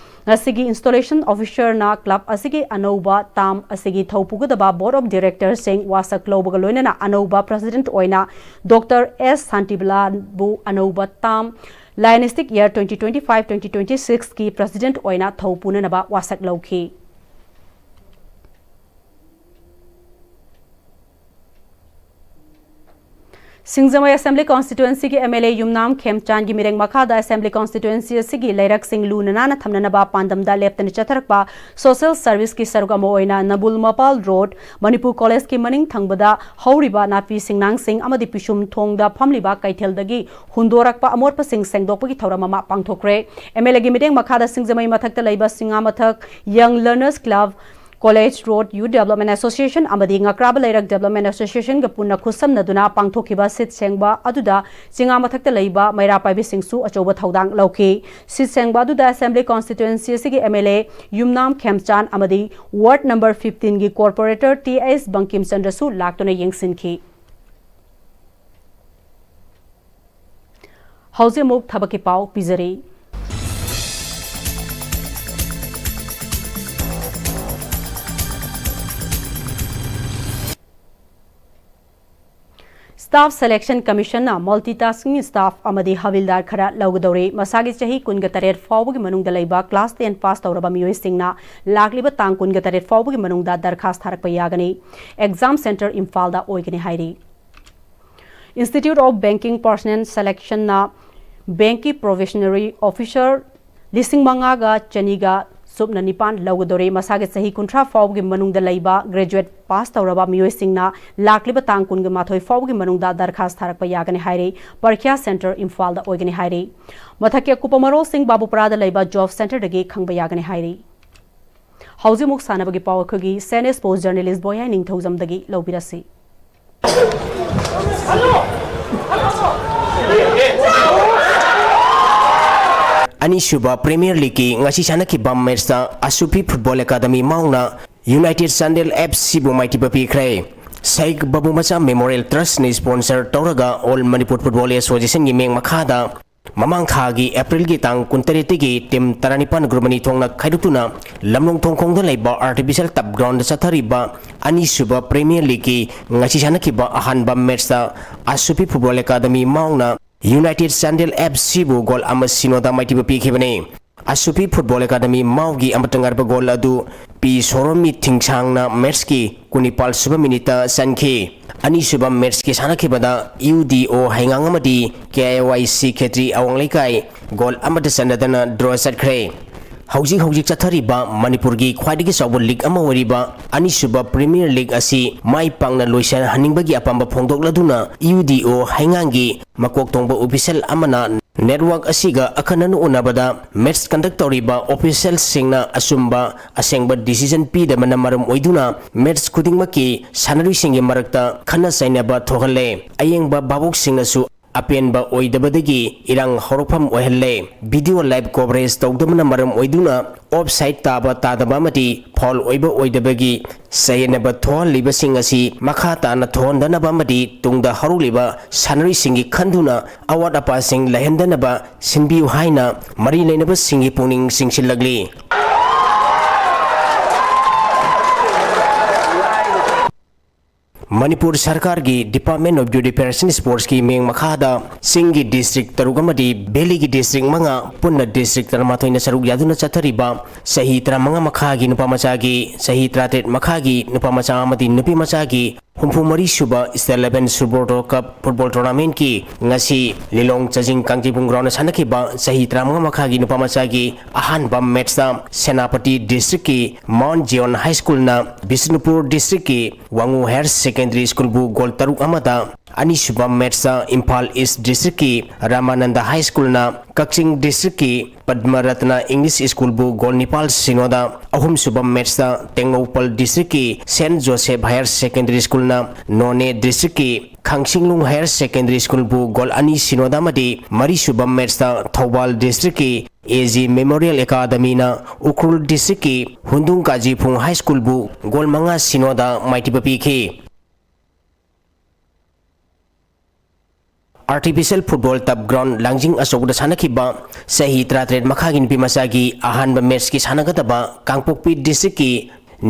ꯉꯁꯤꯒꯤ installation officerꯅ club ꯑꯁꯤꯒꯤ ꯑꯅꯧꯕ term ꯑꯁꯤꯒꯤ ꯊꯧ ꯄꯨꯒꯗꯕ board of directorꯁꯤꯡ ꯋꯥꯁꯛ ꯂꯧꯕꯒ ꯂꯣꯏꯅꯅ ꯑꯅꯧꯕ president ꯑꯣꯏꯅ Doctor S ꯁꯥꯟꯇꯤꯕꯂꯥꯕꯨ ꯑꯅꯧꯕ term Lionistic year twenty twenty-five twenty twenty-sixꯀꯤ president ꯑꯣꯏꯅ ꯊꯧ ꯄꯨꯅꯅꯕ ꯋꯥꯁꯛ ꯂꯧꯈꯤ꯫ ꯁꯤꯡꯖꯃꯩ Assembly Constituencyꯒꯤ M L A ꯌꯨꯝꯅꯥꯝ ꯈꯦꯝꯆꯥꯟꯒꯤ ꯃꯤꯔꯦꯡ ꯃꯈꯥꯗ Assembly Constituency ꯑꯁꯤꯒꯤ ꯂꯩꯔꯛꯁꯤꯡ ꯂꯨꯅ ꯅꯥꯟꯅ ꯊꯝꯅꯅꯕ ꯄꯥꯟꯗꯝꯗ ꯂꯦꯞꯇꯅ ꯆꯠꯊꯔꯛꯄ social serviceꯀꯤ ꯁꯔꯨꯛ ꯑꯃ ꯑꯣꯏꯅ ꯅꯕꯨꯜ ꯃꯄꯥꯜ road, ꯃꯅꯤꯄꯨꯔ collegeꯀꯤ ꯃꯅꯤꯡ ꯊꯪꯕꯗ ꯍꯧꯔꯤꯕ ꯅꯥꯄꯤ ꯁꯤꯡꯅꯥꯡꯁꯤꯡ ꯑꯃꯗꯤ ꯄꯤꯁꯨꯝ ꯊꯣꯡꯗ ꯐꯝꯂꯤꯕ ꯀꯩꯊꯦꯜꯗꯒꯤ ꯍꯨꯟꯗꯣꯔꯛꯄ ꯑꯃꯣꯠꯄꯁꯤꯡ ꯁꯦꯡꯗꯣꯛꯄꯒꯤ ꯊꯧꯔꯝ ꯑꯃ ꯄꯥꯡꯊꯣꯛꯈ꯭ꯔꯦ꯫ M L Aꯒꯤ ꯃꯤꯠꯌꯦꯡ ꯃꯈꯥꯗ ꯁꯤꯡꯖꯃꯩ ꯃꯊꯛꯇ ꯂꯩꯕ ꯁꯤꯡꯉꯥꯃꯊꯛ Young Learners Club, College Road Youth Development Association ꯑꯃꯗꯤ ꯉꯀ꯭ꯔꯥꯕ ꯂꯩꯔꯛ Development Associationꯒ ꯄꯨꯟꯅ ꯈꯨꯠꯁꯝꯅꯗꯨꯅ ꯄꯥꯡꯊꯣꯛꯈꯤꯕ ꯁꯤꯠ ꯁꯦꯡꯕ ꯑꯗꯨꯗ ꯆꯤꯡꯉꯥ ꯃꯊꯛꯇ ꯂꯩꯕ ꯃꯩꯔꯥ ꯄꯥꯏꯕꯤꯁꯤꯡꯁꯨ ꯑꯆꯧꯕ ꯊꯧꯗꯥꯡ ꯂꯧꯈꯤ꯫ ꯁꯤꯠ ꯁꯦꯡꯕ ꯑꯗꯨꯗ Assembly Constituency ꯑꯁꯤꯒꯤ M L A ꯌꯨꯝꯅꯥꯝ ꯈꯦꯝꯆꯥꯟ ꯑꯃꯗꯤ ward number fifteenꯒꯤ corporator T S ꯕꯪꯀꯤꯝꯆꯟꯗ꯭ꯔꯁꯨ ꯂꯥꯛꯇꯨꯅ ꯌꯦꯡꯁꯤꯟꯈꯤ꯫ ꯍꯧꯖꯤꯛ ꯑꯃꯨꯛ ꯊꯕꯛꯀꯤ ꯄꯥꯎ ꯄꯤꯖꯔꯤ꯫ Staff Selection Commissionꯅ multitasking staff ꯑꯃꯗꯤ ꯍꯕꯤꯜꯗꯥꯔ ꯈꯔ ꯂꯧꯒꯗꯧꯔꯤ꯫ ꯃꯁꯥꯒꯤ ꯆꯍꯤ ꯀꯨꯟꯒ ꯇꯔꯦꯠ ꯐꯥꯎꯕꯒꯤ ꯃꯅꯨꯡꯗ ꯂꯩꯕ class ten pass ꯇꯧꯔꯕ ꯃꯤꯑꯣꯏꯁꯤꯡꯅ ꯂꯥꯛꯂꯤꯕ ꯇꯥꯡ ꯀꯨꯟꯒ ꯇꯔꯦꯠ ꯐꯥꯎꯕꯒꯤ ꯃꯅꯨꯡꯗ ꯗꯔꯈꯥꯁ ꯊꯥꯔꯛꯄ ꯌꯥꯒꯅꯤ꯫ Exam center ꯏꯝꯐꯥꯜꯗ ꯑꯣꯏꯒꯅꯤ ꯍꯥꯏꯔꯤ꯫ Institute of Banking Personnel Selectionꯅ bankꯀꯤ probationary officer ꯂꯤꯁꯤꯡ ꯃꯉꯥꯒ ꯆꯅꯤꯒ ꯁꯨꯞꯅ ꯅꯤꯄꯥꯟ ꯂꯧꯒꯗꯧꯔꯤ꯫ ꯃꯁꯥꯒꯤ ꯆꯍꯤ ꯀꯨꯟꯊ꯭ꯔꯥ ꯐꯥꯎꯕꯒꯤ ꯃꯅꯨꯡꯗ ꯂꯩꯕ graduate pass ꯇꯧꯔꯕ ꯃꯤꯑꯣꯏꯁꯤꯡꯅ ꯂꯥꯛꯂꯤꯕ ꯇꯥꯡ ꯀꯨꯟꯒ ꯃꯥꯊꯣꯏ ꯐꯥꯎꯕꯒꯤ ꯃꯅꯨꯡꯗ ꯗꯔꯈꯥꯁ ꯊꯥꯔꯛꯄ ꯌꯥꯒꯅꯤ ꯍꯥꯏꯔꯤ꯫ ꯄꯔꯤꯈ꯭ꯌꯥ center ꯏꯝꯐꯥꯜꯗ ꯑꯣꯏꯒꯅꯤ ꯍꯥꯏꯔꯤ꯫ ꯃꯊꯛꯀꯤ ꯑꯀꯨꯞꯄ ꯃꯔꯣꯜꯁꯤꯡ ꯕꯥꯕꯨꯄꯨꯔꯥꯗ ꯂꯩꯕ job centreꯗꯒꯤ ꯈꯪꯕ ꯌꯥꯒꯅꯤ ꯍꯥꯏꯔꯤ꯫ ꯍꯧꯖꯤꯛ ꯑꯃꯨꯛ ꯁꯥꯟꯅꯕꯒꯤ ꯄꯥꯎ ꯑꯩꯈꯣꯏꯒꯤ Senior Sports Journalist ꯕꯣꯌꯥꯏ ꯅꯤꯡꯊꯧꯖꯝꯗꯒꯤ ꯂꯧꯕꯤꯔꯁꯤ꯫ ꯑꯅꯤꯁꯨꯕ Premier Leagueꯀꯤ ꯉꯁꯤ ꯁꯥꯟꯅꯈꯤꯕ matchꯇ ꯑꯁꯨꯄꯤ Football Academy ꯃꯥꯎꯅ United Chandel FCꯕꯨ ꯃꯥꯏꯊꯤꯕ ꯄꯤꯈ꯭ꯔꯦ꯫ ꯁꯩꯛ ꯕꯕꯨ ꯃꯆꯥ ꯃꯦꯃꯣꯔꯤꯌꯦꯜ ꯇ꯭ꯔꯁꯅ ꯁ꯭ꯄꯣꯟꯁꯔ ꯇꯧꯔꯒ ꯑꯣꯜ ꯃꯅꯤꯄꯨꯔ ꯐꯨꯠꯕꯣꯜ ꯑꯦꯁꯣꯁꯤꯌꯦꯁꯟꯒꯤ ꯃꯤꯡ ꯃꯈꯥꯗ ꯃꯃꯥꯡ ꯊꯥꯒꯤ ꯑꯦꯄ꯭ꯔꯤꯜꯒꯤ ꯇꯥꯡ ꯀꯨꯟꯇꯔꯦꯠꯇꯒꯤ ꯇꯤꯝ ꯇꯔꯥꯅꯤꯄꯥꯟ ꯒ꯭ꯔꯨꯞ ꯑꯅꯤ ꯊꯣꯛꯅ ꯈꯥꯏꯗꯣꯛꯇꯨꯅ ꯂꯝꯂꯣꯡ ꯊꯣꯡꯈꯣꯡꯗ ꯂꯩꯕ ꯑꯥꯔꯇꯤꯐꯤꯁꯤꯌꯦꯜ ꯇꯞ ꯒ꯭ꯔꯥꯎꯟꯗ ꯆꯠꯊꯔꯤꯕ ꯑꯅꯤꯁꯨꯕ ꯄ꯭ꯔꯤꯃꯤꯌꯔ ꯂꯤꯒꯀꯤ ꯉꯁꯤ ꯁꯥꯟꯅꯈꯤꯕ ꯑꯍꯥꯟꯕ ꯃꯦꯠꯆꯇ ꯑꯁꯨꯄꯤ ꯐꯨꯠꯕꯣꯜ ꯑꯦꯀꯥꯗꯃꯤ ꯃꯥꯎꯅ ꯌꯨꯅꯥꯏꯇꯦꯗ ꯆꯥꯟꯗꯦꯜ ꯑꯦꯐ ꯁꯤꯕꯨ ꯒꯣꯜ ꯑꯃ ꯁꯤꯅꯣꯗ ꯃꯥꯏꯊꯤꯕ ꯄꯤꯈꯤꯕꯅꯤ꯫ ꯑꯁꯨꯄꯤ ꯐꯨꯠꯕꯣꯜ ꯑꯦꯀꯥꯗꯃꯤ ꯃꯥꯎꯒꯤ ꯑꯃꯠꯇ ꯉꯥꯏꯔꯕ ꯒꯣꯜ ꯑꯗꯨ ꯄꯤ ꯁꯣꯔꯣꯃꯤ ꯊꯤꯡꯁꯥꯡꯅ ꯃꯦꯠꯆꯀꯤ ꯀꯨꯟꯅꯤꯄꯥꯜ ꯁꯨꯕ ꯃꯤꯅꯤꯠꯇ ꯆꯟꯈꯤ꯫ ꯑꯅꯤꯁꯨꯕ ꯃꯦꯠꯆꯀꯤ ꯁꯥꯟꯅꯈꯤꯕꯗ ꯌꯨ ꯗꯤ ꯑꯣ ꯍꯩꯉꯥꯡ ꯑꯃꯗꯤ ꯀꯦ ꯑꯥꯏ ꯋꯥꯏ ꯁꯤ ꯈꯦꯇ꯭ꯔꯤ ꯑꯋꯥꯡ ꯂꯩꯀꯥꯏ ꯒꯣꯜ ꯑꯃꯠꯇ ꯆꯟꯅꯗꯅ ꯗ꯭ꯔꯣ ꯆꯠꯈ꯭ꯔꯦ꯫ ꯍꯧꯖꯤꯛ ꯍꯧꯖꯤꯛ ꯆꯠꯊꯔꯤꯕ ꯃꯅꯤꯄꯨꯔꯒꯤ ꯈ꯭ꯋꯥꯏꯗꯒꯤ ꯆꯥꯎꯕ ꯂꯤꯒ ꯑꯃ ꯑꯣꯏꯔꯤꯕ ꯑꯅꯤꯁꯨꯕ ꯄ꯭ꯔꯤꯃꯤꯌꯔ ꯂꯤꯒ ꯑꯁꯤ ꯃꯥꯏ ꯄꯥꯛꯅ ꯂꯣꯏꯁꯤꯟꯍꯟꯅꯤꯡꯕꯒꯤ ꯑꯄꯥꯝꯕ ꯐꯣꯡꯗꯣꯛꯂꯗꯨꯅ ꯌꯨ ꯗꯤ ꯑꯣ ꯍꯩꯉꯥꯡꯒꯤ ꯃꯀꯣꯛ ꯊꯣꯡꯕ ꯑꯣꯐꯤꯁꯤꯌꯦꯜ ꯑꯃꯅ ꯅꯦꯠꯋꯥꯔꯛ ꯑꯁꯤꯒ ꯑꯈꯟꯅꯅ ꯎꯅꯕꯗ ꯃꯦꯠꯆ ꯀꯟꯗꯛ ꯇꯧꯔꯤꯕ ꯑꯣꯐꯤꯁꯤꯌꯦꯜꯁꯤꯡꯅ ꯑꯆꯨꯝꯕ ꯑꯁꯦꯡꯕ ꯗꯤꯁꯤꯖꯟ ꯄꯤꯗꯕꯅ ꯃꯔꯝ ꯑꯣꯏꯗꯨꯅ ꯃꯦꯠꯆ ꯈꯨꯗꯤꯡꯃꯛꯀꯤ ꯁꯥꯟꯅꯔꯣꯏꯁꯤꯡꯒꯤ ꯃꯔꯛꯇ ꯈꯠꯅ ꯆꯩꯅꯕ ꯊꯣꯛꯍꯜꯂꯦ꯫ ꯑꯌꯦꯡꯕ ꯚꯥꯕꯣꯛꯁꯤꯡꯅꯁꯨ ꯑꯄꯦꯟꯕ ꯑꯣꯏꯗꯕꯗꯒꯤ ꯏꯔꯥꯡ ꯍꯧꯔꯛꯐꯝ ꯑꯣꯏꯍꯜꯂꯦ꯫ ꯚꯤꯗꯤꯑꯣ ꯂꯥꯏꯚ ꯀꯣꯚꯔꯦꯖ ꯇꯧꯗꯕꯅ ꯃꯔꯝ ꯑꯣꯏꯗꯨꯅ ꯑꯣꯐ ꯁꯥꯏꯠ ꯇꯥꯕ ꯇꯥꯗꯕ ꯑꯃꯗꯤ ꯐꯥꯎꯜ ꯑꯣꯏꯕ ꯑꯣꯏꯗꯕꯒꯤ ꯆꯌꯦꯠꯅꯕ ꯊꯣꯛꯍꯜꯂꯤꯕꯁꯤꯡ ꯑꯁꯤ ꯃꯈꯥ ꯇꯥꯅ ꯊꯣꯛꯍꯟꯗꯅꯕ ꯑꯃꯗꯤ ꯇꯨꯡꯗ ꯍꯧꯔꯛꯂꯤꯕ ꯁꯥꯟꯅꯔꯣꯏꯁꯤꯡꯒꯤ ꯈꯟꯗꯨꯅ ꯑꯋꯥꯠ ꯑꯄꯥꯁꯤꯡ ꯂꯩꯍꯟꯗꯅꯕ ꯁꯤꯟꯕꯤꯌꯨ ꯍꯥꯏꯅ ꯃꯔꯤ ꯂꯩꯅꯕꯁꯤꯡꯒꯤ ꯄꯨꯛꯅꯤꯡ ꯆꯤꯡꯁꯤꯜꯂꯛꯂꯤ꯫ ꯃꯅꯤꯄꯨꯔ ꯁꯔꯀꯥꯔꯒꯤ Department of Youth Affairs and Sportsꯀꯤ ꯃꯤꯡ ꯃꯈꯥꯗ ꯆꯤꯡꯒꯤ ꯗꯤꯁꯇ꯭ꯔꯤꯛ ꯇꯔꯨꯛ ꯑꯃꯗꯤ ꯚꯦꯂꯤꯒꯤ ꯗꯤꯁꯇ꯭ꯔꯤꯛ ꯃꯉꯥ, ꯄꯨꯟꯅ ꯗꯤꯁꯇ꯭ꯔꯤꯛ ꯇꯔꯥꯃꯥꯊꯣꯏꯅ ꯁꯔꯨꯛ ꯌꯥꯗꯨꯅ ꯆꯠꯊꯔꯤꯕ ꯆꯍꯤ ꯇꯔꯥꯃꯉꯥ ꯃꯈꯥꯒꯤ ꯅꯨꯄꯥ ꯃꯆꯥꯒꯤ, ꯆꯍꯤ ꯇꯔꯥꯇꯔꯦꯠ ꯃꯈꯥꯒꯤ ꯅꯨꯄꯥ ꯃꯆꯥ ꯑꯃꯗꯤ ꯅꯨꯄꯤ ꯃꯆꯥꯒꯤ ꯍꯨꯝꯐꯨ ꯃꯔꯤ ꯁꯨꯕ State Level Subrata Cup football ꯇꯣꯔꯅꯥꯃꯦꯟꯠꯀꯤ ꯉꯁꯤ ꯂꯤꯂꯣꯡ ꯆꯥꯖꯤꯡ ꯀꯥꯡꯖꯩꯕꯨꯡ ꯒ꯭ꯔꯥꯎꯟꯗ ꯁꯥꯟꯅꯈꯤꯕ ꯆꯍꯤ ꯇꯔꯥꯃꯉꯥ ꯃꯈꯥꯒꯤ ꯅꯨꯄꯥ ꯃꯆꯥꯒꯤ ꯑꯍꯥꯟꯕ ꯃꯦꯠꯆꯇ ꯁꯦꯅꯥꯄꯇꯤ ꯗꯤꯁꯇ꯭ꯔꯤꯛꯀꯤ ꯃꯥꯎꯟꯠ ꯖꯤꯌꯣꯟ ꯍꯥꯏ ꯁ꯭ꯀꯨꯜꯅ ꯕꯤꯁꯅꯨꯄꯨꯔ ꯗꯤꯁꯇ꯭ꯔꯤꯛꯀꯤ ꯋꯥꯉꯨ ꯍꯥꯌꯔ ꯁꯦꯀꯦꯟꯗꯔꯤ ꯁ꯭ꯀꯨꯜꯕꯨ ꯒꯣꯜ ꯇꯔꯨꯛ ꯑꯃꯗ, ꯑꯅꯤꯁꯨꯕ ꯃꯦꯠꯆꯇ ꯏꯝꯐꯥꯜ ꯏꯁ꯭ꯠ ꯗꯤꯁꯇ꯭ꯔꯤꯛꯀꯤ ꯔꯥꯃꯥꯅꯟꯗ ꯍꯥꯏ ꯁ꯭ꯀꯨꯜꯅ ꯀꯛꯆꯤꯡ ꯗꯤꯁꯇ꯭ꯔꯤꯛꯀꯤ ꯄꯗꯃꯔꯠꯅ ꯏꯪꯂꯤꯁ ꯁ꯭ꯀꯨꯜꯕꯨ ꯒꯣꯜ ꯅꯤꯄꯥꯜ ꯁꯤꯅꯣꯗ, ꯑꯍꯨꯝꯁꯨꯕ ꯃꯦꯠꯆꯇ ꯇꯦꯡꯅꯧꯄꯜ ꯗꯤꯁꯇ꯭ꯔꯤꯛꯀꯤ saint Joseph higher secondary ꯁ꯭ꯀꯨꯜꯅ Noney ꯗꯤꯁꯇ꯭ꯔꯤꯛꯀꯤ ꯈꯥꯡꯁꯤꯡꯂꯨꯡ ꯍꯥꯌꯔ ꯁꯦꯀꯦꯟꯗꯔꯤ ꯁ꯭ꯀꯨꯜꯕꯨ ꯒꯣꯜ ꯑꯅꯤ ꯁꯤꯅꯣꯗ ꯑꯃꯗꯤ ꯃꯔꯤꯁꯨꯕ ꯃꯦꯠꯆꯇ ꯊꯧꯕꯥꯜ ꯗꯤꯁꯇ꯭ꯔꯤꯛꯀꯤ ꯑꯦ ꯖꯤ ꯃꯦꯃꯣꯔꯤꯌꯦꯜ ꯑꯦꯀꯥꯗꯃꯤꯅ ꯎꯈ꯭ꯔꯨꯜ ꯗꯤꯁꯇ꯭ꯔꯤꯛꯀꯤ ꯍꯨꯟꯗꯨꯡ ꯀꯥꯖꯤꯐꯨꯡ ꯍꯥꯏ ꯁ꯭ꯀꯨꯜꯕꯨ ꯒꯣꯜ ꯃꯉꯥ ꯁꯤꯅꯣꯗ ꯃꯥꯏꯊꯤꯕ ꯄꯤꯈꯤ꯫ ꯑꯥꯔꯇꯤꯐꯤꯁꯤꯌꯦꯜ ꯐꯨꯠꯕꯣꯜ ꯇꯞ ꯒ꯭ꯔꯥꯎꯟ ꯂꯥꯡꯖꯤꯡ ꯑꯆꯧꯕꯗ ꯁꯥꯟꯅꯈꯤꯕ ꯆꯍꯤ ꯇꯔꯥꯇꯔꯦꯠ ꯃꯈꯥꯒꯤ ꯅꯨꯄꯤ ꯃꯆꯥꯒꯤ ꯑꯍꯥꯟꯕ ꯃꯦꯠꯁꯀꯤ ꯁꯥꯟꯅꯒꯗꯕ ꯀꯥꯡꯄꯣꯛꯄꯤ ꯗꯤꯁꯇ꯭ꯔꯤꯛꯀꯤ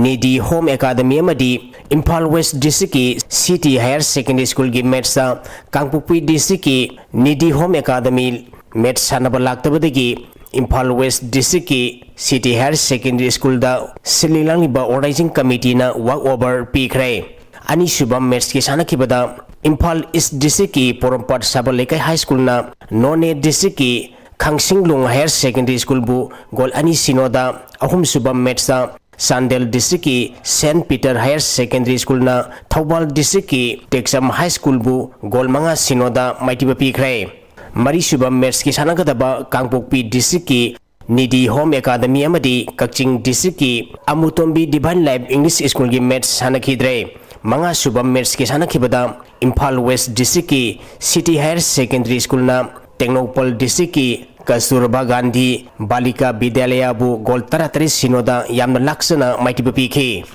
ꯅꯤꯗꯤ ꯍꯣꯝ ꯑꯦꯀꯥꯗꯃꯤ ꯑꯃꯗꯤ ꯏꯝꯐꯥꯜ ꯋꯦꯁ ꯗꯤꯁꯇ꯭ꯔꯤꯛꯀꯤ ꯁꯤꯇꯤ ꯍꯥꯌꯔ ꯁꯦꯀꯦꯟꯗꯔꯤ ꯁ꯭ꯀꯨꯜꯒꯤ ꯃꯦꯠꯁꯇ ꯀꯥꯡꯄꯣꯛꯄꯤ ꯗꯤꯁꯇ꯭ꯔꯤꯛꯀꯤ ꯅꯤꯗꯤ ꯍꯣꯝ ꯑꯦꯀꯥꯗꯃꯤ ꯃꯦꯠꯁ ꯁꯥꯟꯅꯕ ꯂꯥꯛꯇꯕꯗꯒꯤ ꯏꯝꯐꯥꯜ ꯋꯦꯁ ꯗꯤꯁꯇ꯭ꯔꯤꯛꯀꯤ ꯁꯤꯇꯤ ꯍꯥꯌꯔ ꯁꯦꯀꯦꯟꯗꯔꯤ ꯁ꯭ꯀꯨꯜꯗ ꯁꯤꯜꯂꯤ ꯂꯥꯡꯂꯤꯕ ꯑꯣꯔꯒꯅꯥꯏꯖꯤꯡ ꯀꯃꯤꯇꯤꯅ ꯋꯥꯛ ꯑꯣꯚꯔ ꯄꯤꯈ꯭ꯔꯦ꯫ ꯑꯅꯤꯁꯨꯕ ꯃꯦꯠꯁꯀꯤ ꯁꯥꯟꯅꯈꯤꯕꯗ ꯏꯝꯐꯥꯜ ꯏꯁ ꯗꯤꯁꯇ꯭ꯔꯤꯛꯀꯤ ꯄꯣꯔꯣꯝꯄꯥꯠ ꯁꯥꯕ ꯂꯩꯀꯥꯏ ꯍꯥꯏ ꯁ꯭ꯀꯨꯜꯅ ꯅꯣꯅꯦ ꯗꯤꯁꯇ꯭ꯔꯤꯛꯀꯤ ꯈꯥꯡꯁꯤꯡꯂꯣꯡ ꯍꯥꯌꯔ ꯁꯦꯀꯦꯟꯗꯔꯤ ꯁ꯭ꯀꯨꯜꯕꯨ ꯒꯣꯜ ꯑꯅꯤ ꯁꯤꯅꯣꯗ, ꯑꯍꯨꯝꯁꯨꯕ ꯃꯦꯠꯁꯇ ꯆꯥꯟꯗꯦꯜ ꯗꯤꯁꯇ꯭ꯔꯤꯛꯀꯤ ꯁꯦꯟꯠ ꯄꯤꯇꯔ ꯍꯥꯌꯔ ꯁꯦꯀꯦꯟꯗꯔꯤ ꯁ꯭ꯀꯨꯜꯅ ꯊꯧꯕꯥꯜ ꯗꯤꯁꯇ꯭ꯔꯤꯛꯀꯤ ꯇꯦꯛꯆꯝ ꯍꯥꯏ ꯁ꯭ꯀꯨꯜꯕꯨ ꯒꯣꯜ ꯃꯉꯥ ꯁꯤꯅꯣꯗ ꯃꯥꯏꯊꯤꯕ ꯄꯤꯈ꯭ꯔꯦ꯫ ꯃꯔꯤꯁꯨꯕ ꯃꯦꯠꯁꯀꯤ ꯁꯥꯟꯅꯒꯗꯕ ꯀꯥꯡꯄꯣꯛꯄꯤ ꯗꯤꯁꯇ꯭ꯔꯤꯛꯀꯤ ꯅꯤꯗꯤ ꯍꯣꯝ ꯑꯦꯀꯥꯗꯃꯤ ꯑꯃꯗꯤ ꯀꯛꯆꯤꯡ ꯗꯤꯁꯇ꯭ꯔꯤꯛꯀꯤ ꯑꯃꯨꯇꯣꯝꯕꯤ ꯗꯤꯚꯥꯏꯟ ꯂꯥꯏꯐ ꯏꯪꯂꯤꯁ ꯁ꯭ꯀꯨꯜꯒꯤ ꯃꯦꯠꯁ ꯁꯥꯟꯅꯈꯤꯗ꯭ꯔꯦ꯫ ꯃꯉꯥꯁꯨꯕ ꯃꯦꯠꯁꯀꯤ ꯁꯥꯟꯅꯈꯤꯕꯗ ꯏꯝꯐꯥꯜ ꯋꯦꯁ ꯗꯤꯁꯇ꯭ꯔꯤꯛꯀꯤ ꯁꯤꯇꯤ ꯍꯥꯌꯔ ꯁꯦꯀꯦꯟꯗꯔꯤ ꯁ꯭ꯀꯨꯜꯅ ꯇꯦꯡꯅꯧꯄꯜ ꯗꯤꯁꯇ꯭ꯔꯤꯛꯀꯤ ꯀꯁꯇꯨꯔꯕꯥ ꯒꯥꯟꯙꯤ ꯕꯥꯂꯤꯀꯥ ꯕꯤꯗ꯭ꯌꯥꯂꯌꯕꯨ ꯒꯣꯜ ꯇꯔꯥꯇꯔꯦꯠ ꯁꯤꯅꯣꯗ ꯌꯥꯝꯅ ꯂꯥꯛꯆꯅ ꯃꯥꯏꯊꯤꯕ ꯄꯤꯈꯤ꯫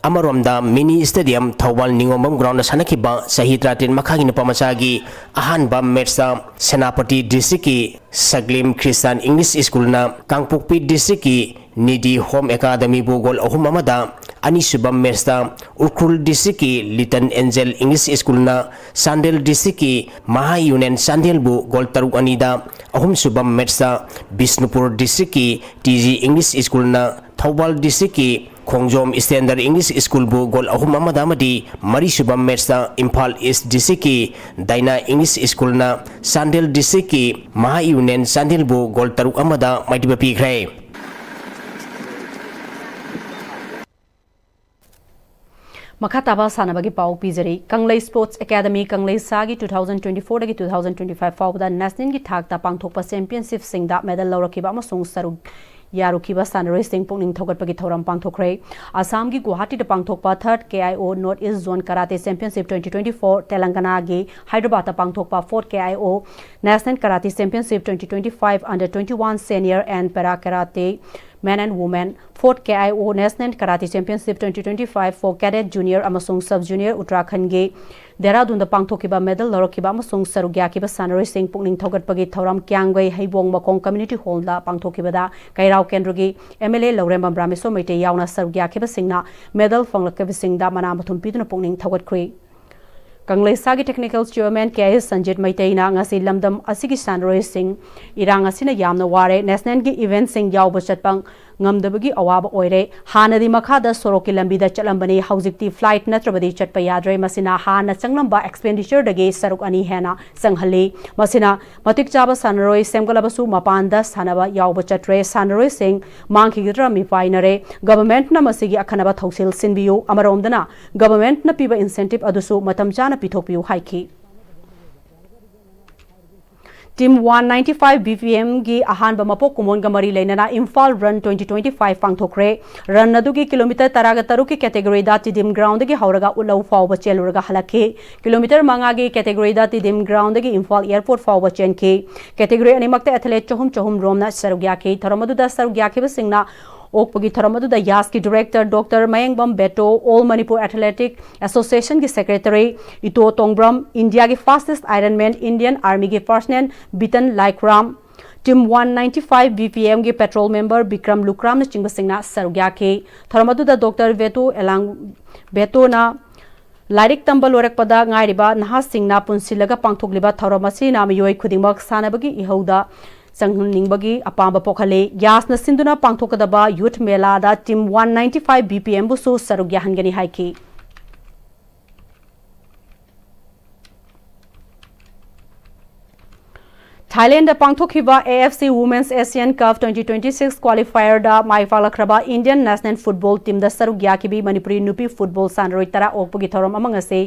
ꯑꯃꯔꯣꯝꯗ ꯃꯤꯅꯤ ꯁ꯭ꯇꯦꯗꯤꯌꯝ ꯊꯧꯕꯥꯜ ꯅꯤꯉꯣꯝꯕꯝ ꯒ꯭ꯔꯥꯎꯟꯗ ꯁꯥꯟꯅꯈꯤꯕ ꯆꯍꯤ ꯇꯔꯥꯇꯔꯦꯠ ꯃꯈꯥꯒꯤ ꯅꯨꯄꯥ ꯃꯆꯥꯒꯤ ꯑꯍꯥꯟꯕ ꯃꯦꯠꯁꯇ ꯁꯦꯅꯥꯄꯇꯤ ꯗꯤꯁꯇ꯭ꯔꯤꯛꯀꯤ ꯁꯛꯂꯤꯝ ꯈ꯭ꯔꯤꯁꯇꯥꯟ ꯏꯪꯂꯤꯁ ꯁ꯭ꯀꯨꯜꯅ ꯀꯥꯡꯄꯣꯛꯄꯤ ꯗꯤꯁꯇ꯭ꯔꯤꯛꯀꯤ ꯅꯤꯗꯤ ꯍꯣꯝ ꯑꯦꯀꯥꯗꯃꯤꯕꯨ ꯒꯣꯜ ꯑꯍꯨꯝ ꯑꯃꯗ, ꯑꯅꯤꯁꯨꯕ ꯃꯦꯠꯁꯇ ꯎꯈ꯭ꯔꯨꯜ ꯗꯤꯁꯇ꯭ꯔꯤꯛꯀꯤ ꯂꯤꯇꯜ ꯑꯦꯟꯖꯦꯜ ꯏꯪꯂꯤꯁ ꯁ꯭ꯀꯨꯜꯅ ꯆꯥꯟꯗꯦꯜ ꯗꯤꯁꯇ꯭ꯔꯤꯛꯀꯤ ꯃꯍꯥ ꯌꯨꯅꯤꯌꯟ ꯆꯥꯟꯗꯦꯜꯕꯨ ꯒꯣꯜ ꯇꯔꯨꯛ ꯑꯅꯤꯗ, ꯑꯍꯨꯝꯁꯨꯕ ꯃꯦꯠꯁꯇ ꯕꯤꯁꯅꯨꯄꯨꯔ ꯗꯤꯁꯇ꯭ꯔꯤꯛꯀꯤ ꯇꯤ ꯖꯤ ꯏꯪꯂꯤꯁ ꯁ꯭ꯀꯨꯜꯅ ꯊꯧꯕꯥꯜ ꯗꯤꯁꯇ꯭ꯔꯤꯛꯀꯤ ꯈꯣꯡꯖꯣꯝ ꯁ꯭ꯇꯦꯟꯗꯔ ꯏꯪꯂꯤꯁ ꯁ꯭ꯀꯨꯜꯕꯨ ꯒꯣꯜ ꯑꯍꯨꯝ ꯑꯃꯗ ꯑꯃꯗꯤ ꯃꯔꯤꯁꯨꯕ ꯃꯦꯠꯁꯇ ꯏꯝꯐꯥꯜ ꯏꯁ ꯗꯤꯁꯇ꯭ꯔꯤꯛꯀꯤ ꯗꯥꯏꯅꯥ ꯏꯪꯂꯤꯁ ꯁ꯭ꯀꯨꯜꯅ ꯆꯥꯟꯗꯦꯜ ꯗꯤꯁꯇ꯭ꯔꯤꯛꯀꯤ ꯃꯍꯥ ꯌꯨꯅꯤꯌꯟ ꯆꯥꯟꯗꯦꯜꯕꯨ ꯒꯣꯜ ꯇꯔꯨꯛ ꯑꯃꯗ ꯃꯥꯏꯊꯤꯕ ꯄꯤꯈ꯭ꯔꯦ꯫ ꯃꯈꯥ ꯇꯥꯕ ꯁꯥꯟꯅꯕꯒꯤ ꯄꯥꯎ ꯄꯤꯖꯔꯤ꯫ ꯀꯪꯂꯩ ꯁ꯭ꯄꯣꯔꯠꯁ ꯑꯦꯀꯥꯗꯃꯤ ꯀꯪꯂꯩꯁꯥꯒꯤ two thousand twenty fourꯗꯒꯤ two thousand twenty five ꯐꯥꯎꯕꯗ ꯅꯦꯁꯅꯦꯜꯒꯤ ꯊꯥꯛꯇ ꯄꯥꯡꯊꯣꯛꯄ ꯆꯦꯝꯄꯤꯌꯟꯁꯤꯞꯁꯤꯡꯗ ꯃꯦꯗꯜ ꯂꯧꯔꯛꯈꯤꯕ ꯑꯃꯁꯨꯡ ꯁꯔꯨꯛ ꯌꯥꯔꯨꯈꯤꯕ ꯁꯥꯟꯅꯔꯣꯏꯁꯤꯡ ꯄꯨꯛꯅꯤꯡ ꯊꯧꯒꯠꯄꯒꯤ ꯊꯧꯔꯝ ꯄꯥꯡꯊꯣꯛꯈ꯭ꯔꯦ꯫ ꯑꯁꯥꯝꯒꯤ ꯒꯨꯋꯥꯍꯥꯇꯤꯗ ꯄꯥꯡꯊꯣꯛꯄ third K I O North East Zone Karate Championship twenty twenty four, ꯇꯦꯂꯪꯒꯅꯥꯒꯤ ꯍꯥꯏꯗ꯭ꯔꯕꯥꯗꯇ ꯄꯥꯡꯊꯣꯛꯄ fourth K I O National Karate Championship twenty twenty five Under twenty one Senior and Para Karate Men and Women, Fourth K I O National Karate Championship twenty twenty-five for Cadet, Junior ꯑꯃꯁꯨꯡ Sub Junior ꯎꯠꯇꯔꯥꯈꯟꯒꯤ ꯗꯦꯍꯔꯥꯗꯨꯟꯗ ꯄꯥꯡꯊꯣꯛꯈꯤꯕ medal ꯂꯧꯔꯛꯈꯤꯕ ꯑꯃꯁꯨꯡ ꯁꯔꯨꯛ ꯌꯥꯈꯤꯕ ꯁꯥꯟꯅꯔꯣꯏꯁꯤꯡ ꯄꯨꯛꯅꯤꯡ ꯊꯧꯒꯠꯄꯒꯤ ꯊꯧꯔꯝ ꯀ꯭ꯌꯥꯝꯒꯩ ꯍꯩꯕꯣꯡ ꯃꯈꯣꯡ Community Hallꯗ ꯄꯥꯡꯊꯣꯛꯈꯤꯕꯗ ꯀꯩꯔꯥꯎ ꯀꯦꯟꯗ꯭ꯔꯒꯤ M L A ꯂꯧꯔꯦꯝꯕꯝ ꯔꯥꯃꯦꯁꯣꯔ ꯃꯩꯇꯩ ꯌꯥꯎꯅ ꯁꯔꯨꯛ ꯌꯥꯈꯤꯕꯁꯤꯡꯅ medal ꯐꯪꯂꯛꯈꯤꯕꯁꯤꯡꯗ ꯃꯅꯥ ꯃꯊꯨꯝ ꯄꯤꯗꯨꯅ ꯄꯨꯛꯅꯤꯡ ꯊꯧꯒꯠꯈ꯭ꯔꯤ꯫ ꯀꯪꯂꯩꯁꯥꯒꯤ Technical Chairman K I S Sanjit ꯃꯩꯇꯩꯅ ꯉꯁꯤ ꯂꯝꯗꯝ ꯑꯁꯤꯒꯤ ꯁꯥꯟꯅꯔꯣꯏꯁꯤꯡ ꯏꯔꯥꯡ ꯑꯁꯤꯅ ꯌꯥꯝꯅ ꯋꯥꯔꯦ, nationalꯒꯤ eventꯁꯤꯡ ꯌꯥꯎꯕ ꯆꯠꯄ ꯉꯝꯗꯕꯒꯤ ꯑꯋꯥꯕ ꯑꯣꯏꯔꯦ꯫ ꯍꯥꯟꯅꯗꯤ ꯃꯈꯥꯗ ꯁꯣꯔꯣꯛꯀꯤ ꯂꯝꯕꯤꯗ ꯆꯠꯂꯝꯕꯅꯤ, ꯍꯧꯖꯤꯛꯇꯤ flight ꯅꯠꯇ꯭ꯔꯕꯗꯤ ꯆꯠꯄ ꯌꯥꯗ꯭ꯔꯦ꯫ ꯃꯁꯤꯅ ꯍꯥꯟꯅ ꯆꯪꯂꯝꯕ expenditure ꯗꯒꯤ ꯁꯔꯨꯛ ꯑꯅꯤ ꯍꯦꯟꯅ ꯆꯪꯍꯜꯂꯤ꯫ ꯃꯁꯤꯅ ꯃꯇꯤꯛ ꯆꯥꯕ ꯁꯥꯟꯅꯔꯣꯏ ꯁꯦꯝꯒꯠꯂꯕꯁꯨ ꯃꯄꯥꯟꯗ ꯁꯥꯟꯅꯕ ꯌꯥꯎꯕ ꯆꯠꯇ꯭ꯔꯦ꯫ ꯁꯥꯟꯅꯔꯣꯏꯁꯤꯡ ꯃꯥꯡꯈꯤꯒꯗ꯭ꯔꯥ ꯃꯤꯄꯥꯏꯅꯔꯦ꯫ Governmentꯅ ꯃꯁꯤꯒꯤ ꯑꯈꯟꯅꯕ ꯊꯧꯁꯤꯜ ꯁꯤꯟꯕꯤꯌꯨ꯫ ꯑꯃꯔꯣꯝꯗꯅ governmentꯅ ꯄꯤꯕ incentive ꯑꯗꯨꯁꯨ ꯃꯇꯝ ꯆꯥꯅ ꯄꯤꯊꯣꯛꯄꯤꯌꯨ ꯍꯥꯏꯈꯤ꯫ Team one ninety five B P Mꯒꯤ ꯑꯍꯥꯟꯕ ꯃꯄꯣꯛ ꯀꯨꯝꯑꯣꯟꯒ ꯃꯔꯤ ꯂꯩꯅꯅ Imphal Run twenty twenty-five ꯄꯥꯡꯊꯣꯛꯈ꯭ꯔꯦ꯫ Run ꯑꯗꯨꯒꯤ kilometre ꯇꯔꯥꯒ ꯇꯔꯨꯛꯀꯤ categoryꯗ Tiddim Groundꯗꯒꯤ ꯍꯧꯔꯒ ꯎꯠꯂꯧ ꯐꯥꯎꯕ ꯆꯦꯜꯂꯨꯔꯒ ꯍꯜꯂꯛꯈꯤ꯫ Kilometre ꯃꯉꯥꯒꯤ categoryꯗ Tiddim Groundꯗꯒꯤ Imphal Airport ꯐꯥꯎꯕ ꯆꯦꯟꯈꯤ꯫ Category ꯑꯅꯤꯃꯛꯇ athlete ꯆꯍꯨꯝ ꯆꯍꯨꯝ ꯔꯣꯝꯅ ꯁꯔꯨꯛ ꯌꯥꯈꯤ꯫ ꯊꯧꯔꯝ ꯑꯗꯨꯗ ꯁꯔꯨꯛ ꯌꯥꯈꯤꯕꯁꯤꯡꯅ ꯑꯣꯛꯄꯒꯤ ꯊꯧꯔꯝ ꯑꯗꯨꯗ ꯌꯥꯁꯀꯤ director Doctor ꯃꯌꯦꯡꯕꯝ ꯕꯦꯇꯣ, All Manipur Athletic Associationꯒꯤ secretary ꯏꯇꯣ ꯇꯣꯡꯕ꯭ꯔꯝ, ꯏꯟꯗꯤꯌꯥꯒꯤ fastest Ironman Indian Armyꯒꯤ personnel ꯕꯤꯇꯟ ꯂꯥꯏꯈ꯭ꯔꯥꯝ, Team one ninety five B P Mꯒꯤ patrol member Bikram ꯂꯨꯀ꯭ꯔꯥꯝꯅꯆꯤꯡꯕꯁꯤꯡꯅ ꯁꯔꯨꯛ ꯌꯥꯈꯤ꯫ ꯊꯧꯔꯝ ꯑꯗꯨꯗ Doctor ꯕꯦꯇꯣ ꯑꯦꯂꯥꯡ ꯕꯦꯇꯣꯅ ꯂꯥꯏꯔꯤꯛ ꯇꯝꯕ ꯂꯣꯏꯔꯛꯄꯗ ꯉꯥꯏꯔꯤꯕ ꯅꯍꯥꯁꯤꯡꯅ ꯄꯨꯟꯁꯤꯜꯂꯒ ꯄꯥꯡꯊꯣꯛꯂꯤꯕ ꯊꯧꯔꯝ ꯑꯁꯤꯅ ꯃꯤꯑꯣꯏ ꯈꯨꯗꯤꯡꯃꯛ ꯁꯥꯟꯅꯕꯒꯤ ꯏꯍꯧꯗ ꯆꯪꯍꯟꯅꯤꯡꯕꯒꯤ ꯑꯄꯥꯝꯕ ꯄꯣꯛꯍꯜꯂꯤ꯫ ꯌꯥꯁꯅ ꯁꯤꯟꯗꯨꯅ ꯄꯥꯡꯊꯣꯛꯀꯗꯕ Youth Melaꯗ Team one ninety five B P Mꯕꯨꯁꯨ ꯁꯔꯨꯛ ꯌꯥꯍꯟꯒꯅꯤ ꯍꯥꯏꯈꯤ꯫ ꯊꯥꯏꯂꯦꯟꯗ ꯄꯥꯡꯊꯣꯛꯈꯤꯕ A F C Women's Asian Cup twenty twenty-six qualifierꯗ my ꯄꯥꯛꯂꯛꯈ꯭ꯔꯕ Indian national football teamꯗ ꯁꯔꯨꯛ ꯌꯥꯈꯤꯕꯤ ꯃꯅꯤꯄꯨꯔꯤ ꯅꯨꯄꯤ football ꯁꯥꯟꯅꯔꯣꯏ ꯇꯔꯥ ꯑꯣꯛꯄꯒꯤ ꯊꯧꯔꯝ ꯑꯃ ꯉꯁꯤ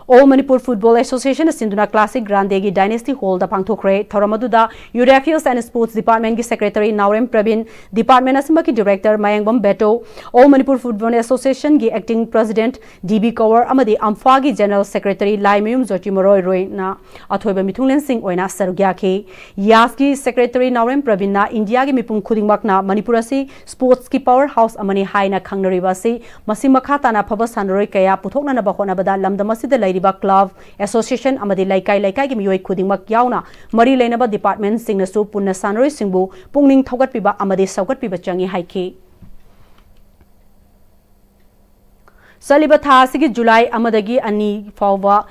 All Manipur Football Association ꯅ ꯁꯤꯟꯗꯨꯅ Classic Grande ꯒꯤ Dynasty Hall ꯗ ꯄꯥꯡꯊꯣꯛꯈ꯭ꯔꯦ꯫ ꯊꯧꯔꯝ ꯑꯗꯨꯗ Youth Affairs and Sports Department ꯀꯤ Secretary ꯅꯥꯎꯔꯦꯝ ꯄ꯭ꯔꯕꯤꯟ, department ꯑꯁꯤꯃꯛꯀꯤ Director Mayangbam Beto, All Manipur Football Association ꯒꯤ Acting President D B Kunwar ꯑꯃꯗꯤ ꯑꯝꯐꯥꯒꯤ General Secretary ꯂꯥꯏꯃꯌꯨꯝ ꯖꯣꯇꯤꯃꯔꯣꯏ ꯔꯣꯏꯅ ꯑꯊꯣꯏꯕ ꯃꯤꯊꯨꯡꯂꯦꯟꯁꯤꯡ ꯑꯣꯏꯅ ꯁꯔꯨꯛ ꯌꯥꯈꯤ꯫ ꯌꯥꯁꯀꯤ Secretary ꯅꯥꯎꯔꯦꯝ ꯄ꯭ꯔꯕꯤꯟꯅ ꯏꯟꯗꯤꯌꯥꯒꯤ ꯃꯤꯄꯨꯝ ꯈꯨꯗꯤꯡꯃꯛꯅ ꯃꯅꯤꯄꯨꯔ ꯑꯁꯤ sports ꯀꯤ power house ꯑꯃꯅꯤ ꯍꯥꯏꯅ ꯈꯪꯅꯔꯤꯕ ꯑꯁꯤ ꯃꯁꯤ ꯃꯈꯥ ꯇꯥꯅ ꯑꯐꯕ ꯁꯥꯟꯅꯔꯣꯏ ꯀꯌꯥ ꯄꯨꯊꯣꯛꯅꯅꯕ ꯍꯣꯠꯅꯕꯗ ꯂꯝꯗꯝ ꯑꯁꯤꯗ ꯂꯩꯔꯤꯕ club, association ꯑꯃꯗꯤ ꯂꯩꯀꯥꯏ ꯂꯩꯀꯥꯏꯒꯤ ꯃꯤꯑꯣꯏ ꯈꯨꯗꯤꯡꯃꯛ ꯌꯥꯎꯅ ꯃꯔꯤ ꯂꯩꯅꯕ department ꯁꯤꯡꯅꯁꯨ ꯄꯨꯟꯅ ꯁꯥꯟꯅꯔꯣꯏꯁꯤꯡꯕꯨ ꯄꯨꯛꯅꯤꯡ ꯊꯧꯒꯠꯄꯤꯕ ꯑꯃꯗꯤ ꯁꯧꯒꯠꯄꯤꯕ ꯆꯪꯏ ꯍꯥꯏꯈꯤ꯫ ꯆꯠꯂꯤꯕ ꯊꯥ ꯑꯁꯤꯒꯤ ꯖꯨꯂꯥꯏ ꯑꯃꯗꯒꯤ ꯑꯅꯤ ꯐꯥꯎꯕ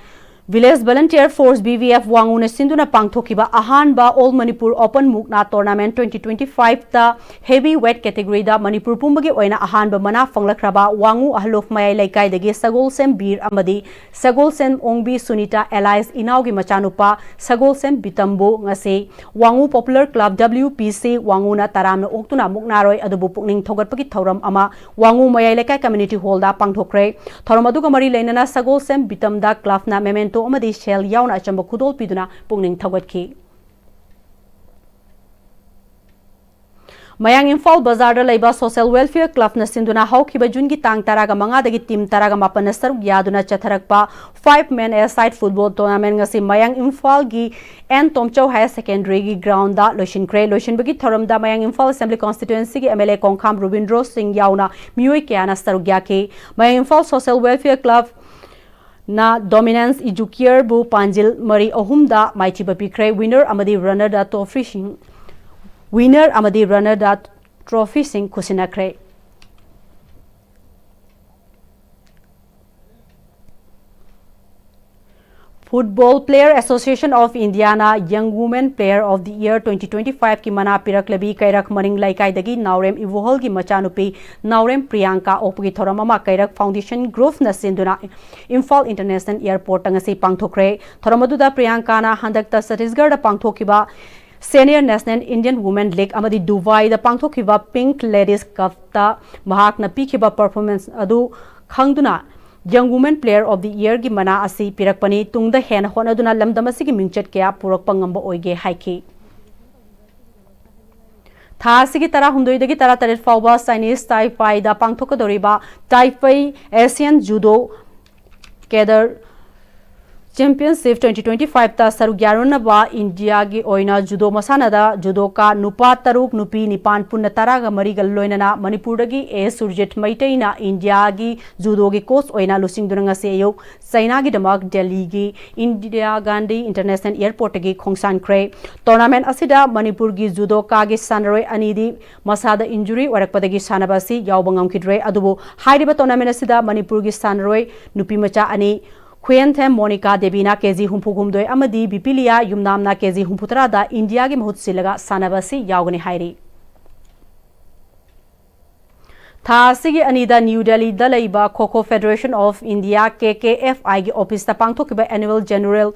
Village Volunteer Force, V V F, ꯋꯥꯉꯨꯅ ꯁꯤꯟꯗꯨꯅ ꯄꯥꯡꯊꯣꯛꯈꯤꯕ ꯑꯍꯥꯟꯕ All Manipur Open ꯃꯨꯛꯅꯥ Tournament twenty twenty five ꯇ heavy weight category ꯗ ꯃꯅꯤꯄꯨꯔ ꯄꯨꯝꯕꯒꯤ ꯑꯣꯏꯅ ꯑꯍꯥꯟꯕ ꯃꯅꯥ ꯐꯪꯂꯛꯈ꯭ꯔꯕ ꯋꯥꯉꯨ ꯑꯍꯜꯂꯣꯐ ꯃꯌꯥꯏ ꯂꯩꯀꯥꯏꯗꯒꯤ ꯁꯒꯣꯜꯁꯦꯝ ꯕꯤꯔ ꯑꯃꯗꯤ ꯁꯒꯣꯜꯁꯦꯝ ꯑꯣꯡꯕꯤ ꯁꯨꯅꯤꯇꯥ alias ꯏꯅꯥꯎꯒꯤ ꯃꯆꯥꯅꯨꯄꯥ ꯁꯒꯣꯜꯁꯦꯝ ꯕꯤꯇꯝꯕꯨ ꯉꯁꯤ ꯋꯥꯉꯨ Popular Club, W P C, ꯋꯥꯉꯨꯅ ꯇꯔꯥꯝꯅ ꯑꯣꯛꯇꯨꯅ ꯃꯨꯛꯅꯥꯔꯣꯏ ꯑꯗꯨꯕꯨ ꯄꯨꯛꯅꯤꯡ ꯊꯧꯒꯠꯄꯒꯤ ꯊꯧꯔꯝ ꯑꯃ ꯋꯥꯉꯨ ꯃꯌꯥꯏ ꯂꯩꯀꯥꯏ Community Hall ꯗ ꯄꯥꯡꯊꯣꯛꯈ꯭ꯔꯦ꯫ ꯊꯧꯔꯝ ꯑꯗꯨꯒ ꯃꯔꯤ ꯂꯩꯅꯅ ꯁꯒꯣꯜꯁꯦꯝ ꯕꯤꯇꯝꯗ club ꯅ memento ꯑꯃꯗꯤ ꯁꯦꯜ ꯌꯥꯎꯅ ꯑꯆꯝꯕ ꯈꯨꯗꯣꯜ ꯄꯤꯗꯨꯅ ꯄꯨꯛꯅꯤꯡ ꯊꯧꯒꯠꯈꯤ꯫ ꯃꯌꯥꯡ ꯏꯝꯐꯥꯜ ꯕꯖꯥꯔꯗ ꯂꯩꯕ Social Welfare Club ꯅ ꯁꯤꯟꯗꯨꯅ ꯍꯧꯈꯤꯕ ꯖꯨꯟꯒꯤ ꯇꯥꯡ ꯇꯔꯥꯒ ꯃꯉꯥꯗꯒꯤ team ꯇꯔꯥꯒ ꯃꯥꯄꯟꯅ ꯁꯔꯨꯛ ꯌꯥꯗꯨꯅ ꯆꯠꯊꯔꯛꯄ five man a side football tournament ꯉꯁꯤ ꯃꯌꯥꯡ ꯏꯝꯐꯥꯜꯒꯤ ꯑꯦꯟ ꯇꯣꯝꯆꯧ Higher Secondary ꯒꯤ ground ꯗ ꯂꯣꯏꯁꯤꯟꯈ꯭ꯔꯦ꯫ ꯂꯣꯏꯁꯤꯟꯕꯒꯤ ꯊꯧꯔꯝꯗ ꯃꯌꯥꯡ ꯏꯝꯐꯥꯜ Assembly Constituency ꯒꯤ M L A ꯀꯣꯡꯈꯥꯝ ꯔꯣꯕꯤꯟꯗ꯭ꯔꯣ ꯁꯤꯡ ꯌꯥꯎꯅ ꯃꯤꯑꯣꯏ ꯀꯌꯥꯅ ꯁꯔꯨꯛ ꯌꯥꯈꯤ꯫ ꯃꯌꯥꯡ ꯏꯝꯐꯥꯜ Social Welfare Club ꯅ Dominance Educare ꯕꯨ ꯄꯥꯟꯖꯤꯜ ꯃꯔꯤ ꯑꯍꯨꯝꯗ ꯃꯥꯏꯊꯤꯕ ꯄꯤꯈ꯭ꯔꯦ꯫ Winner ꯑꯃꯗꯤ runner ꯗ trophy ꯁꯤꯡ, winner ꯑꯃꯗꯤ runner ꯗ trophy ꯁꯤꯡ ꯈꯨꯠꯁꯤꯟꯅꯈ꯭ꯔꯦ꯫ Football Player Association of India ꯅ Young Women Player of the Year twenty twenty five ꯀꯤ ꯃꯅꯥ ꯄꯤꯔꯛꯂꯕꯤ ꯀꯩꯔꯛ ꯃꯅꯤꯡ ꯂꯩꯀꯥꯏꯗꯒꯤ ꯅꯥꯎꯔꯦꯝ ꯏꯕꯣꯍꯜꯒꯤ ꯃꯆꯥꯅꯨꯄꯤ ꯅꯥꯎꯔꯦꯝ ꯄ꯭ꯔꯤꯌꯥꯡꯀꯥ ꯑꯣꯛꯄꯒꯤ ꯊꯧꯔꯝ ꯑꯃ ꯀꯩꯔꯛ Foundation Group ꯅ ꯁꯤꯟꯗꯨꯅ ꯏꯝꯐꯥꯜ International Airport ꯇ ꯉꯁꯤ ꯄꯥꯡꯊꯣꯛꯈ꯭ꯔꯦ꯫ ꯊꯧꯔꯝ ꯑꯗꯨꯗ ꯄ꯭ꯔꯤꯌꯥꯡꯀꯥꯅ ꯍꯟꯗꯛꯇ ꯆꯇꯤꯁꯒꯔꯗ ꯄꯥꯡꯊꯣꯛꯈꯤꯕ Senior National Indian Women League ꯑꯃꯗꯤ ꯗꯨꯕꯥꯏꯗ ꯄꯥꯡꯊꯣꯛꯈꯤꯕ Pink Ladies Cup ꯇ ꯃꯍꯥꯛꯅ ꯄꯤꯈꯤꯕ performance ꯑꯗꯨ ꯈꯪꯗꯨꯅ Young Women Player of the Year ꯒꯤ ꯃꯅꯥ ꯑꯁꯤ ꯄꯤꯔꯛꯄꯅꯤ꯫ ꯇꯨꯡꯗ ꯍꯦꯟꯅ ꯍꯣꯠꯅꯗꯨꯅ ꯂꯝꯗꯝ ꯑꯁꯤꯒꯤ ꯃꯤꯡꯆꯠ ꯀꯌꯥ ꯄꯨꯔꯛꯄ ꯉꯝꯕ ꯑꯣꯏꯒꯦ ꯍꯥꯏꯈꯤ꯫ ꯊꯥ ꯑꯁꯤꯒꯤ ꯇꯔꯥꯍꯨꯝꯗꯣꯏꯗꯒꯤ ꯇꯔꯥꯇꯔꯦꯠ ꯐꯥꯎꯕ Chinese Taipei ꯗ ꯄꯥꯡꯊꯣꯛꯀꯗꯧꯔꯤꯕ Taipei Asian Judo Cadre Championship twenty twenty-five ꯇ ꯁꯔꯨꯛ ꯌꯥꯔꯨꯅꯕ ꯏꯟꯗꯤꯌꯥꯒꯤ ꯑꯣꯏꯅ ꯖꯨꯗꯣ ꯃꯁꯥꯟꯅꯗ ꯖꯨꯗꯣꯀꯥ ꯅꯨꯄꯥ ꯇꯔꯨꯛ, ꯅꯨꯄꯤ ꯅꯤꯄꯥꯟ, ꯄꯨꯟꯅ ꯇꯔꯥꯒ ꯃꯔꯤꯒ ꯂꯣꯏꯅꯅ ꯃꯅꯤꯄꯨꯔꯗꯒꯤ ꯑꯦ ꯁꯨꯔꯖꯤꯠ ꯃꯩꯇꯩꯅ ꯏꯟꯗꯤꯌꯥꯒꯤ ꯖꯨꯗꯣꯒꯤ ꯀꯣꯆ ꯑꯣꯏꯅ ꯂꯨꯆꯤꯡꯗꯨꯅ ꯉꯁꯤ ꯑꯌꯨꯛ ꯆꯩꯅꯥꯒꯤꯗꯃꯛ ꯗꯦꯜꯂꯤꯒꯤ ꯏꯟꯗꯤꯔꯥ ꯒꯥꯟꯙꯤ ꯏꯟꯇꯔꯅꯦꯁꯅꯦꯜ ꯑꯦꯌꯔꯄꯣꯔꯠꯇꯒꯤ ꯈꯣꯡꯁꯥꯟꯈ꯭ꯔꯦ꯫ ꯇꯣꯔꯅꯥꯃꯦꯟꯠ ꯑꯁꯤꯗ ꯃꯅꯤꯄꯨꯔꯒꯤ ꯖꯨꯗꯣꯀꯥꯒꯤ ꯁꯥꯟꯅꯔꯣꯏ ꯑꯅꯤꯗꯤ ꯃꯁꯥꯗ ꯏꯟꯖꯨꯔꯤ ꯑꯣꯏꯔꯛꯄꯗꯒꯤ ꯁꯥꯟꯅꯕ ꯑꯁꯤ ꯌꯥꯎꯕ ꯉꯝꯈꯤꯗ꯭ꯔꯦ꯫ ꯑꯗꯨꯕꯨ ꯍꯥꯏꯔꯤꯕ ꯇꯣꯔꯅꯥꯃꯦꯟꯠ ꯑꯁꯤꯗ ꯃꯅꯤꯄꯨꯔꯒꯤ ꯁꯥꯟꯅꯔꯣꯏ ꯅꯨꯄꯤꯃꯆꯥ ꯑꯅꯤ ꯈꯨꯌꯦꯟꯊꯦꯝ ꯃꯣꯅꯤꯀꯥ ꯗꯦꯕꯤꯅ ꯀꯦꯖꯤ ꯍꯨꯝꯐꯨ ꯍꯨꯝꯗꯣꯏ ꯑꯃꯗꯤ ꯕꯤꯄꯤꯂꯤꯌꯥ ꯌꯨꯝꯅꯥꯝꯅ ꯀꯦꯖꯤ ꯍꯨꯝꯐꯨ ꯇꯔꯥꯗ ꯏꯟꯗꯤꯌꯥꯒꯤ ꯃꯍꯨꯠ ꯁꯤꯜꯂꯒ ꯁꯥꯟꯅꯕ ꯑꯁꯤ ꯌꯥꯎꯒꯅꯤ ꯍꯥꯏꯔꯤ꯫ ꯊꯥ ꯑꯁꯤꯒꯤ ꯑꯅꯤꯗ ꯅ꯭ꯌꯨ ꯗꯦꯜꯂꯤꯗ ꯂꯩꯕ Kho Kho Federation of India, K K F I, ꯒꯤ ꯑꯣꯐꯤꯁꯇ ꯄꯥꯡꯊꯣꯛꯈꯤꯕ annual general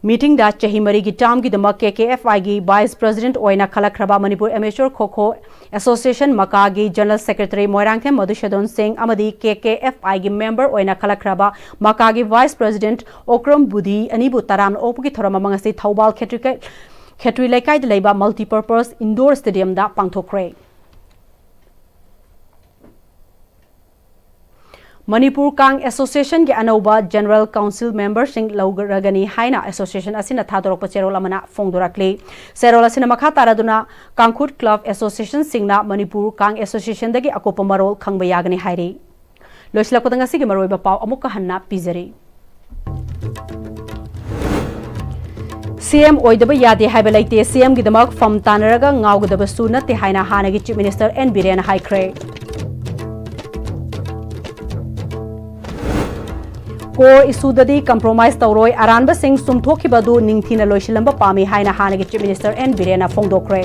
meeting ꯗ ꯆꯍꯤ ꯃꯔꯤꯒꯤ term ꯒꯤꯗꯃꯛ K K F I ꯒꯤ vice president ꯑꯣꯏꯅ ꯈꯜꯂꯛꯈ꯭ꯔꯕ Manipur Amateur Kho Kho Association, ꯃꯀꯥꯒꯤ general secretary Moirangthem Madhusudan ꯁꯤꯡ ꯑꯃꯗꯤ K K F I ꯒꯤ member ꯑꯣꯏꯅ ꯈꯜꯂꯛꯈ꯭ꯔꯕ ꯃꯀꯥꯒꯤ vice president ꯑꯣꯀ꯭ꯔꯝ ꯕꯨꯙꯤ ꯑꯅꯤꯕꯨ ꯇꯔꯥꯝꯅ ꯑꯣꯛꯄꯒꯤ ꯊꯧꯔꯝ ꯑꯃ ꯉꯁꯤ ꯊꯧꯕꯥꯜ ꯈꯦꯇ꯭ꯔꯤ-, ꯈꯦꯇ꯭ꯔꯤ ꯂꯩꯀꯥꯏꯗ ꯂꯩꯕ multipurpose indoor stadium ꯗ ꯄꯥꯡꯊꯣꯛꯈ꯭ꯔꯦ꯫ ꯃꯅꯤꯄꯨꯔ ꯀꯥꯡ Association ꯒꯤ ꯑꯅꯧꯕ general council member ꯁꯤꯡ ꯂꯧꯔꯒꯅꯤ ꯍꯥꯏꯅ association ꯑꯁꯤꯅ ꯊꯥꯗꯣꯔꯛꯄ ꯆꯦꯔꯣꯜ ꯑꯃꯅ ꯐꯣꯡꯗꯣꯔꯛꯂꯤ꯫ ꯆꯦꯔꯣꯜ ꯑꯁꯤꯅ ꯃꯈꯥ ꯇꯥꯔꯗꯨꯅ ꯀꯥꯡꯈꯨꯠ club association ꯁꯤꯡꯅ ꯃꯅꯤꯄꯨꯔ ꯀꯥꯡ Association ꯗꯒꯤ ꯑꯀꯨꯞꯄ ꯃꯔꯣꯜ ꯈꯪꯕ ꯌꯥꯒꯅꯤ ꯍꯥꯏꯔꯤ꯫ ꯂꯣꯏꯁꯤꯜꯂꯛꯄꯗ ꯉꯁꯤꯒꯤ ꯃꯔꯨꯑꯣꯏꯕ ꯄꯥꯎ ꯑꯃꯨꯛꯀ ꯍꯟꯅ ꯄꯤꯖꯔꯤ꯫ C M ꯑꯣꯏꯗꯕ ꯌꯥꯗꯦ ꯍꯥꯏꯕ ꯂꯩꯇꯦ, C M ꯒꯤꯗꯃꯛ ꯐꯝ ꯇꯥꯅꯔꯒ ꯉꯥꯎꯒꯗꯕꯁꯨ ꯅꯠꯇꯦ ꯍꯥꯏꯅ ꯍꯥꯟꯅꯒꯤ Chief Minister N ꯕꯤꯔꯦꯟꯅ ꯍꯥꯏꯈ꯭ꯔꯦ꯫ Core issue ꯗꯗꯤ compromise ꯇꯧꯔꯣꯏ, ꯑꯔꯥꯟꯕꯁꯤꯡ ꯆꯨꯝꯊꯣꯛꯈꯤꯕ ꯑꯗꯨ ꯅꯤꯡꯊꯤꯅ ꯂꯣꯏꯁꯤꯜꯂꯝꯕ ꯄꯥꯝꯃꯤ ꯍꯥꯏꯅ ꯍꯥꯟꯅꯒꯤ Chief Minister N ꯕꯤꯔꯦꯟꯅ ꯐꯣꯡꯗꯣꯛꯈ꯭ꯔꯦ꯫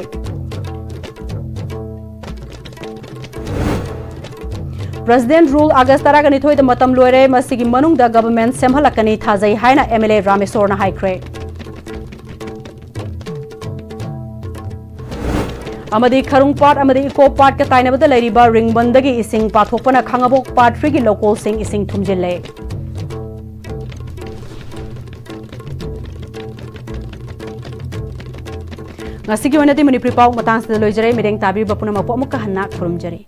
President rule August ꯇꯔꯥꯒ ꯅꯤꯊꯣꯏꯗ ꯃꯇꯝ ꯂꯣꯏꯔꯦ, ꯃꯁꯤꯒꯤ ꯃꯅꯨꯡꯗ government ꯁꯦꯝꯍꯜꯂꯛꯀꯅꯤ ꯊꯥꯖꯩ ꯍꯥꯏꯅ M L A ꯔꯥꯃꯦꯁꯣꯔꯅ ꯍꯥꯏꯈ꯭ꯔꯦ꯫ ꯑꯃꯗꯤ ꯈꯔꯨꯡ ꯄꯥꯠ ꯑꯃꯗꯤ ꯏꯀꯣ ꯄꯥꯠꯀ ꯇꯥꯏꯅꯕꯗ ꯂꯩꯔꯤꯕ ꯔꯤꯡꯕꯟꯗꯒꯤ ꯏꯁꯤꯡ ꯄꯥꯊꯣꯛꯄꯅ ꯈꯥꯉꯕꯣꯛ ꯄꯥꯠ ꯊ꯭ꯔꯤꯒꯤ ꯂꯧꯀꯣꯜꯁꯤꯡ ꯏꯁꯤꯡ ꯊꯨꯝꯖꯤꯜꯂꯦ꯫ ꯉꯁꯤꯒꯤ ꯑꯣꯏꯅꯗꯤ ꯃꯅꯤꯄꯨꯔꯤ ꯄꯥꯎ ꯃꯇꯥꯡꯁꯤꯗ ꯂꯣꯏꯖꯔꯦ꯫ ꯃꯤꯠꯌꯦꯡ ꯇꯥꯕꯤꯔꯤꯕ ꯄꯨꯝꯅꯃꯛꯄꯨ ꯑꯃꯨꯛꯀ ꯍꯟꯅ ꯈꯨꯔꯨꯝꯖꯔꯤ꯫